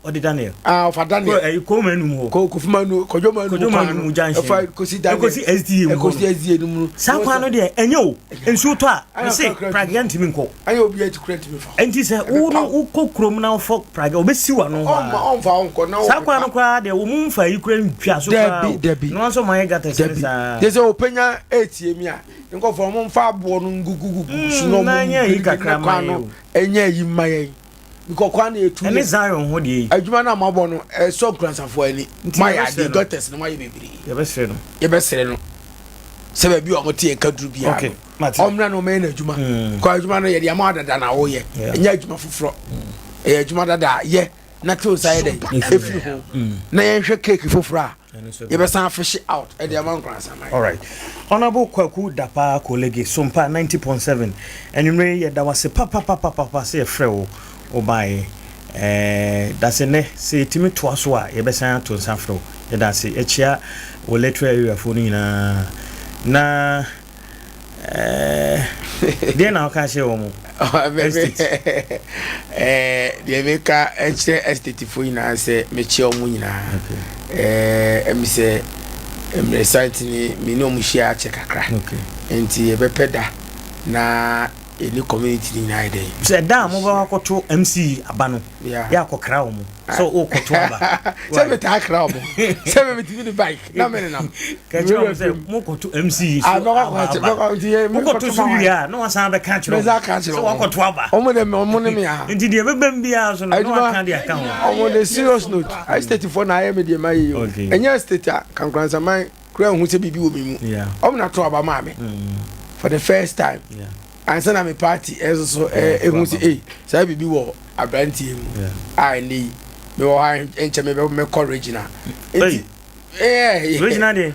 ɔde Daniel ah ɔfa Daniel ɛyi kɔn anum hɔ ko kofi manu kɔdwo manu Kwadwo kwan Manu no mu junction ɛfa kosi Daniel ɛkɔsi SDA mu hɔ ɛkɔsi no SDA no mu no saa kwan no deɛ ɛnyɛ o nsuo tɔ a Ɛna mese kura kura pragea ntumi nkɔ ɛnyɛ obi akyi kura ntumi fa ɛnti sɛ wo no wokɔ kurom na wofɔ pragea wobɛsi w'ano hɔ ɔmfa a ɔmfa ɔnkɔ na saa kwan no koraa deɛ wɔn mfa yi koraa ntwa so koraa Dabi o dabi na wɔn nso wɔn ayɛ gutters ne dabi saa gye sɛ ɔpɛnya etie mi a nkɔfo ɔmo nfa aboɔ no ngugugugu so na Mm, na ɔmo ɛnyɛ ayi girigiri kakra ne ma kwan yɛ no o ɛnyɛ ayi mma yɛn because kwan no yɛ tu ɛne yɛ Zion ho deɛ yi adwuma no a moabɔ no ɛsɔ nkuransafoɔ ani nti moayɛ yɛbɛsrɛ adeɛ no doctors no moayɛ bebree yɛbɛsrɛ no yɛbɛsrɛ no sɛ baabi a wɔte yɛn kaduru biara okay no mate ɔmmra na ɔmɛyɛ n'adwuma kɔ adwuma no yɛde ama dada na woyɛ Yeah. ɛnyɛ adwuma foforɔ ɛyɛ adwuma dada a yɛ na te wo nsa yɛ dɛn ɛfiri ho na yɛnhwɛ cake foforɔ a yɛbɛsan fish out ɛde ama nkoransaman Alright. Honorable Kwaku Dapaa Kolege, Sompa 90.7. Anwummere yi yɛda wase papapapapa sɛ yɛfrɛ wo wobaeɛ. Eh, dase nnɛ sɛ yɛtumi toa so a yɛbɛsan ato nsa afrɛ wo. Yɛda ase. Yɛkyea wɔ electoral area foɔ no nyinaa. Na eh, deɛ na woka kyerɛ wɔn? Estate. Deɛ meka kyerɛ estatefoɔ nyinaa sɛ mekyia wɔn nyinaa. Ɛmi sɛ mmerɛ santene me ne wɔn hyia akyɛ kakra. Nti yɛbɛpɛ da na yɛne community no nyinaa yɛ dɛn. Sɛ da a mobɛkɔ akɔto MC aba no, Yeah. yɛ akɔkra wɔn sɛ wokɔto aba. Sɛ metaa kra wɔn sɛ metumi de bike na menenam. Ka kyerɛ wɔn sɛ mokɔto MC so Ah, aba aba. Wokɔto so wie a na wasan bɛka kyerɛ Mɛsa wɔn aka kyerɛ sɛ wɔn. wakɔto aba. Wɔn de wɔn ne me aha. Nti deɛ ɛbɛbam biara so no na Adwuma waka de aka ho. wɔn de serious note. Estate foɔ na ayɛ me deɛ ma yɛ yi o. Okay. Ɛnyɛ estate a kankoransaman kura nhu sɛ biribi wɔ me mu. Yeah. Wɔn na to aba maa me for the first time. Yeah. Ansa na me party ɛnso so ehu sɛ ei saa biribi wɔ aberanteɛ mu a ɛnɛ yi mewɔ hɔ a nkyɛ mebɛ mɛkɔ regional. Nti Hey, ɛɛ regional deɛ.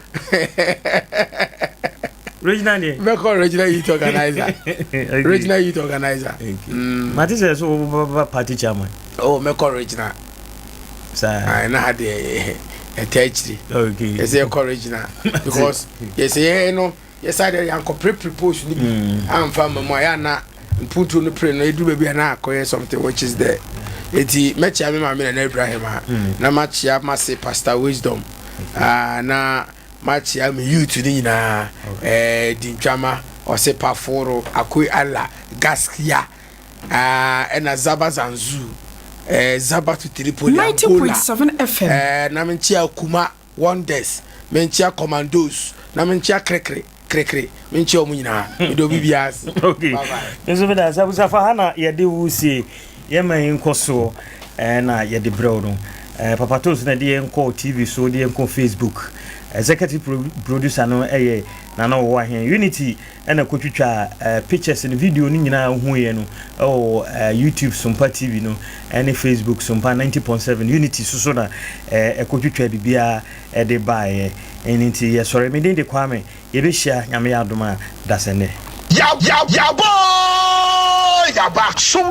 Regional deɛ. Mɛkɔ regional youth organizer. Okay. Regional youth organizer. Okay. Mate sɛ so wobɛba party chairman. Oh, mɛkɔ regional. Saa. Ayi na ha deɛ ɛtɛ akyiri. Okay. Yɛsɛ yɛkɔ regional because yɛsɛ yɛn no yɛsa deɛ yankɔ prepare post ni bi mm. amfa mma mu a yɛ ana mpuntuo no pere no edu baabi a na akɔyɛ something which is there. Eti mɛkyia me maame Nana Ibrahim a mm. na makyia mase Pastor Wisdom ah, na makyia me youth no nyinaa eh, Dintwama ɔse Paforo Akoi Allah Gaskia ah, ɛna Zaba Zanzu eh, Zaba to Tripoli Angola 90.7 FM. eh, na menkyia Kuma Wonders menkyia Commandos na menkyia Krekre Krekre menkyia ɔmo nyinaa mede obi biara ase okay bye bye. Nso meda ase abusuafo ha na yɛde wo sie yɛma yi nkɔ soɔ eh, na yɛde brɛ wo no eh, Papa Toast na ɛde yɛn kɔ TV so de yɛn kɔ Facebook. Executive pro producer no ɛyɛ Nana Ɔwɔ Ahen Unity ɛna kɔtwitwa eh, pictures no video no nyinaa wohuiɛ no ɛwɔ eh, YouTube Sompa TV no ɛne Facebook Sompa 90.7 Unity so so na eh, ɛkɔtwitwa biribiara ɛde baeɛ. Ɛno nti yɛsɔre. Me din de Kwame. Yɛbɛhyia Nyame yɛ adom a dasɛnnɛ. Yaboo! Yaba! Sompa.